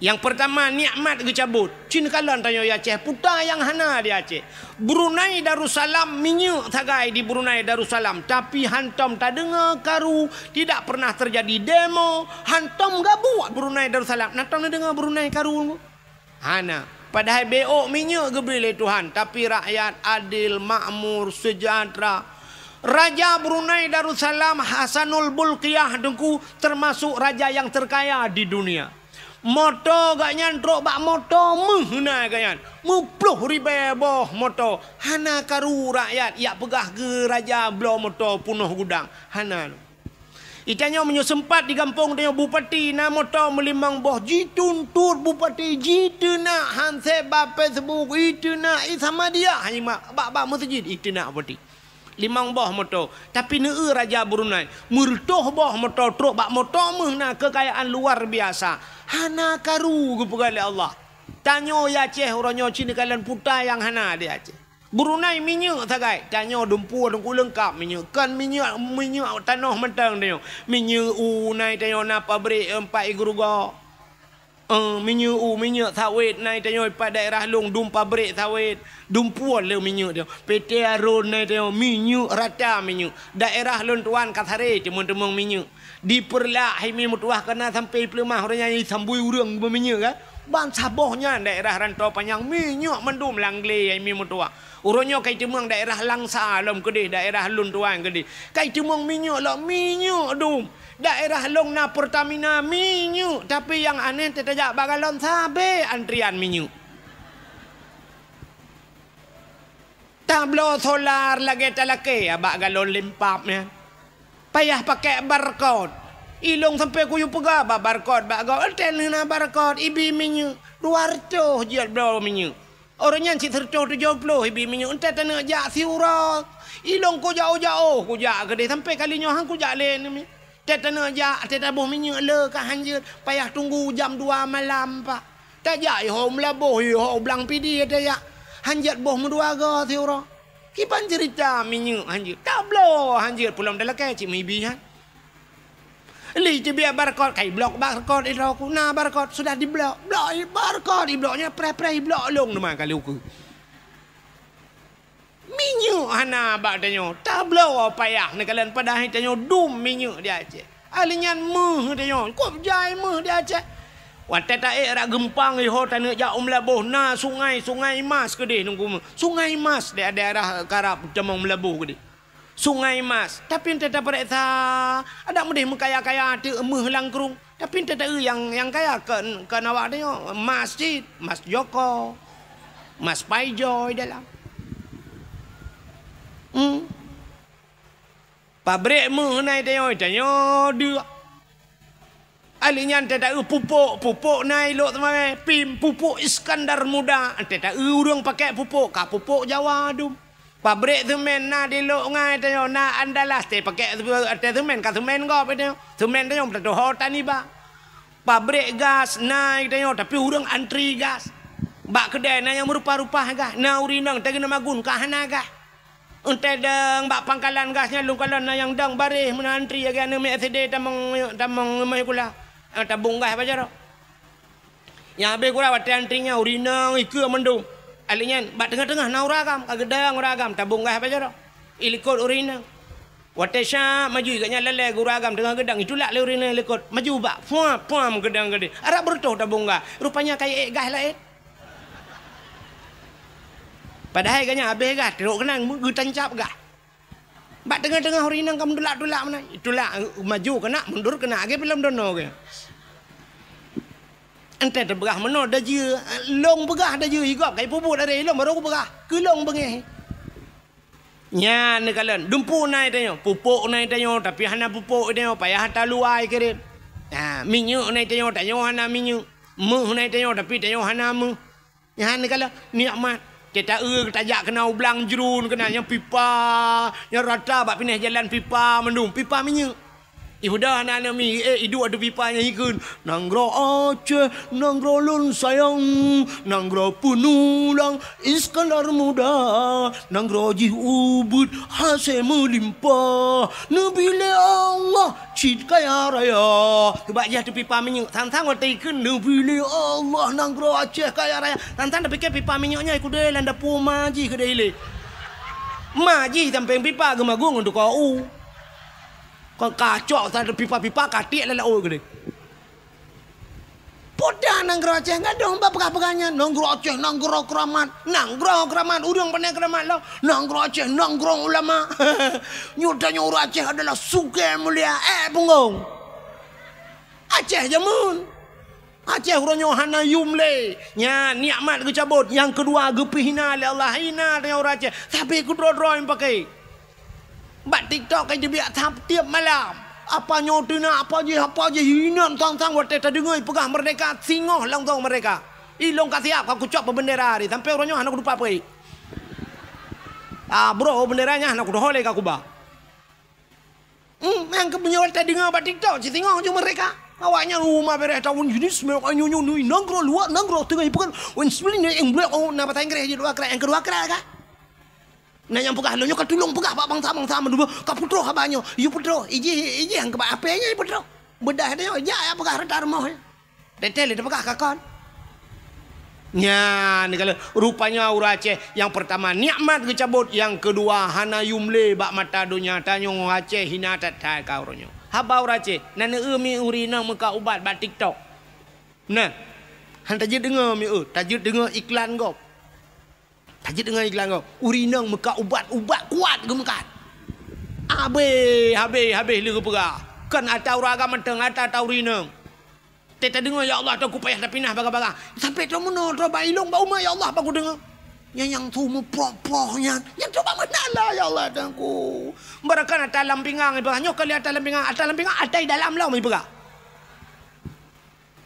Nyang peurtama, nikmat geucabot. Cit kalon tanyoe di Aceh, puta nyang hana di Aceh. Brunei Darussalam minyeuk sagai di Brunei Darussalam, tapi hantom tadeungoe karu, tidak pernah terjadi demo, hantom gabuek Brunei Darussalam. Na tom neudeungoe Brunei karu? Hana. Padahai béok minyeuk geubri lé Tuhan, tapi rakyat adil, makmur, seujahteura. Raja Brunei Darussalam Hasanul Bolkiah Teungku termasuk raja nyang terkaya di dunia. Moto gobnyan trok bak moto meuh na gobnyan. Meuploh ribée boh moto. Hana karu rakyat jak peugah keu raja bloe moto peunoh gudang. Hana. Di tanyoe meunyoe seumpat di gampông tanyoe bupati na moto meulimong boh, jituntot bupati, jiteunak handset bak Facebook, iteunak i Samadiyah, hai mak, bak-bak meuseujid iteunak bupati. Limong boh moto, tapi neueu raja Brunei, meureutôh boh moto trok bak moto meuh na keukayaan luar biasa. Hana karu geupeugah lé Allah. Tanyoe di Aceh uroe nyoe cit neukalon puta nyang hana di Aceh. Brunei minyeuk sagai, tanyoe dumpeue teungku leungkap minyeuk. Kon minyeuk, minyeuk tanoh mantong tanyoe. Minyeuk u na tanyoe na pabrik, eh, pat i Geurugok. Eh, minyeuk u, minyeuk sawét na tanyoe pat daerah lôn dum pabrik sawét. Dumpeue le minyeuk tanyoe. P T Arun na tanyoe minyeuk rata minyeuk. Daerah lôn tuan ka saré teumon-teumon minyeuk. Di Peureulak hai mi meutuwah keunan sampoe Peuleumah uroe nyan sambui ureuëng beuminyeuk kan. Ban saboh nyan daerah Rantau Panyang minyeuk mandum lam glé hai mi meutuwah. Uroe nyoe kai teumeung daerah Langsa lom keudeh daerah lôn tuan keudeh. Kai teumeung minyeuk lom minyeuk dum. Daerah lôn na Pertamina minyeuk, tapi nyang aneh teutajak bak galon sabe antrian minyeuk. Tabloe solar lagée talakée bak galon limpab nyan. Payah pakai barcode. Ilong sampai kuyue peugah bak barcode bak gob. Entah na barcode ibi minyeuk dua ratus jeuet bloe minyeuk. Ureuëng nyan cit seratus tujuh puluh ibi minyeuk entah taneuk jak siuroe. Ilong ku jauh-jauh kujak keudeh sampai kali nyoe han kujak lé nami. Tét taneuk jak, tét taboh minyeuk le ka hanjeuet, payah tunggu jam dua malam, Pak. Tajak iho meulaboh, iho blang pidi tajak. Hanjeuet boh meudua go siuroe. Kiban ceurita minyeuk hanjeuet. Tabloe hanjeuet pulang dalakée cit meuibi nyan. Li teubiet barcode, kai blok barcode idroe ku. Na barcode sudah diblok. Blok i barcode, iblok nyan preh-preh iblok long teuma kali ukeue. Minyeuk hana bak tanyoe, tabloe payah neukalon padahai tanyoe dum minyeuk di Aceh. Ahli nyan meuh tanyoe, kop jai meuh di Aceh. Watée taék rot geumpang iho taneuk jak u Meulaboh na sungai, Sungai Mas keudeh nunggu meuh. Sungai Mas di daerah karab tamong Meulaboh keudeh. Sungai Mas, tapi entée tapareksa, adak meudeh meukaya-kaya teuk meuh lam krueng. Tapi entée taeu nyang, nyang kaya kon, kon awak tanyoe, mas cit, mas Joko, mas Paijoy dalam. Hmm. Pabrék meuh na i tanyoe, tanyoe deuk. Ahli nyan teudaeu pupuk, pupuk na i Lhokseumawe, Mawe, pim, pupuk Iskandar Muda. Teudaeu ureuëng pakai pupuk, ka pupuk Jawa dum. Pabrék seumén na di Lhokseumawe tanyoe, na Andalas, teupakai ateueh seumén, ka seumén gob tanyoe. Seumén tanyoe teutuho taniba. Pabrék gas na i tanyoe, tapi ureuëng antri gas. Bak keudai na nyang meurupa-rupa gas, na ureuëng inong teugeuna magun ka hana gas. Entée dong bak pangkalan gas nyan lôn kalon na nyang dong baréh meunan antri lagée aneuk miet S D tamong, tamong rumoh sikula. Eh, tabong gas bak jaroe. Nyang habéh gura watée antri nyan ureuëng inong ikeue mandum. Ahli nyan bak teungoh-teungoh na ureuëng agam, ka geudong ureuëng agam tabong gas bak jaroe. Ilikot ureuëng inong. Watée syab maju gobnyan lalée ureuëng agam teungoh geudong itulak lé ureuëng inong ilikot. Maju bak, puam, puam geudong keudeh. Arab beureutoh tabong gas. Rupanya ka iék gas laén. Padahai gobnyan habéh gas, trok keunan geutancab gas. Bak teungoh-teungoh ureuëng inong ka meutulak-tulak meunan. Tulak, maju keunak, mundur keunak, lagée filem Dono geuh. Entée teupeugah meunoe dajeue, lôn peugah dajeue, i gob ka ipeubuet aré lôn barô kupeugah. Keu lôn beungéh. Nyan neukalon, dumpeue na i tanyoe, pupuk na i tanyoe, tapi hana pupuk i tanyoe, payah taluwa i kirém. Ha, minyeuk na i tanyoe, tanyoe hana minyeuk. Meuh na i tanyoe, tapi tanyoe hana meuh. Nyan neukalon nikmat. Teuta-eu tajak keunoe u blang jruen keunan nyang pipa, nyang rata bak pinéh jalan pipa mandum, pipa minyeuk. Ibuda aneuk-aneuk miet, eh, iduek ateueh pipa nyang ikheun, "Nanggroe Aceh, nanggroe lôn sayang, nanggroe peunulang Iskandar Muda, nanggroe jih ubit hasé meulimpah, neubri lé Allah cit kaya raya." Keubak jih ateueh pipa minyeuk, sang-sang watée ikheun, "Neubri lé Allah nanggroe Aceh kaya raya." Sang-sang tapike pipa minyeuk nyan ikudée lam dapu ma jih keudeh ilée. Ma jih sampéng pipa geumagung untuk kau. Kon kacok sa pipa-pipa ka tiek lam laôt keudeh. Peue nanggroe Aceh gadôh bak peugah-peugah nyan? Nanggroe Aceh nanggroe keuramat, nanggroe keuramat, ureuëng pane keuramat lom. Nanggroe Aceh nanggroe ulama. Nyoe tanyoe ureuëng Aceh adalah sugée mulia. Eh, punggong. Aceh jameun. Aceh uroe nyoe hana yum lé. Nyan nikmat geucabot. Nyang keudua geupeue hina lé Allah. Hina tanyoe ureuëng Aceh. Sabe keudroe-droe nyang pakai. Bak TikTok ka jibiak tham tiep malam. Apa nyoe teunak, apa jih, apa jih, inan sang-sang watée tadeungoe peugah merdeka, singoh langsong merdeka. Ilong ka siap, ka kucok peubeundera hari, sampai uroe nyoe hana kudupa peue. Ah, bro, beundera nyan hana kudoho lé ka kuba. Hmm, nyang keu meunyoe watée tadeungoe bak TikTok, ci singoh ju merdeka. Awaknyan uma bereh tahun jenis, nyoe nyoe nui nanggroe luwa, nanggroe teungoh ipeugah, wen sebenarnya yang boleh oh, na bahasa Inggris je dua kali, yang kedua kali ka. Na nyang peugah lôn nyoe ka tulông peugah bak bansa-bansa meudua ka peutroh haba nyoe. Yue peutroh, ijih, ijih nyang keubah apée nyoe peutroh. Beudah nyoe jak ya peugah rata rumoh. Teuntée lé teupeugah ka kon. Nyan kalau rupanya ureuëng Aceh nyang peurtama nikmat geucabot, nyang keudua hana yum lé bak mata donya. Tanyoe Aceh hina that-that ka uroe nyoe. Haba ureuëng Aceh na neu-eu mi ureuëng inong meuka ubat bak TikTok. Nah, han tajeuet deungoe mi eu, tajeuet deungoe iklan gob. Tajeuet deungon iklan gob, ureuëng inong meukat ubat-ubat kuat geumeukat. Habéh, habéh, habéh lé geupeugah. Kon ata ureuëng agam mantong, ata, ata ureuëng inong. Teuta deungoe, "Ya Allah, teuku payah tapinah bagah-bagah." Sampai troh meunoe, troh bak ilong, bak umat, "Ya Allah, baku deungoe." Nyang, nyang tu meuproh-proh nyan. Nyang tu bak mana lah, ya Allah, teuku. Barakan ata lam pingang, ibarat nyoe kali ata lam pingang, ata lam pingang, ata di dalam lom ipeugah.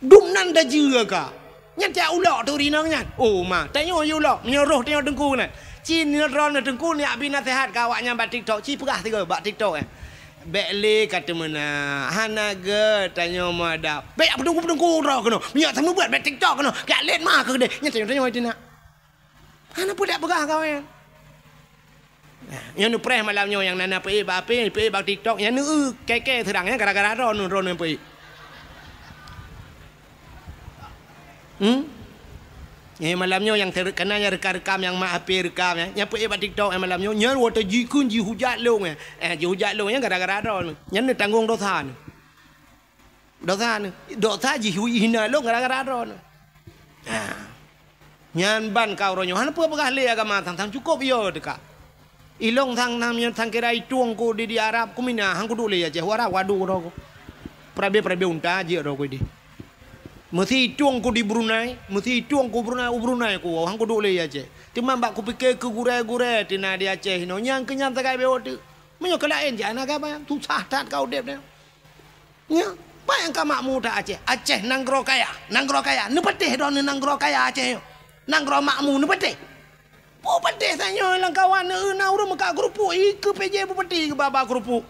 Dum nan dajeue ka. Nyan tiak ulok tu rinong nyan. Oh ma, tanyoe yue ulok, meunyoe roh tanyoe teungku nyan. Ci nyoe droeneuh teungku neujak bi naseuhat keu awaknyan bak TikTok, ci peugah sigoe bak TikTok, eh. Bék lé ka teumeunak, hana gét tanyoe meuadab. Bék jak peuteungku-peuteungku droe keunoe. Meunyoe seumeubeuet bék TikTok keunoe, jak lét ma keu keudeh. Nyan tanyoe-tanyoe teunak. Hana peue dak peugah kawan. Nah, nyoe neupreh malam nyoe nyang na na peuék bak H P, peuék bak TikTok, nyan neu-eu kèe-kèe seurang nyan gara-gara droeneuh, droeneuh peuék. Hmm? Eh, malam nyoe nyang ter-, kana nyang rekam-rekam, nyang mak H P rekam, eh. Nyang peuék bak TikTok, eh, malam nyoe. Nyan watèe jikheun jihujat lôn, eh. Eh, jihujat lôn, nyan gara-gara droeneuh. Nyan neutanggong dosa neuh. Dosa neuh. Dosa jihina lôn gara-gara droeneuh. Ha. Nyan ban ka uroe nyoe. Hana peue peugah lé agama sang-sang cukôp yo teuka. Ilong sang, sang, sang kira itueng ku di, di Arab, ku mina, han kuduek lé Aceh, u Arab, waduh, ku droe ku. Perabe-perabe unta jeuet droe ku di. Meusi itueng ku di Brunei, meusi itueng ku Brunei, u Brunei ku, han kuduek lé Aceh. Teuma bak kupike keu gurèe-gurèe tina di Aceh inoe, nyang keu nyan sagai bewok teuk. Meunyoe keu laén jak na gaba, susah that ka udép nyoe. Nyoe, peue nyang ka makmu that Aceh? Aceh nanggroe kaya, nanggroe kaya. Neupatéh droeneuh nanggroe kaya Aceh nyoe. Nanggroe makmu neupatéh. Peue patéh tanyoe lam kawan, na ureueng meukat keurupuk, ikeue P J Bupati keu ba-ba keurupuk.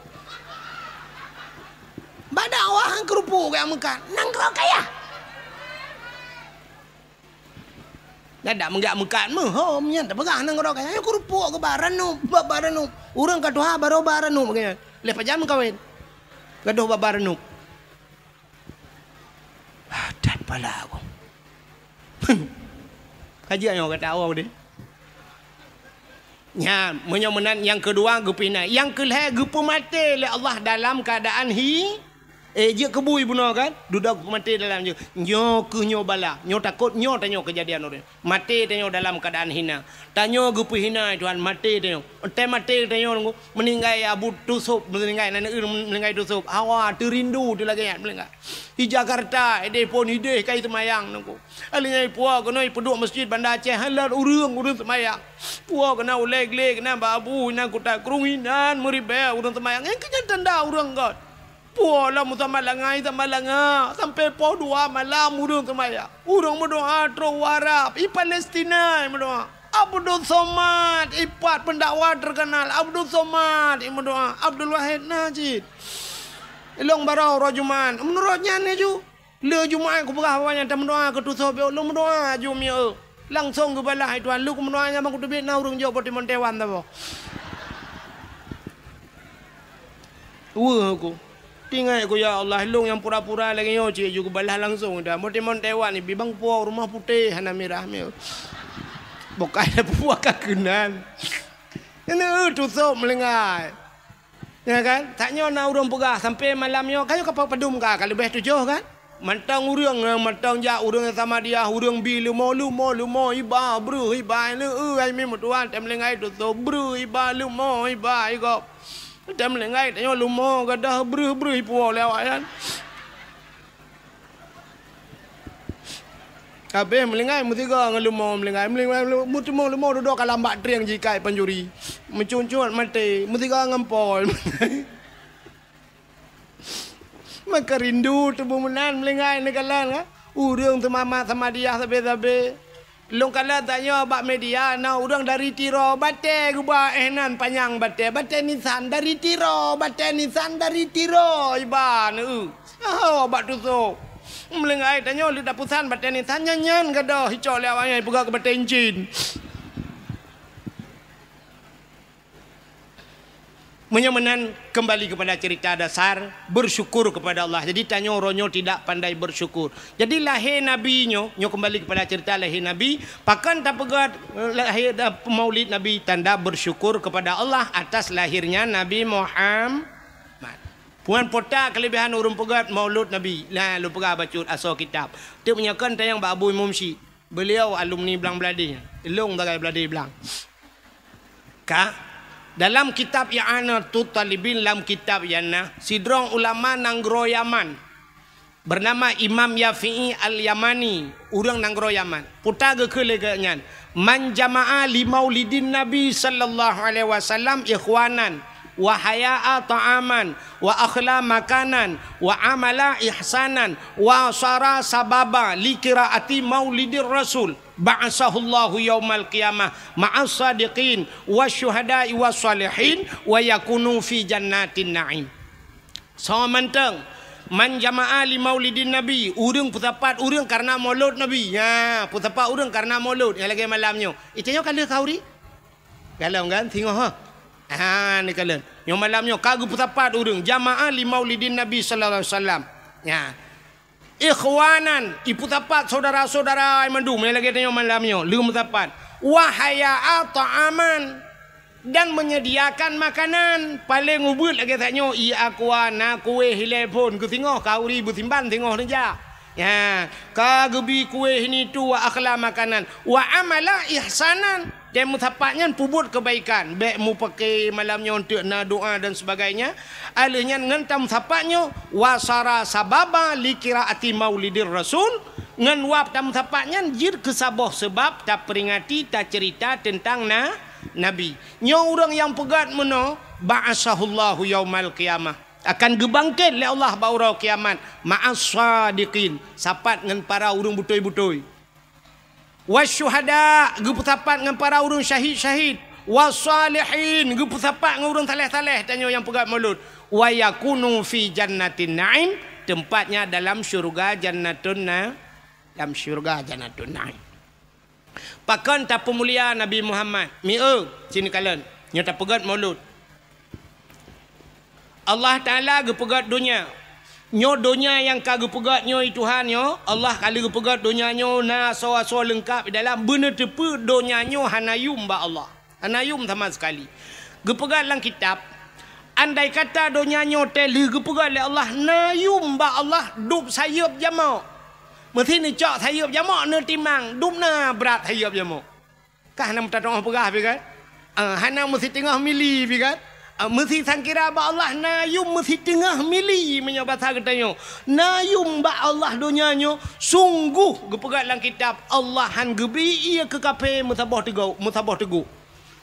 Bak dakwah keurupuk gaya meukat, nanggroe kaya. Dak meugak meukat meuhom nyan tapeugah nanggroe kaya. Nyoe keurupuk keu ba ranup, ba-ba ranup. Ureueng ka tuha barô ba ranup gaya. Lheuh pajan meukawen. Gadôh ba-ba ranup. Ah, that pala aku. Ka jeuet nyoe gata awak deh. Nyan, meunyoe meunan nyang keudua geupeuhina. Nyang keulhèe geupeumaté lé Allah dalam keuadaan hi, eh, jeuet keu bui bunoe kan? Dudoe geupeumaté dalam jeuet. Nyoe keuh nyoe bala. Nyoe takot nyoe tanyoe keujadian ureueng. Maté tanyoe dalam keuadaan hina. Tanyoe geupeuhina, Tuhan, maté tanyoe. Watèe maté tanyoe, meuninggai Abu Tusôb, meuninggai aneuk ureueng meuninggai Tusôb. Hawa, teurindu teuh lagèe nyan meuninggai. Di Jakarta, idéh phôn idéh ka iseumayang nangku. Alèh nyan ipuwoe keunoe ipeuduek meuseujid Banda Aceh, halat ureueng, ureueng seumayang. Puwoe keunoe ulèe glé keunoe bak abu inan kuta krueng inan meuribèe ureueng seumayang. Nyang keu nyan tanda ureueng göt. Puwoe lom meusamat langa, samat langa, sampoe poh dua malam ureueng seumayang. Ureueng meudoa trôk u Arab, i Palestina meudoa. Abdul Somad, ipat pendakwah terkenal. Abdul Somad, imeudoa. Abdul Wahid Najid. Ilong barô uroe Jumat. Meunurot nyan laju. Lé Jumat kupeugah awak nyan tameudoa keu Tusôb, lôn meudoa aju mieu. Langsong geubalah, "Hai Tuhan, lôn kumeudoa nyan ban kuteubiet na ureueng jok boh timon Taiwan saboh." Weueh aku. Tinggai aku, "Ya Allah, lôn nyang pura-pura lagèe nyoe cit ju geubalah langsong dah. Boh timon Taiwan ibi bang puwoe rumoh putéh hana mirah mieu." Bukai dah puwoe ka keunan. Ini, eh, Tusôb meulinggai. Ya kan? Tanyoe na ureueng peugah sampoe malam nyoe, ka nyoe ka padum ka, ka leubeh tujoh kan? Mantong ureueng, eh, mantong jak ureueng Samadiyah, ureueng bi leumo, leumo, leumo, iba, breuh, iba, leu, eh, ai mi meutuah, tem linggai tutoe, breuh, iba, leumo, iba, igop. Tem linggai tanyoe leumo, gadoh, breuh, breuh, ipuwoe lé awak nyan. Habéh meulinggai meusigoe ngon leumo meulinggai, meulinggai, meulinggai, meuteumé leumo dudoe ka lam bak trieng jikai pancuri. Meucuncut maté, meusigoe ngon pol. Maka rindu tuboh meunan meulinggai neukalon, ha? Ureueng seumamat Samadiyah sabé-sabé. Lôn kalon tanyoe bak media na ureueng dari Tiro, batèe geuba éh nan panyang batèe, batèe nisan dari Tiro, batèe nisan dari Tiro, iba neu. Ho, bak Tusôb. Meulinggai tanyoe leuda peusan batèe nisan nyan, nyan gadoh icok lé awak nyan ipeugah keu batèe incin. Meunyoe meunan, kembali kepada cerita dasar, bersyukur kepada Allah. Jadi tanyoe uroe nyoe tidak pandai bersyukur. Jadi lahé Nabi nyoe, nyoe kembali kepada cerita lahé Nabi, pakon tapeugah, eh, lahé da-, maulid Nabi, tanda bersyukur kepada Allah atas lahirnya Nabi Muhammad. Puan pota kelebihan ureueng peugah maulud Nabi. Nah, lôn peugah bacut asoe kitab. Teuk meunyoe kon tanyong bak Abu Imum Syik. Beliau alumni Blang Bladeh. Lôn sagai Bladeh Blang. Ka dalam kitab I'anatut Talibin, lam kitab nyan na sidroe ulama nanggroe Yaman. Bernama Imam Yafi'i Al-Yamani, ureueng nanggroe Yaman. Peue ta geukheun lé geuh nyan, "Man jama'a li maulidin Nabi sallallahu alaihi wasallam ikhwanan, wa haya'a ta'aman, wa akhla makanan, wa amala ihsanan, wa sara sababa li qiraati maulidir Rasul, ba'asahullahu yaumal qiyamah ma'as sadiqin, wa syuhada'i was salihin, wa yakunu fi jannatin na'im." Soe mantong, "Man jama'a li maulidin Nabi," ureueng peusapat ureueng karena maulud Nabi. Nya, peusapat ureueng karena maulud nyang lagèe malam nyoe. Itanyoe ka lheueh khauri? Galom kan? Singoh, ha? Ha, ni kalon. Nyoe malam nyoe ka geupeusapat ureueng, "Jama'a li maulidin Nabi sallallahu alaihi wasallam." Nya. Ikhwanan, ipeusapat syedara-syedara mandum nyang lagèe tanyoe malam nyoe, lheueh meusapat. Wa haya'a ta'aman, dan menyediakan makanan. Paleng ubeuet lagèe tanyoe, i aqua na kueh ilèe phôn, keu singoh khauri beusimban singoh neujak. Ya, ka geubi kueh ini tu wa akhla makanan. Wa amala ihsanan. Dan meusapat nyan peubuet keubaikan, bèk mupake malam nyoe eunteuk na doa dan sebagainya. Alheuh nyan ngon tameusapat nyoe, wa sara sababa li qiraati maulidir rasul, ngon wab tameusapat nyan jeuet keu saboh seubab taperingati, taceurita teuntang na, Nabi. Nyoe ureueng nyang peugèt meunoe, ba'atsahullahu yaumal qiyamah, akan geubangkét lé Allah bak uroe kiamat, ma'as shadiqin, sapat ngon para ureueng beutôi-beutôi. Wasyuhada, geupeusapat ngon para ureueng syahid-syahid. Wassalihin, geupeusapat ngon ureueng saleh-saleh tanyoe nyang peugèt mulod. Wa yakunu fi jannatin na'im, teumpat nyan dalam syeuruga Jannatun Na-, dalam syeuruga Jannatun Na'im. Pakon tapeumulia Nabi Muhammad? Mieu, sini kalon. Nyoe tapeugèt mulod. Allah Taala geupeugèt donya. Nyoe donya nyang ka geupeugèt nyoe, Tuhan nyoe, Allah ka lheueh geupeugèt donya nyoe na asoe-asoe leungkap di dalam. Beuneuteupeue donya nyoe hana yum bak Allah. Hana yum sama sekali. Geupeugèt lam kitab, andai kata donya nyoe teuh lheueh geupeugèt lé Allah, na yum bak Allah dub sayeuep jamok. Meusi neucok sayeuep jamok, neutimang, dub na brat sayeuep jamok. Ka hana meutatong peugah pih kan? Ah, hana meusi teungoh mili pih kan? Ah, meusi sangkira bak Allah na yum meusi teungoh mili meunyoe basa geutanyoe. Na yum bak Allah donya nyoe, sungguh geupeugah lam kitab, Allah han geubri ie keu kafé meusaboh teugok, meusaboh teugok.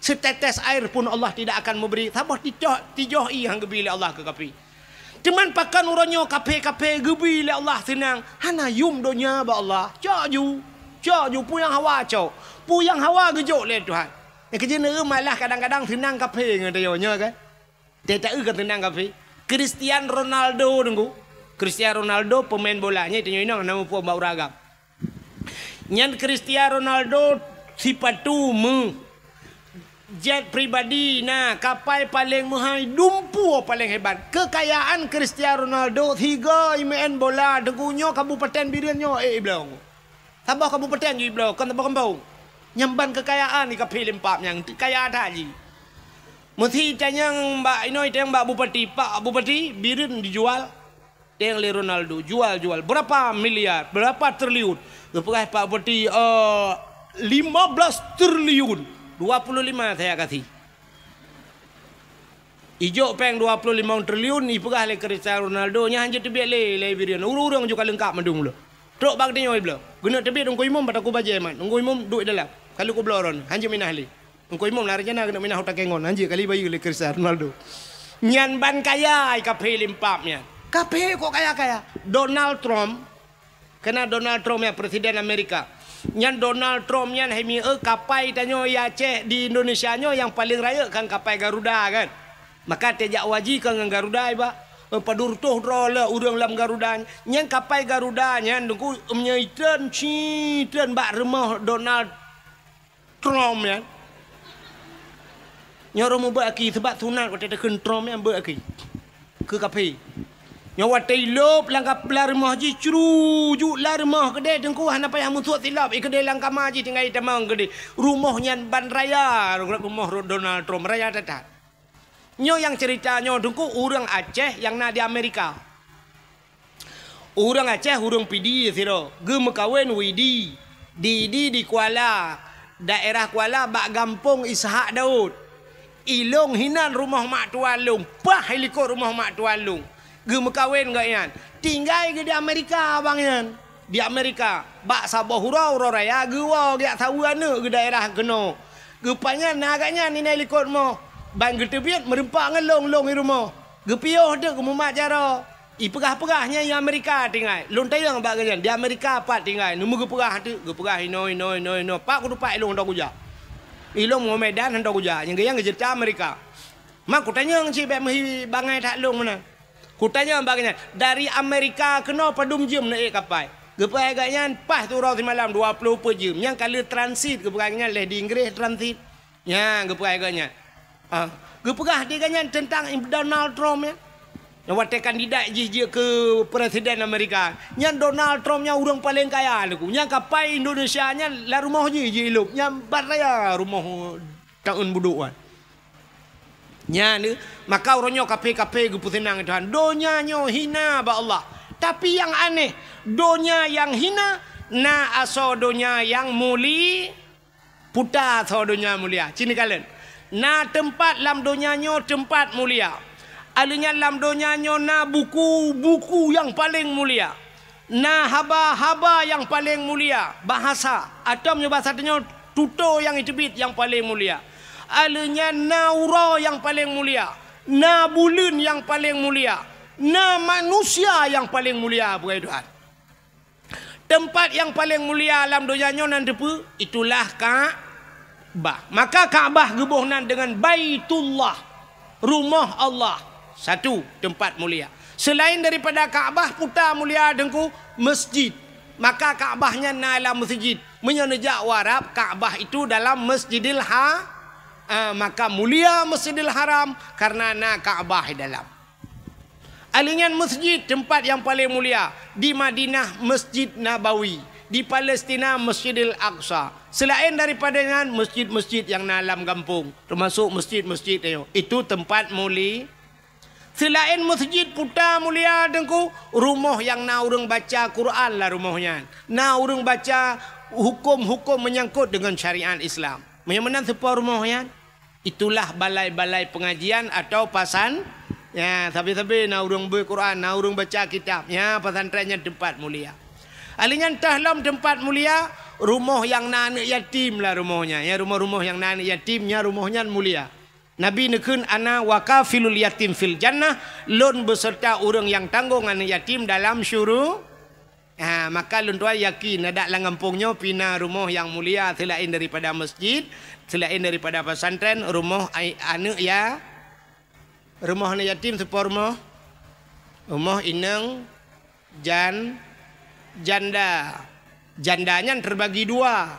Setetes air pun Allah tidak akan memberi, saboh tijoh, tijoh ie han geubri lé Allah keu kafé. Teuma pakon uroe nyoe kafé-kafé geubri lé Allah seunang, hana yum donya bak Allah. Cok ju, cok ju, peue nyang hawa cok. Peue nyang hawa geujok lé Tuhan. Nyang keujeuet neueu malah kadang-kadang seunang kafé ngon tanyoe nyoe kan. Teuta eu ka seunang kafé. Cristiano Ronaldo nunggu. Cristiano Ronaldo pemain bola nyan tanyoe inong nama puang bak uragam. Nyan Cristiano Ronaldo sipatu meu, jet pribadi na, kapai paleng meuhai, dumpeue paleng hebat. Keukayaan Cristiano Ronaldo sigoe imeu'en bola deungoe nyoe kabupaten Bireuen nyoe, eh, ibloe. Saboh kabupaten ju ibloe, kon saboh gampông. Nyan ban keukayaan di kafé limpab nyan, kaya that jih. Meusi tanyong bak inoe, tanyong bak bupati, "Pak Bupati, Bireuen dijual." Teng lé Ronaldo, jual-jual. Berapa miliar? Berapa triliun? Geupeugah Pak Bupati, eh, lima belas triliun. Dua puluh lima saya kasih. Ijok péng dua puluh lima triliun, ipeugah lé Cristiano Ronaldo, nyan hanjeuet teubiet lé, lé Bireuen. Ureueng-ureueng ju ka leungkap mandum lom. Trok bak geutanyoe ibloe. Geuneuk teubiet Teungku Imum bak takue bajèe mat. Teungku Imum duek dalam. Ka lheueh kubloe droeneuh. Hanjeuet minah lé. Teungku Imum na rencana keuneuk minah u Takèngon, hanjeuet kali bayeue lé Cristiano Ronaldo. Nyan ban kaya i kafé limpab nyan. Kafé kok kaya-kaya? Donald Trump, kena Donald Trump nyan, Presiden Amerika. Nyan Donald Trump nyan hai mieu kapai tanyoe i Aceh di Indonesia nyoe nyang paleng rayeuk kan kapai Garuda kan. Maka teuh jak haji kan ngon Garuda iba. Eh, padub reutôh droe le ureueng lam Garuda. Nyan kapai Garuda nyan Teungku, meunyoe itreun, ci treun bak rumoh Donald Trump nyan. Nyoe ureueng mubuet aki, seubab sunat watèe takheun Trump nyan beuet aki. Keu kafé. Nyoe watèe ilop lam kap-, lam rumoh jih, crujuk lam rumoh keudéh Teungku, hana payah meusuet silop, i keudéh lam kama jih tinggai itamong keudéh. Rumoh nyan ban raya, rumoh Donald Trump, raya that-that. Nyoe nyang ceurita nyoe Teungku, ureueng Aceh nyang na di Amerika. Ureueng Aceh, ureueng Pidie sidroe, geumeukawen Widi. Di, di, di Kuala, daerah Kuala bak gampông Ishak Daud. Ilong hinan rumoh mak tuan lôn, paih likot rumoh mak tuan lôn. Geumeukawen gobnyan. Tinggai geuh di Amerika abang nyan. Di Amerika, bak saboh uroe, uroe raya geuwoe geujak saweue aneuk geuh daerah keunoe. Geupajan na gobnyan inai likot rumoh. Ban geuteubiet meureumpok ngon lôn, lôn i rumoh. Geupiôh teuk geumumat jaroe. Ipeugah-peugah nyan i Amerika tinggai. Lôn tanyong bak gobnyan, di Amerika pat tinggai. Neumeu geupeugah teuk, geupeugah inoe, inoe, inoe, inoe. Pat kuteumpat ilôn hana kujak. Ilôn ngon Medan hana kujak. Nyang gobnyan geuceurita Amerika. Ma kutanyong cit bèk meuhi bangai that lôn meunan. Kutanyong bak gobnyan, dari Amerika keunoe padum jeuem neuék kapai? Geupeugah gobnyan paih siuroe simalam dua ploh peuet jeuem. Nyan ka lheueh transit, geupeugah gobnyan lheueh di Inggréh transit. Nyan geupeugah gobnyan. Ah, geupeugah di gobnyan teuntang Donald Trump nyan. Nyang watée kandidat jih jeuet keu presiden Amerika, nyan Donald Trump nyan ureuëng paleng kaya Teungku. Nyan kapai Indonesia nyan lam rumoh jih jilop, nyan bat raya rumoh taun budok wan. Nyan, maka uroe nyoe kape-kape geupeuseunang Tuhan. Donya nyoe hina bak Allah. Tapi nyang aneh, donya nyang hina na asoe donya nyang muli-, puta asoe donya mulia. Ci neukalon. Na teumpat lam donya nyoe teumpat mulia. Aleuh nyan lam donya nyoe na buku-buku nyang paleng mulia. Na haba-haba nyang paleng mulia, bahasa, atau meunyoe bahasa tanyoe, tutoe nyang jiteubiet nyang paleng mulia. Aleuh nyan na uroe nyang paleng mulia, na buleuen nyang paleng mulia, na manusia nyang paleng mulia, peugah Tuhan. Teumpat nyang paleng mulia lam donya nyoe nan teupeue? Itulah Ka'bah. Maka Ka'bah geuboh nan deungon Baitullah, rumoh Allah. Satu, teumpat mulia. Seulaén daripada Ka'bah, puta mulia Teungku, masjid. Maka Ka'bah nyan na lam masjid. Meunyoe neujak u Arab, Ka'bah itu dalam Masjidil Ha-, ah, maka mulia Masjidil Haram karena na Ka'bah di dalam. Aleuh nyan masjid teumpat nyang paleng mulia, di Madinah Masjid Nabawi, di Palestina Masjidil Aqsa. Seulaén daripada nyan, masjid-masjid nyang na lam gampông, teumasok masjid-masjid nyoe, itu teumpat muli-, seulaén masjid puta mulia Teungku, rumoh nyang na ureuëng baca Quran lam rumoh nyan. Na ureuëng baca huköm-huköm meunyangkot deungon syariat Islam. Meunyoe meunan seupôt rumoh nyan, itulah balai-balai pengajian atau pasan-, ya, sabe-sabe na ureuëng beuet Quran, na ureuëng baca kitab. Ya, pesantren nyan teumpat mulia. Aleuh nyan teuh lom teumpat mulia, rumoh nyang na aneuëk yatim lam rumoh nyan. Ya, rumoh-rumoh nyang na aneuëk yatim, nyan rumoh nyan mulia. Nabi neukheun, "Ana wa kafilul yatim fil jannah," lôn beuseurta ureuëng nyang tanggong aneuëk yatim dalam syuru-, ha, maka lôn tuan yakin, adak lam gampông nyoe pih na rumoh nyang mulia seulaén daripada masjid, seulaén daripada pesantren, rumoh ai-, aneuëk ya-, rumoh aneuëk yatim seupôt rumoh, rumoh inong, jan-, janda. Janda nyan teubagi dua.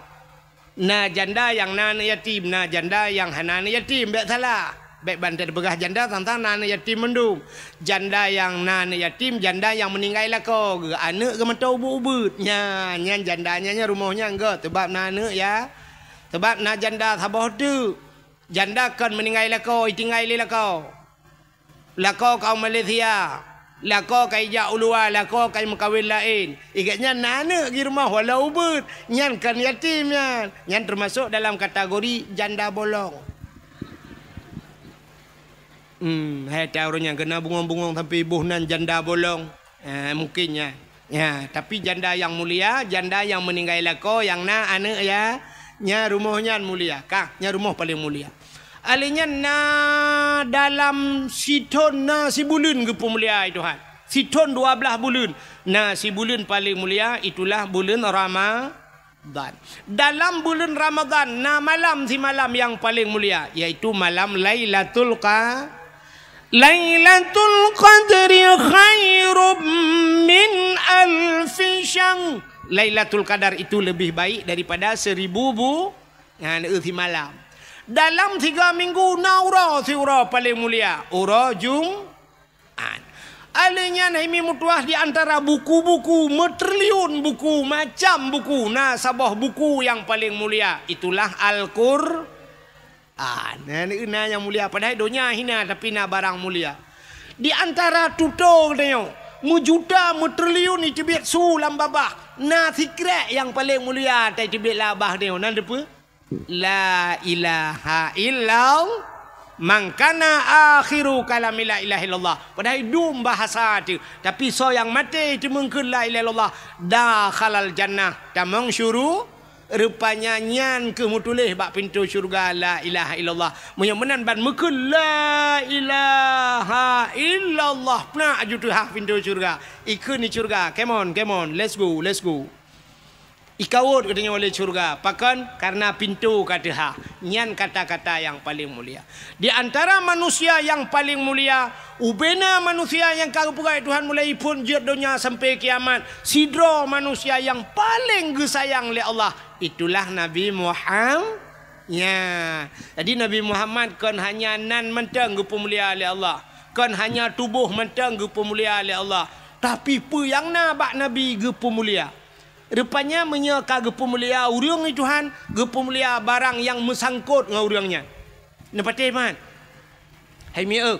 Na janda nyang na aneuëk yatim, na janda nyang hana aneuëk yatim. Bék salah. Bék bantai teupeugah janda sang-sang na aneuëk yatim mandum. Janda nyang na aneuëk yatim, janda nyang meuninggai lakoe, geu-, aneuëk geuh mantong ubeuet-ubeuet. Nyan, nyan janda nyan, nyan rumoh nyan gét, sabab na aneuëk ya-, sabab na janda saboh teuk. Janda kon meuninggai lakoe, itinggai lé lakoe. Lakoe ka u Malaysia, lakoe ka ijak u luwa, lakoe ka imeukawen laén. Igét nyan na aneuëk di rumoh walau ubeuet, nyan kon yatim nyan. Nyan teumasok dalam kategori janda bolong. Hmm, hai ta ureuëng nyang keuneuk bungong-bungong sampoe boh nan janda bolong. Eh, mungkin nyan. Ya, tapi janda nyang mulia, janda nyang meuninggai lakoe, nyang na aneuëk ya, nyan rumoh nyan mulia. Kah, nyan rumoh paleng mulia. Aleuh nyan na dalam sithon na sibuleuen geupeumulia Tuhan. Sithon dua blaih buleuen. Na sibuleuen paleng mulia, itulah buleuen Rama-, Ramadan. Dalam buleuen Ramadan na malam simalam nyang paleng mulia, yaitu malam Lailatul Qa-, Lailatul Qadri khairum min alfi syahr. Lailatul Qadar itu lebih baik daripada seribu bu-, ha, simalam. Dalam tiga minggu na uroe siuroe paleng mulia, uroe Jum-, An. Aleuh nyan hai mi meutuah di antara buku-buku, meutriliun buku, macam buku, na saboh buku nyang paleng mulia, itulah Al-Qur'an. Na, na nyang mulia, padahai donya hina, tapi na barang mulia. Di antara tutoe geutanyoe, meujuta, meutriliun iteubiet su lam babah, na sikrék nyang paleng mulia, tai teubiet lam babah tanyoe, na teupeue? La ilaha illallah. Man kana akhiru kalami la ilaha illallah. Padahai dum bahasa teuh. Tapi soe nyang maté teumeung kheun la ilaha illallah, dakhalal jannah, tamong syuru-, rupanya nyan keuh meutuléh bak pintoe syeuruga la ilaha illallah. Meunyoe meunan ban meukheun la ilaha illallah, peunak aju teuhah pintoe syeuruga. Ikheun di syeuruga, "Come on, come on, let's go, let's go." Ikawot geutanyoe lé syeuruga. Pakon? Kareuna pintoe ka teuhah. Nyan kata-kata nyang paleng mulia. Di antara manusia nyang paleng mulia, ubena manusia nyang ka geupeugah Tuhan mulai phon jeuet donya sampai kiamat, sidroe manusia nyang paleng geusayang lé Allah, itulah Nabi Muham-, nya. Jadi Nabi Muhammad kon hanya nan mantong geupeumulia lé Allah. Kon hanya tuboh mantong geupeumulia lé Allah, tapi peue nyang na bak Nabi geupeumulia. Rupanya meunyoe ka geupeumulia ureuëng lé Tuhan, geupeumulia barang nyang meusangkot ngon ureuëng nyan. Neupatéh mat? Hai mieu,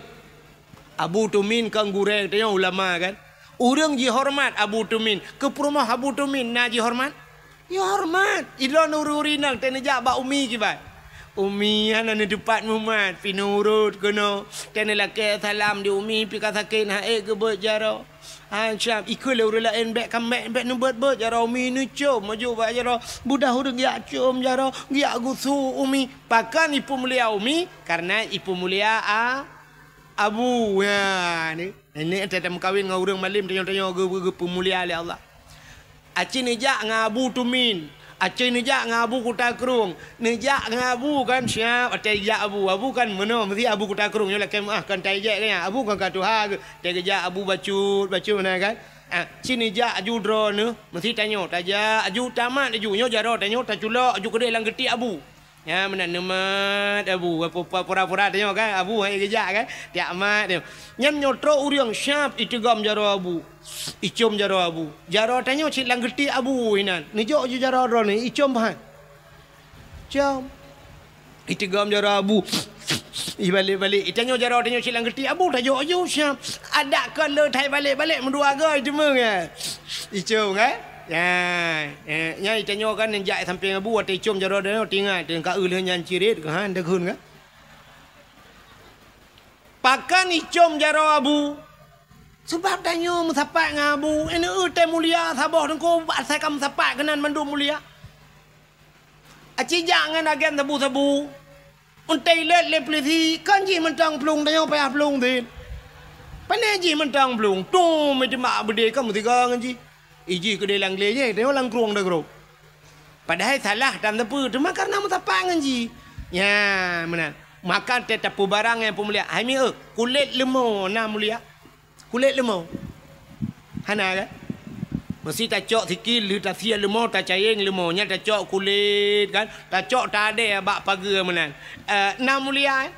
Abu Tumin kan gurée tanyoe ulama kan? Ureuëng jihoreumat Abu Tumin, keu peurumoh Abu Tumin na jihoreumat? Ya horeumat. Ilôn ureuëng-ureuëng inong teuneujak bak umi kiban. Umi hana neuteupat mumat, pi neurot keunoe. Teuneulakée salam di umi, pi ka sakét, han ék geubeuet jaroe. Han siab, ikheun lé ureuëng laén, bék ka mék, bék neubeuet-beuet jaroe umi, neucom maju bak jaroe. Budah ureuëng geujak com jaroe, geujak geusu umi. Pakon ipeumulia umi? Kareuna ipeumulia a-, abu. Ya, ni. Nenek teuh tameukawen ngon ureuëng malem tanyoe-tanyoe geu-, geu-, geupeumulia lé Allah. Aci neujak ngon Abu Tumin, aci neujak ngon Abu Kuta Krueng, neujak ngon Abu kan siab, watée jak Abu, Abu kan meunoe meusi Abu Kuta Krueng nyoe lakée meuáh kan tai jek kan nyan, Abu kan ka tuha geuh, watée geujak Abu bacut, bacut meunan kan. Ah, ci neujak aju droeneuh, meusi tanyoe, tajak aju tamat aju, nyoe jaroe tanyoe taculok aju keudeh lam geuti Abu. Nyan meunan neumat Abu, pura-pura tanyoe kan, Abu hai geujak kan, tiak mat tanyoe. Nyan nyoe trok ureuëng siab iteugom jaroe Abu, icom jaroe Abu. Jaroe tanyoe cit lam geuti Abu inan. Neujok ju jaroe droeneuh, icom pahan. Com. Iteugom jaroe Abu. Ibalek-balek. Itanyoe jaroe tanyoe cit lam geuti Abu, tajok ju siab. Adak kon le thai balek-balek meudua goe iteumeueng ya. Icom kan? Ya, eh, nyan itanyoe kan neujak sampéng Abu, watée icom jaroe droeneuh tingat, teungka eu lheueh nyan cirit, ha, deughun kan? Pakon icom jaroe Abu? Sabab tanyoe meusapat ngon Abu, ineuk tée mulia saboh teungku, asai ka meusapat keunan mandum mulia. Aci jak ngon agen sabu-sabu. Untée ilét lé pulisi, kon jih mantong plueng, tanyoe payah plueng cit. Pane jih mantong plueng, tum, iteumak beudé ka meusigoe ngon jih. Ijih keudeh lam glé jih, tanyoe lam krueng dagroe. Padahai salah tan teupeu, teuma kareuna meusapat ngon jih. Nyan meunan. Maka tée tapeubarang nyang peumulia. Hai mieu, kulét leumo na mulia? Kulét leumo? Hana kan? Meusi tacok sikil lheueh tasie leumo, tacayeng leumo, nyan tacok kulét kan, tacok tadée bak pageue meunan. Eh, na mulia, eh?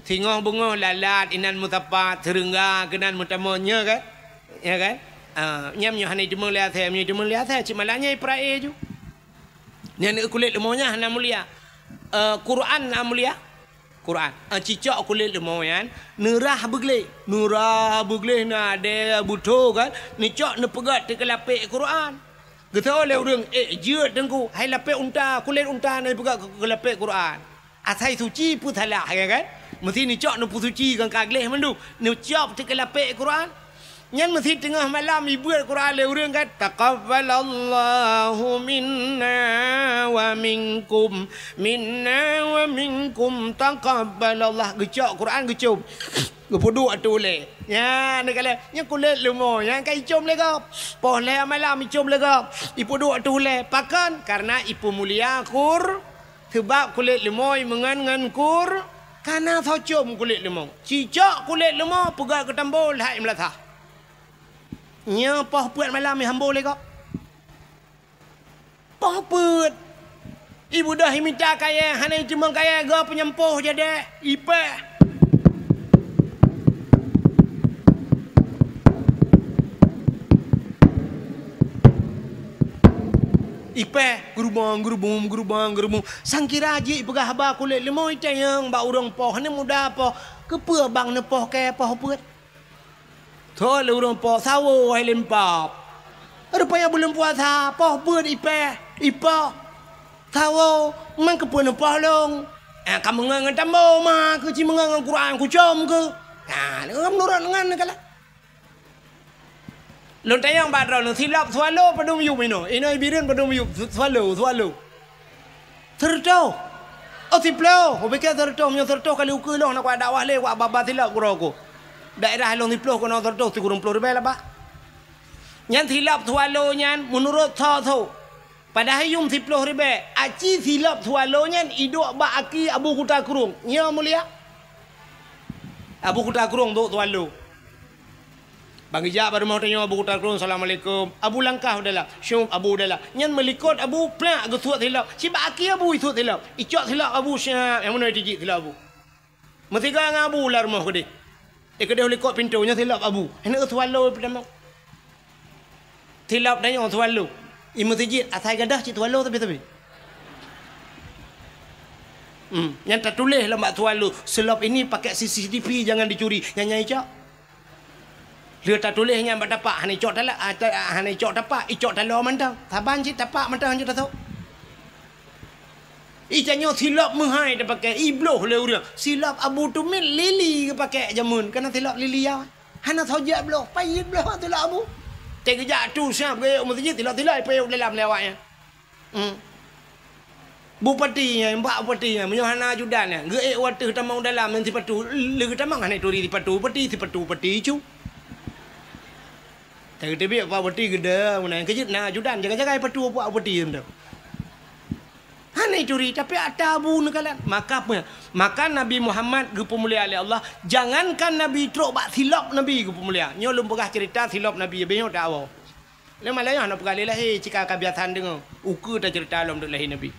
Singoh beungoh lalat inan meusapat, seureungga keunan meutamong, nyo kan? Ya kan? Ah, nyan meunyoe hana jiteumeung lé asée, meunyoe jiteumeung lé asée, cit malah nyan ipeurae ju. Nyan kulét leumo nyan hana mulia. Eh, Quran na mulia? Quran. Ah, cicok kulét leumo nyan, neurah beugleh. Neurah beugleh na adée beutôi kan? Neucok neupeugét teukeulapék Quran. Geuteupeue lé ureuëng, "Eh, jeuet teungku, hai lapék unta, kulét unta na ipeugét keu, keu lapék Quran." Asai suci peue salah, ya kan? Meusi neucok neupeusuci kan ka gleh mandum. Neucok teukeulapék Quran. Nyan meusi teungoh malam ibeuet Quran lé ureuëng kan, "Taqabbalallahu minna wa minkum, minna wa minkum, taqabbalallah." Geucok Quran geucom. Geupeuduek ateueh ulée. Nyan, neukalée, nyan kulét leumo, nyan ka icom lé gob. Poh lhée malam icom lé gob. Ipeuduek ateueh ulée. Pakon? Kareuna ipeumulia Qur-, Sabab kulét leumo meungon ngon Qur-, ka na soe com kulét leumo. Cicok kulét leumo peugét keu tambo lhai meulasah. Nyoe poh peuet malam ihambo lé gob. Poh peuet. Ibeudôh imita kayée, hana iteumeung kayée, gob peunyampôh jadék, ipéh. Ipéh, geurubong, geurubong, geurubong, geurubong. Sangkira jih ipeugah haba kulét leumo itanyong bak ureuëng poh, hana muda poh. Keupeue bang neupoh kée poh peuet? Thon lé ureuëng poh, sawo hai lempap. Rupanya buleuen puasa, poh peuet ipéh, ipoh. Sawo, man keupeue neupoh lôn? Ah, ka meungon ngon tambo ma, keu ci meungon ngon Quran kucom keu. Ah, meunurot ngon kala. Lôn tanyong bak droeneuh, silop swallow padum yup inoe? Inoe Ibireuen padum yup su-, swallow, swallow? Seureutoh. Oh, siploh. Oh, pike seureutoh, meunyoe seureutoh kali ukeue lôn hana kuat dakwah lé, kuat babah silop keudroe ku. Daerah lôn siploh keunoe seureutoh, sikureueng ploh ribée lah bah. Nyan silop swallow nyan meunurot soe-soe. Padahai yuem siploh ribée, aci silop swallow nyan iduek bak aki Abu Kuta Krueng. Nyo mulia. Abu Kuta Krueng duek swallow. Bang ijak bak rumoh tanyoe Abu Kuta Krueng, "Assalamualaikum." Abu langkah u dalam. Syup, Abu u dalam. Nyan meulikot Abu, plak geusuet silop. Sibak aki Abu isuet silop. Icok silop Abu, syap. Nyang meunoe tijik silop Abu. Meusigoe ngon Abu lam rumoh keudeh. Eh, keudeh u likot pintoe nyoe silop abu. Hana swallow peutamong. Silop tanyoe swallow. I meuseujid asai gadôh cit swallow tapi-tapi. Hmm, nyan tatuléh lam bak swallow, "Silop ini pakai C C T V, jangan dicuri." Nyan, nyan icok. Lheueh tatuléh nyan bak tapak, hana icok tala-, ah, ta-, ah, hana icok tapak, icok taloe mantong. Saban cit tapak mantong hanjeuet tasôk. I tanyoe silop meuhai tapakai, ibloh lé ureueng. Silop Abu Tumit lili geupakai jameun, kana silop lili ya. Hana soe jak bloh, payet bloh silop abu. Teugeujak tu siap geuék u meuseujid, silop-silop ipayet dalam lé awaknyan. Hmm. Bupati nyan, bak bupati nyan, meunyoe hana ajudan nyan, geuék u ateueh tamong dalam ngon sipatu, lé geutamong hana ituri sipatu bupati, sipatu bupati cu. Teubiet pak bupati geuda, meunan keujeuet na ajudan jaga-jaga sipatu pak bupati tu. Hana ituri, tapi ata abu neukalon. Maka pe-, maka Nabi Muhammad geupeumulia lé Allah, jangankan Nabi, trok bak silop Nabi geupeumulia. Nyoe lôn peugah cerita silop Nabi, habéh nyoe tawoe. Lé malam nyoe hana peugah lé lahé, cit ka kabiasaan deungoe. Ukeue tacerita lom duek lahé Nabi.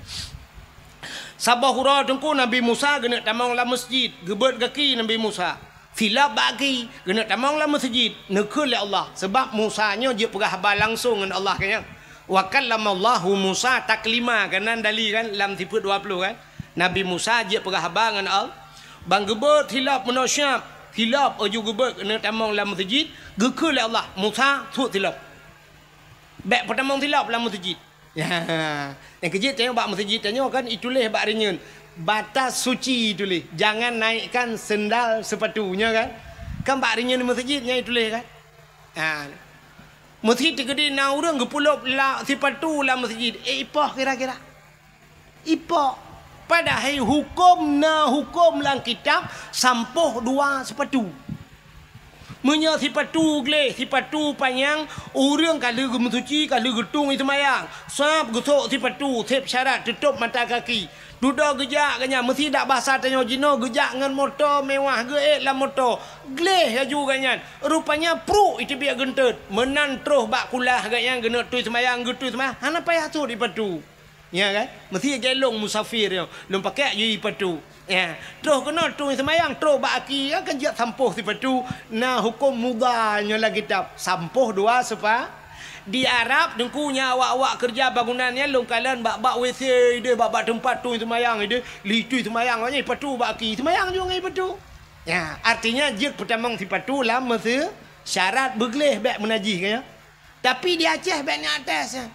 Saboh uroe teungku Nabi Musa geuneuk tamong lam meuseujid, geubeuet gaki Nabi Musa. Silop bak gaki, geuneuk tamong lam meuseujid, neukheun lé Allah. Sabab Musa nyoe jeuet peugah haba langsong ngon Allah, kan nyan. "Wa kallamallahu Musa taklima," kan nan dali kan lam sifeuet dua ploh kan. Nabi Musa jeuet peugah haba ngon Allah. Ban geubeuet silop meunoe siap, silop laju geubeuet geuneuk tamong lam meuseujid, geukheun lé Allah, "Musa, suet silop." Bék peutamong silop lam meuseujid. Ya. Nyang keujeuet tanyoe bak meuseujid tanyoe kan ituléh bak rinyeun. Batas suci ituléh. Jangan naikkan sendal sepatu, nyoe kan? Kan bak rinyeun meuseujid nyan ituléh kan? Ha. Meuseujid teukeudi na ureueng geupulop la-, sipatu lam meuseujid. Eh, ipoh kira-kira. Ipoh. Padahai huköm na huköm lam kitab sampoh dua sipatu. Meunyoe sipatu gleh, sipatu panyang, ureueng ka lheueh geumeusuci, ka lheueh geutueng i seumayang. Sab geusok sipatu, seb syarat teutôb mata kaki. Dudoe geujak geuh nyan, meusidak basa tanyoe jinoe geujak ngon moto mewah geuék lam moto. Gleh laju geuh nyan, rupanya pruek iteubiet geunteut. Meunan troh bak kulah geuh nyan geuneuk tui seumayang, geutui seumayang, hana payah sot sipatu. Ya kan? Meusti gelong musafir nyoe, lôn pakai aju sipatu. Ya, troh keunoe tui seumayang, troh bak aki, ya kan, jak sampoh sipatu. Na huköm mudha nyoe lam kitab, sampoh dua sepa-, di Arab teungku nyan awak-awak keureuja bangunan nyan lôn kalon bak-bak W C ideh, bak-bak teumpat tui seumayang ideh, li tui seumayang awaknyan sipatu bak aki, seumayang juga ngon sipatu. Ya, artinya jeuet peutamong sipatu lam meuse-, syarat beugleh bék meunajih, kan, ya. Tapi di Aceh bék nyan atas, ya.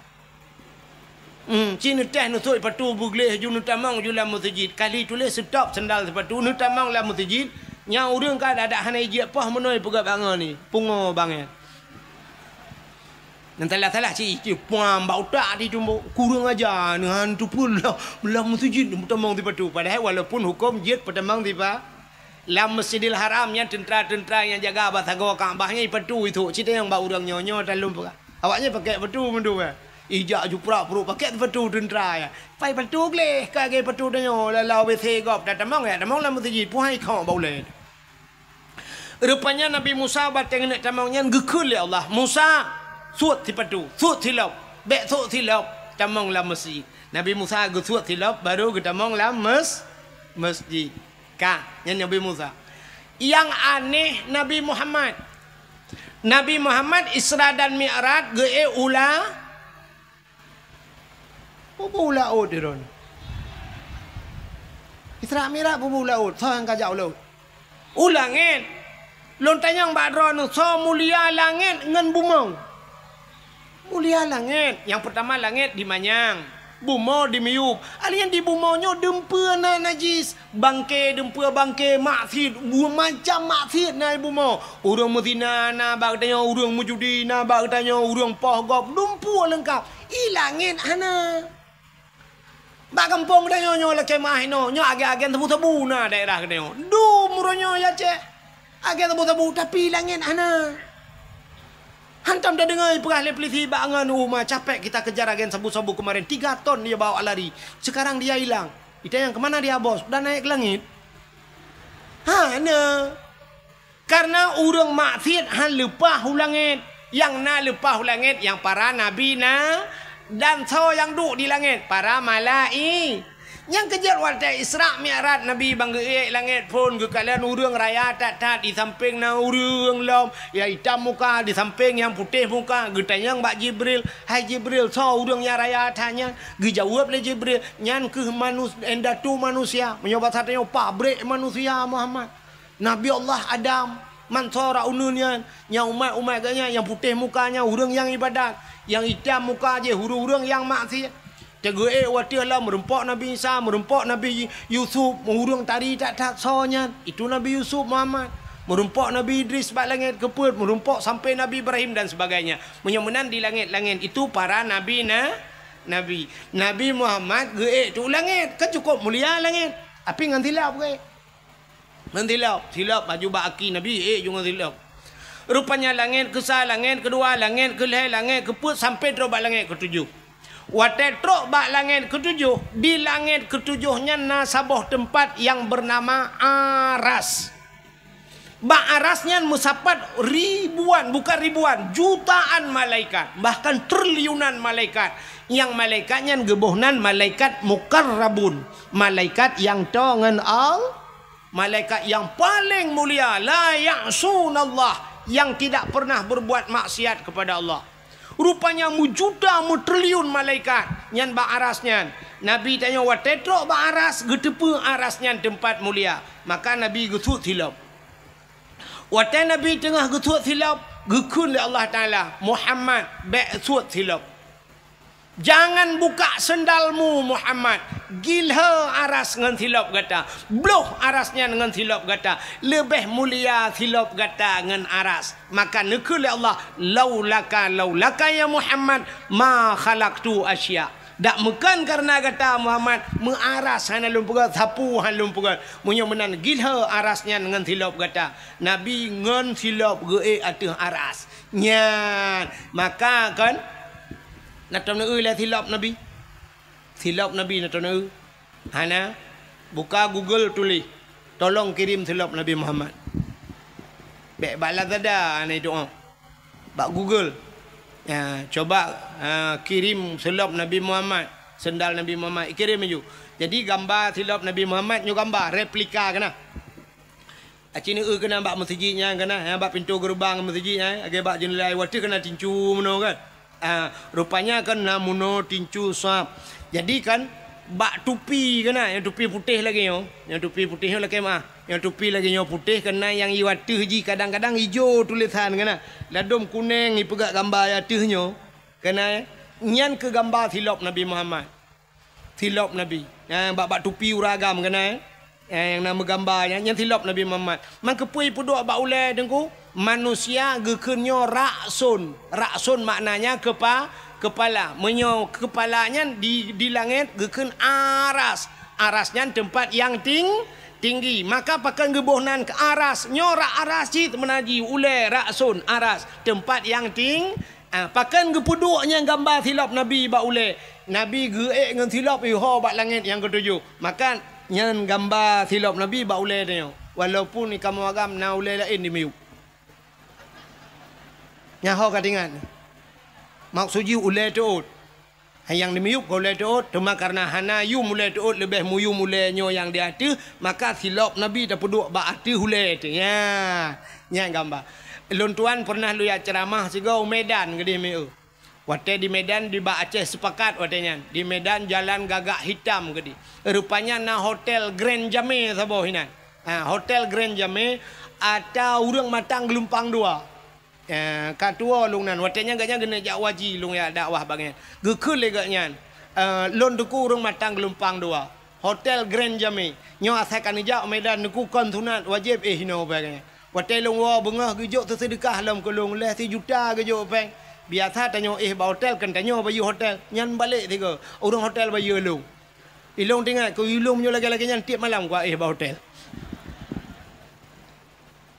Hmm, ci neuteh neusok sipatu beugleh ju neutamong ju lam meuseujid. Kali tuléh stop sandal sipatu neutamong lam meuseujid. Nyang ureueng ka adak hana ijak poh meunoe peugah bangon ni. Pungo bangai. Nyang salah-salah ci, ci puang bak utak di tumbok. Kurang aja neuhan teupeue lam, lam meuseujid neutamong sipatu. Padahai walaupun huköm jeuet peutamong sipa-, lam Masjidil Haram nyan teuntra-teuntra nyang jaga bak sagoe Ka'bah nyan ipatu ithok. Ci tanyong bak ureueng nyoe, nyoe talom peugah. Awaknyan pakai patu mandum, eh. Ijak ju prak-pruk pakai patu teuntra, ya. Pai patu gleh, ka lagèe patu tanyoe, lalau W C gob, tatamong, ya, tamong lam meuseujid, puhai khok bak ulèe. Rupanya Nabi Musa watèe geuneuk tamong nyan geukheun lé Allah, "Musa, suet sipatu, suet silop, bèk sok silop, tamong lam meuseujid." Nabi Musa geusuet silop, baru geutamong lam mes-, meuseujid. Ka, nyan Nabi Musa. Nyang aneh Nabi Muhammad. Nabi Muhammad Isra dan Mi'raj geuék u la-, peue-peue u laôt droeneuh. Isra Mi'raj peue-peue u laôt, soe nyang ka jak u laôt? U langèt. Lôn tanyong bak droeneuh, soe mulia langèt ngon bumoe? Mulia langèt. Nyang peutama langèt dimanyang, bumoe dimiyueb. Artinya di bumoe nyoe dumpeue na najis, bangke dumpeue bangke, maksiet, bu-, macam maksiet na di bumoe. Ureueng meuzina na bak geutanyoe, ureueng meujudi na bak geutanyoe, ureueng poh gob, dumpeue leungkap. I langèt hana. Bak gampông geutanyoe nyoe lakèe meu'ah inoe, nyoe agen-agen sabu-sabu na daerah geutanyoe. Dum uroe nyoe ya cèh. Agen sabu-sabu, tapi langèt hana. Hantom tadeungoe peugah lé polisi bak ngon uma, "Capek kita kejar agen sabu-sabu kemarin, tiga ton dia bawa lari. Sekarang dia hilang." Itanyong, "Kemana dia, Bos?" "Udah naik ke langit." Hana. Karena ureueng maksiet han leupah u langèt. Nyang na leupah u langèt nyang para nabi na, dan soe nyang duek di langèt? Para malai-, Nyang keujeuet watée Isra Mi'raj Nabi ban geuék langét phon geukalon ureuëng raya that-that, di sampéng na ureuëng lom, nyang itam muka, di sampéng nyang putéh muka, geutanyong bak Jibril, "Hai Jibril, soe ureuëng nyang raya that nyan?" Geujaweueb lé Jibril, "Nyan kheueh manus-, indatu manusia, meunyoe basa tanyoe pabrék manusia Muhammad." Nabi Allah Adam, man soe rot uneuen nyan, nyang umat-umat geuh nyan, nyang putéh muka nyan ureuëng nyang ibadat, nyang itam muka jih ureuëng-ureuëng nyang maksiat. Teugeuék watée lom meurumpok Nabi Isa, meurumpok Nabi Yusuf, ureuëng tari that-that soe nyan, itu Nabi Yusuf Muhammad. Meurumpok Nabi Idris bak langét keupeuet, meurumpok sampai Nabi Ibrahim dan sebagainya. Meunyoe meunan di langét-langét itu para nabi na, nabi. Nabi Muhammad geuék tu langét, kan cukup mulia langét. Tapi ngon silop geuék. Ngon silop, silop baju bak aki Nabi, ék ju ngon silop. Rupanya langét keusa, langét keudua, langét keulhée, langét keupeuet sampai trok bak langét keutujoh. Watée trok bak langét keutujoh, di langét keutujoh nyan na saboh teumpat nyang beunama Aras. Bak Aras nyan meusapat ribuan, bukan ribuan, jutaan malaikat, bahkan triliunan malaikat. Nyang malaikat nyan geuboh nan malaikat mukarrabun, malaikat nyang toe ngon Allah. Malaikat nyang paleng mulia, la ya'sunallah, nyang tidak pernah berbuat maksiat kepada Allah. Rupanya meujuta meutriliun malaikat nyan bak Aras nyan. Nabi tanyoe watée trok bak Aras, geuteupeue Aras nyan teumpat mulia. Maka Nabi geusuet silop. Watée Nabi teungoh geusuet silop, geukheun lé Allah Taala, "Muhammad, bék suet silop." Jangan buka sendalmu, Muhammad. Gilhée Aras ngon silop gata. Bloh Aras nyan ngon silop gata. Leubeh mulia silop gata ngon Aras. Maka neukheun lé Allah, "Laulaka, laulaka ya Muhammad, ma khalaqtu asya." Dak meukeun kareuna gata Muhammad, meu Aras hana lôn peugét, sapeue hana lôn peugét. Meunyoe meunan gilhée Aras nyan ngon silop gata. Nabi ngon silop geuék ateueh Aras. Nyan, maka kan, na tom neueu lé silop Nabi. Silop Nabi na tom neueu. Hana, buka Google tuléh, "Tolong kirim silop Nabi Muhammad." Bék bak Lazada hana idoa. Bak Google. Ya, coba, ha, kirim silop Nabi Muhammad, sendal Nabi Muhammad, kirim laju. Jadi gamba silop Nabi Muhammad nyoe gamba replika keunan. Aci neueu keunan bak meuseujid nyan keunan, ha, bak pintoe geureubang meuseujid nyan, lagée bak jeundela watée keunan tincu meunoe kan. Ha, rupanya kan na meunoe tincu sab. Jadi kan bak tupi keunan, nyang tupi putéh lagée nyoe, nyang tupi putéh nyoe lakée meuah, nyang tupi lagée nyoe putéh keunan nyang i ateueh jih kadang-kadang ijo tulésan keunan, ladom kuneng ipeugah gamba i ateueh nyoe keunan, nyan keu gamba silop Nabi Muhammad. Silop Nabi. Nyang bak, bak tupi ureuëng agam keunan, eh? Eh, nyang na meugamba nyan, nyan silop Nabi Muhammad. Man keupeue ipeuduek bak ulée Teungku? Manusia geukheun nyoe rakson. Rakson maknanya kepa-, kepala. Meunyoe kepala nyan di, di langét geukheun aras. Aras nyan teumpat nyang ting-, tinggi. Maka pakon geuboh nan keu aras? Nyoe rak aras cit meunan jih ulée rakson aras. Teumpat nyang ting-, Ah, pakon geupeuduek nyang gamba silop Nabi bak ulée? Nabi geuék ngon silop iho bak langét nyang keutujoh. Maka nyan gamba silop Nabi bak ulée tanyoe. Walaupun di kamoe agam na ulée laén di miyueb. Nyan ho ka teuingat. Maksud jih ulée teuôt. Hai nyang di miyueb ka ulée teuôt, teuma kareuna hana yum ulée teuôt leubeh muyum ulée nyoe nyang di ateueh, maka silop Nabi tapeuduek bak ateueh ulée teuh. Nya, nyan gamba. Lôn tuan pernah lôn jak ceuramah sigoe u Medan keudeh mieu. Watée di Medan, di bak Aceh Sepakat watée nyan. Di Medan jalan gagak hitam keudeh. Rupanya na Hotel Grand Jame saboh inan. Ha, Hotel Grand Jame ata ureuëng matang geulumpang dua. Eh, ka tuwoe lôn nan. Watée nyan gobnyan geuneuk jak haji lôn jak dakwah bak nyan. Geukheun lé gobnyan, eh, lôn teungku ureuëng matang geulumpang dua. Hotel Grand Jame. Nyoe asai ka neujak u Medan teungku kon sunat wajéb éh inoe bak nyan. Watée lôn woe beungoh geujok teuseudeukah lom keu lôn lhée sijuta geujok péng. Biasa tanyoe éh bak hotel kon tanyoe bayeue hotel. Nyan balek sigoe. Ureuëng hotel bayeue lôn. Ilôn teuingat keu ilôn meunyoe lagée-lagée nyan tieb malam kuéh bak hotel.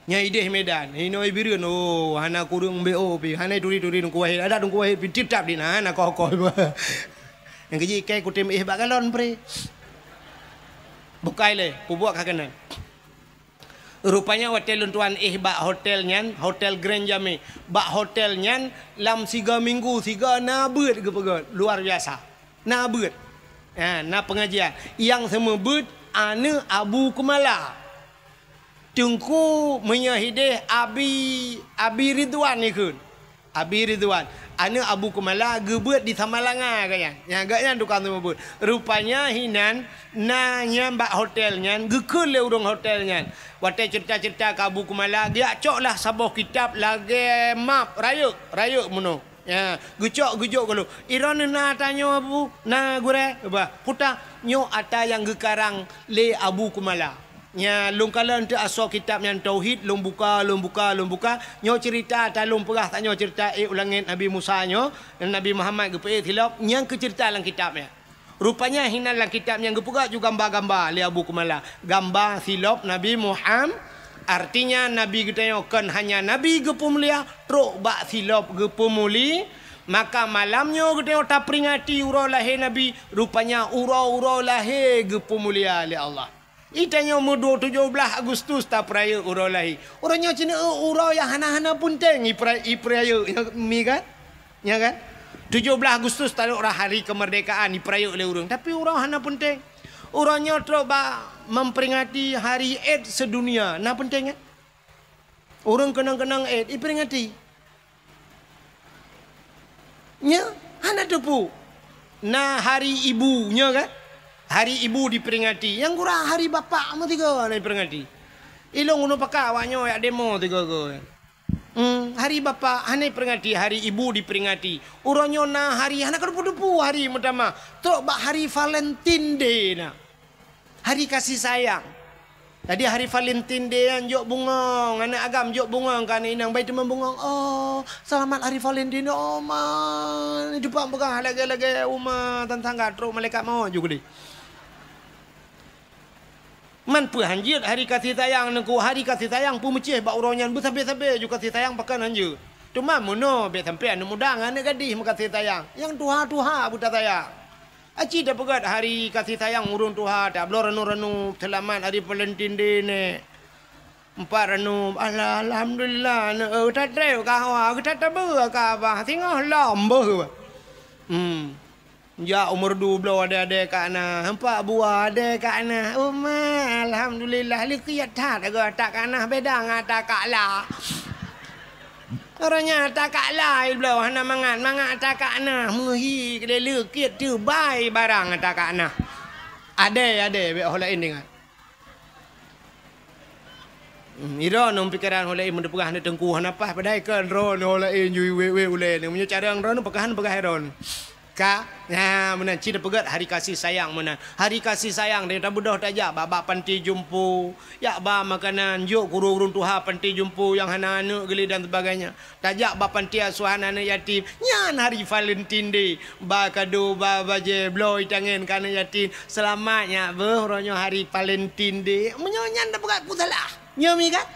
Nyang ideh Medan, inoe Bireuen, oh, hana kureueng B O pih, hana turi-turi Teungku Wahid. Adak Teungku Wahid pih titap di na, hana koh-koh. Nyang keujih ikai kutem éh bak galon pre. Bukai lé, pubuet ka keunan. Rupanya watée lôn tuan éh bak hotel nyan, Hotel Grand Jame. Bak hotel nyan lam siga minggu siga na beuet geupeugét, luar biasa. Na beuet. Ha, na pengajian. Nyang seumeubeuet aneuk Abu Kumala. Teungku meunyoe hideh Abi, Abi Ridwan ikheun. Abi Ridwan, aneuk Abu Kumala geubeuet di Samalanga gobnyan. Nyan gobnyan tukang seumeubeuet. Rupanya hinan na nyan bak hotel nyan, geukheun lé ureuëng hotel nyan. Watée ceurita-ceurita keu Abu Kumala, geujak coklah saboh kitab lagée map, rayeuk, rayeuk meunoe. Ya, geucok geujok geulo. Droeneuh na tanyoe Abu, na gurée, bah, puta nyoe ata nyang geukarang lé Abu Kumala. Nya lôn kalon teu asoe kitab nyan tauhid, lôn buka, lôn buka, lôn buka. Nyoe ceurita ata lôn peugah tanyoe ceurita ék u langét Nabi Musa nyoe, Nabi Muhammad geupeuék silop, nyang keu ceurita lam kitab nyan. Rupanya hinan lam kitab nyang geupeugah ju gamba-gamba lé Abu Kumala. Gamba silop Nabi Muhammad, artinya Nabi geutanyoe kon hanya Nabi geupeumulia, trok bak silop geupeumuli. Maka malam nyoe geutanyoe taperingati uroe lahé Nabi, rupanya uroe-uroe lahé geupeumulia lé Allah. Itanyoe meudua tujoh blaih Agustus tapeurayeuk uroe lahé. Uroe nyoe cit uroe nyang hana-hana peunteng ipera-, ipeurayeuk nyoe mi kan? Nya kan? Tujoh blaih Agustus talok rah hari kemerdekaan ipeurayeuk lé ureuëng, tapi uroe hana peunteng. Uroe nyoe trok bak memperingati hari AIDS sedunia. Na peunteng kan? Ureuëng keunong-keunong AIDS iperingati. Nya, hana teupeu. Na hari ibu, nya kan? Hari ibu diperingati. Nyang kurang hari bapak meusigoe hana diperingati. Ilong uneuk pakat awak nyoe yak demo sigoe-goe. Hmm, hari bapak hana diperingati, hari ibu diperingati. Uroe nyoe na hari hana ka teupeu-teupeu hari meutamah. Trok bak hari Valentine Day na. Hari kasih sayang. Jadi hari Valentine Day nyan jok bungong, aneuk agam jok bungong keu aneuk inong, bai teuma bungong. Oh, selamat hari Valentine, oh ma. Teupeu peugah lagée-lagée uma tan tangga trok malaikat maut ju keudeh. Man peue hanjeuet hari kasih sayang nengku, hari kasih sayang peumeucéh bak uroe nyan beusabe-sabe ju kasih sayang pakon hanjeuet. Teuma meunoe bék sampoe aneuk muda ngon aneuk gadih meukasih sayang. Nyang tuha-tuha beuta sayang. Aci tapeugét hari kasih sayang ureuëng tuha, tabloe ranup-ranup, seulamat hari Valentine Day nèk. Empat ranup, alah, alhamdulillah, aneuk, eh, tatrép ka hawa, geuta tabeue ka abah, singoh lom beuh. Hmm. Jak umur dua belas ada-ada ka na, empat buah ada ka na. Uma, alhamdulillah, leukiet that, agoe tak ka na, beda ngon tak ka la. Uroe nyan ata kak lai bloe hana mangat, mangat ata kak na meuhi keudeh leukiet teubai barang ata kak na. Adé, adé, bék ho laén ingat. Hmm, droeneuh pikiran ho laén meuneupeugah aneuk teungku hana paih padahai kan droeneuh ho laén ju wék-wék ulée nyoe. Meunyoe carông droeneuh peugah hana peugah droeneuh. Ka, nah, meunan cit peugét hari kasih sayang meunan. Hari kasih sayang, dan tabeudôh tajak bak, bak panti jompo, jak ba makanan, jok keu ureuëng tuha panti jompo nyang hana aneuk geuli dan sebagainya. Tajak bak panti asuhan aneuk yatim, nyan hari Valentine Day. Ba kado, ba bajée, bloe itangen keu aneuk yatim. Seulamat nyak beuh, uroe nyoe hari Valentine Day. Meunyoe nyan tapeugét peue salah. Nyoe mi kan?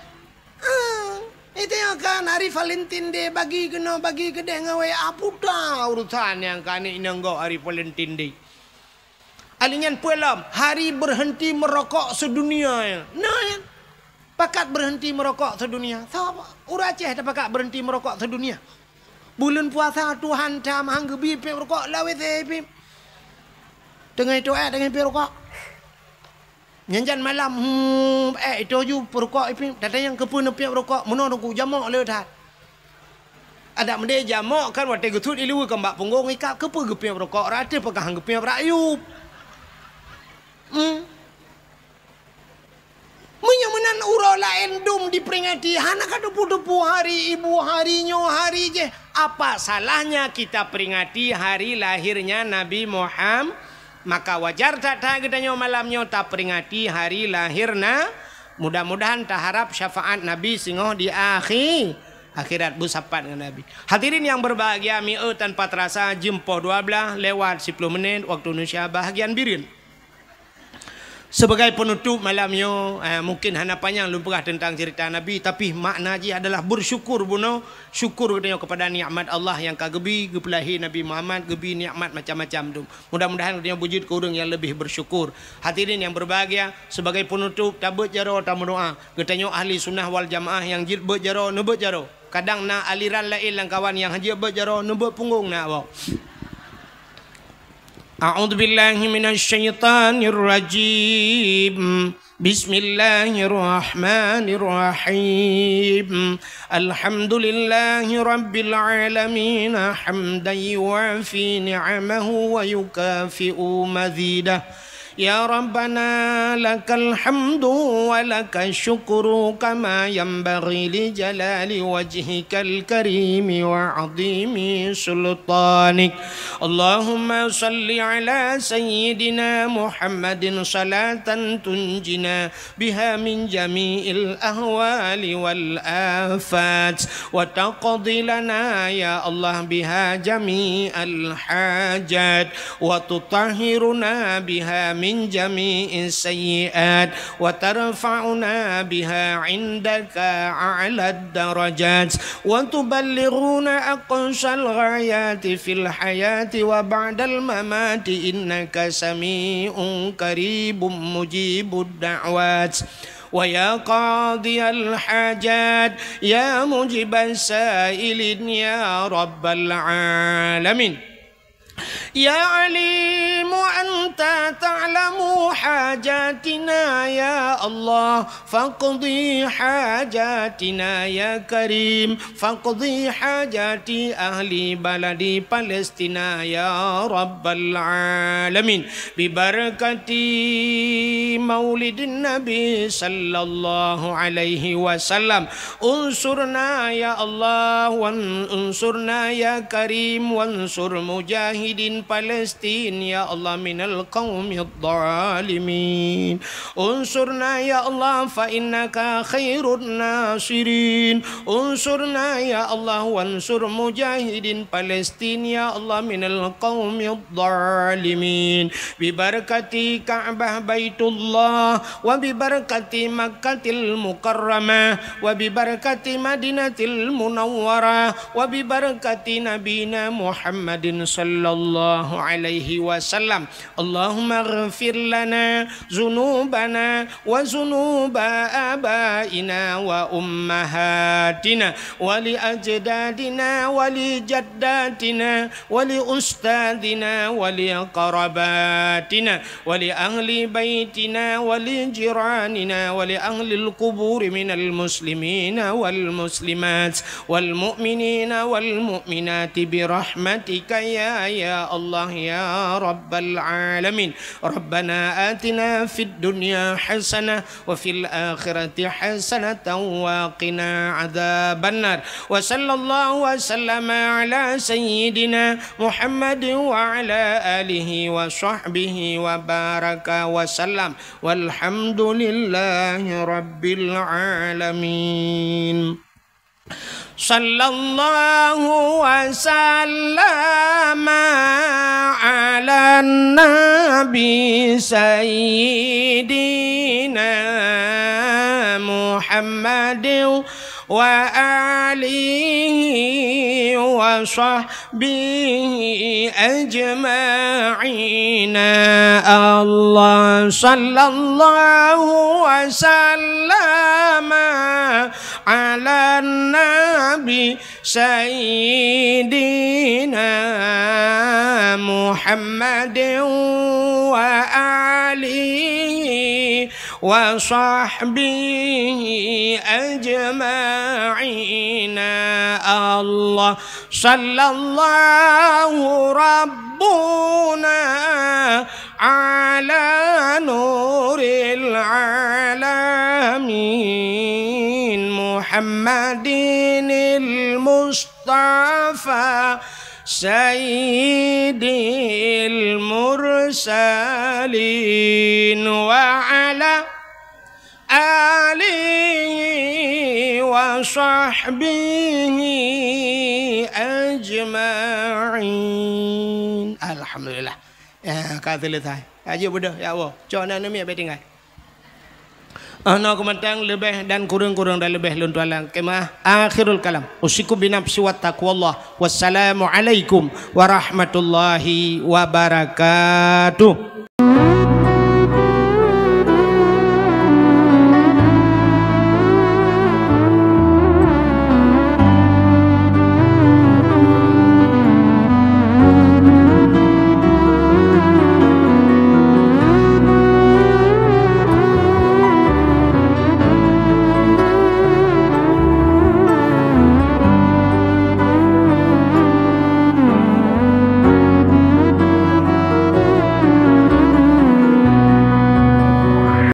Ah, itu nyang kan hari Valentine Day bagi keunoe, bagi keudeh ngon W A puta urusan nyang ka aneuk inong gob hari Valentine Day. Ali nyan peue lom, hari berhenti merokok sedunia. Nah, nyan. Pakat berhenti merokok sedunia. Sapa? Ureuëng Aceh tapakat berhenti merokok sedunia. Buleuen puasa Tuhan tam hang geubi piep rokok lawét pim. Teungoh itu eh teungoh piep rokok. Nyan jan malam, hmm, eh, itu ju peurukok ipin, tatanyong keupeue neupiep rukok, meunoe teungku jamok le that. Adak meudeh jamok kan watée geuthut ileue keu bak punggong ikab, keupeue geupiep rukok, rata peugah geupiep rakyup. Hmm. Meunyoe meunan uroe laén dum diperingati, hana ka teupeu-teupeu hari ibu, hari nyoe, hari jéh. Apa salahnya kita peringati hari lahirnya Nabi Muhammad? Maka wajar that-that geutanyoe malam nyoe taperingati hari lahirna. Mudah-mudahan taharap syafaat Nabi singoh di akhi-, akhirat beusapat ngon Nabi. Hadirin yang berbahagia, mieu tanpa terasa jeuem poh dua belas lewat siploh menit waktu Indonesia bahagian Bireuen. Sebagai penutup malam nyoe, eh, mungkin hana panyang lôn peugah teuntang cerita Nabi, tapi makna jih adalah bersyukur bunoe, syukur geutanyoe kepada nikmat Allah nyang ka geubi, geupeulahé Nabi Muhammad, geubi nikmat macam-macam tu. Mudah-mudahan geutanyoe beujeuet keu ureuëng nyang leubeh bersyukur. Hadirin yang berbahagia, sebagai penutup, tabeuet jaroe tameudoa. Geutanyoe ahli sunnah wal jamaah nyang jeuet beuet jaroe, neubeuet jaroe. Kadang na aliran laén lam kawan nyang hana jeuet beuet jaroe, neubeuet punggong na awak. أعوذ بالله من الشيطان الرجيم. بسم الله الرحمن الرحيم. الحمد لله رب العالمين، حمدا يوافي نعمه ويكافئ مزيده. يا ربنا لك الحمد ولك الشكر كما ينبغي لجلال وجهك الكريم وعظيم سلطانك. اللهم صل على سيدنا محمد صلاة تنجينا بها من جميع الأهوال والآفات، وتقضي لنا يا الله بها جميع الحاجات، وتطهرنا بها من جميع السيئات، وترفعنا بها عندك أعلى الدرجات، وتبلغنا أقصى الغايات في الحياة وبعد الممات، إنك سميع قريب مجيب الدعوات. ويا قاضي الحاجات، يا مجيب السائلين، يا رب العالمين. يا عليم أنت تعلم حاجاتنا يا الله، فاقض حاجاتنا يا كريم، فاقض حاجات أهل بلد فلسطين يا رب العالمين. ببركة مولد النبي صلى الله عليه وسلم، انصرنا يا الله، وان-، انصرنا يا كريم، وانصر مجاهدين فلسطين يا الله من القوم الظالمين. انصرنا يا الله فإنك خير الناصرين. انصرنا يا الله وانصر مجاهدين فلسطين يا الله من القوم الظالمين. ببركة كعبة بيت الله، وببركة مكة المكرمة، وببركة مدينة المنورة، وببركة نبينا محمد صلى الله عليه وسلم. اللهم اغفر لنا ذنوبنا وذنوب آبائنا وأمهاتنا ولأجدادنا ولجداتنا ولأستاذنا ولقراباتنا ولأهل بيتنا ولجيراننا ولأهل القبور من المسلمين والمسلمات والمؤمنين والمؤمنات برحمتك يا، يا الله يا رب العالمين. ربنا آتنا في الدنيا حسنة وفي الآخرة حسنة وقنا عذاب النار. وصلى الله وسلم على سيدنا محمد وعلى آله وصحبه وبارك وسلم. والحمد لله رب العالمين. صلى الله وسلم على النبي سيدنا محمد وآله وصحبه أجمعين. الله صلى الله وسلم على النبي سيدنا محمد وآله وصحبه أجمعين. الله صلى الله ربنا على نور العالمين محمد المصطفى سيد المرسلين وعلى آله وصحبه أجمعين. الحمد لله. Ya, ka selesai. Aja bodoh, ya Allah. Cok aneuk miet bèk tinggai. Ana keumantang leubeh dan kureueng-kureueng dan leubeh lôn tuan lam keumah. Akhirul kalam. Usikum binafsi wa taqwallah. Wassalamualaikum warahmatullahi wabarakatuh.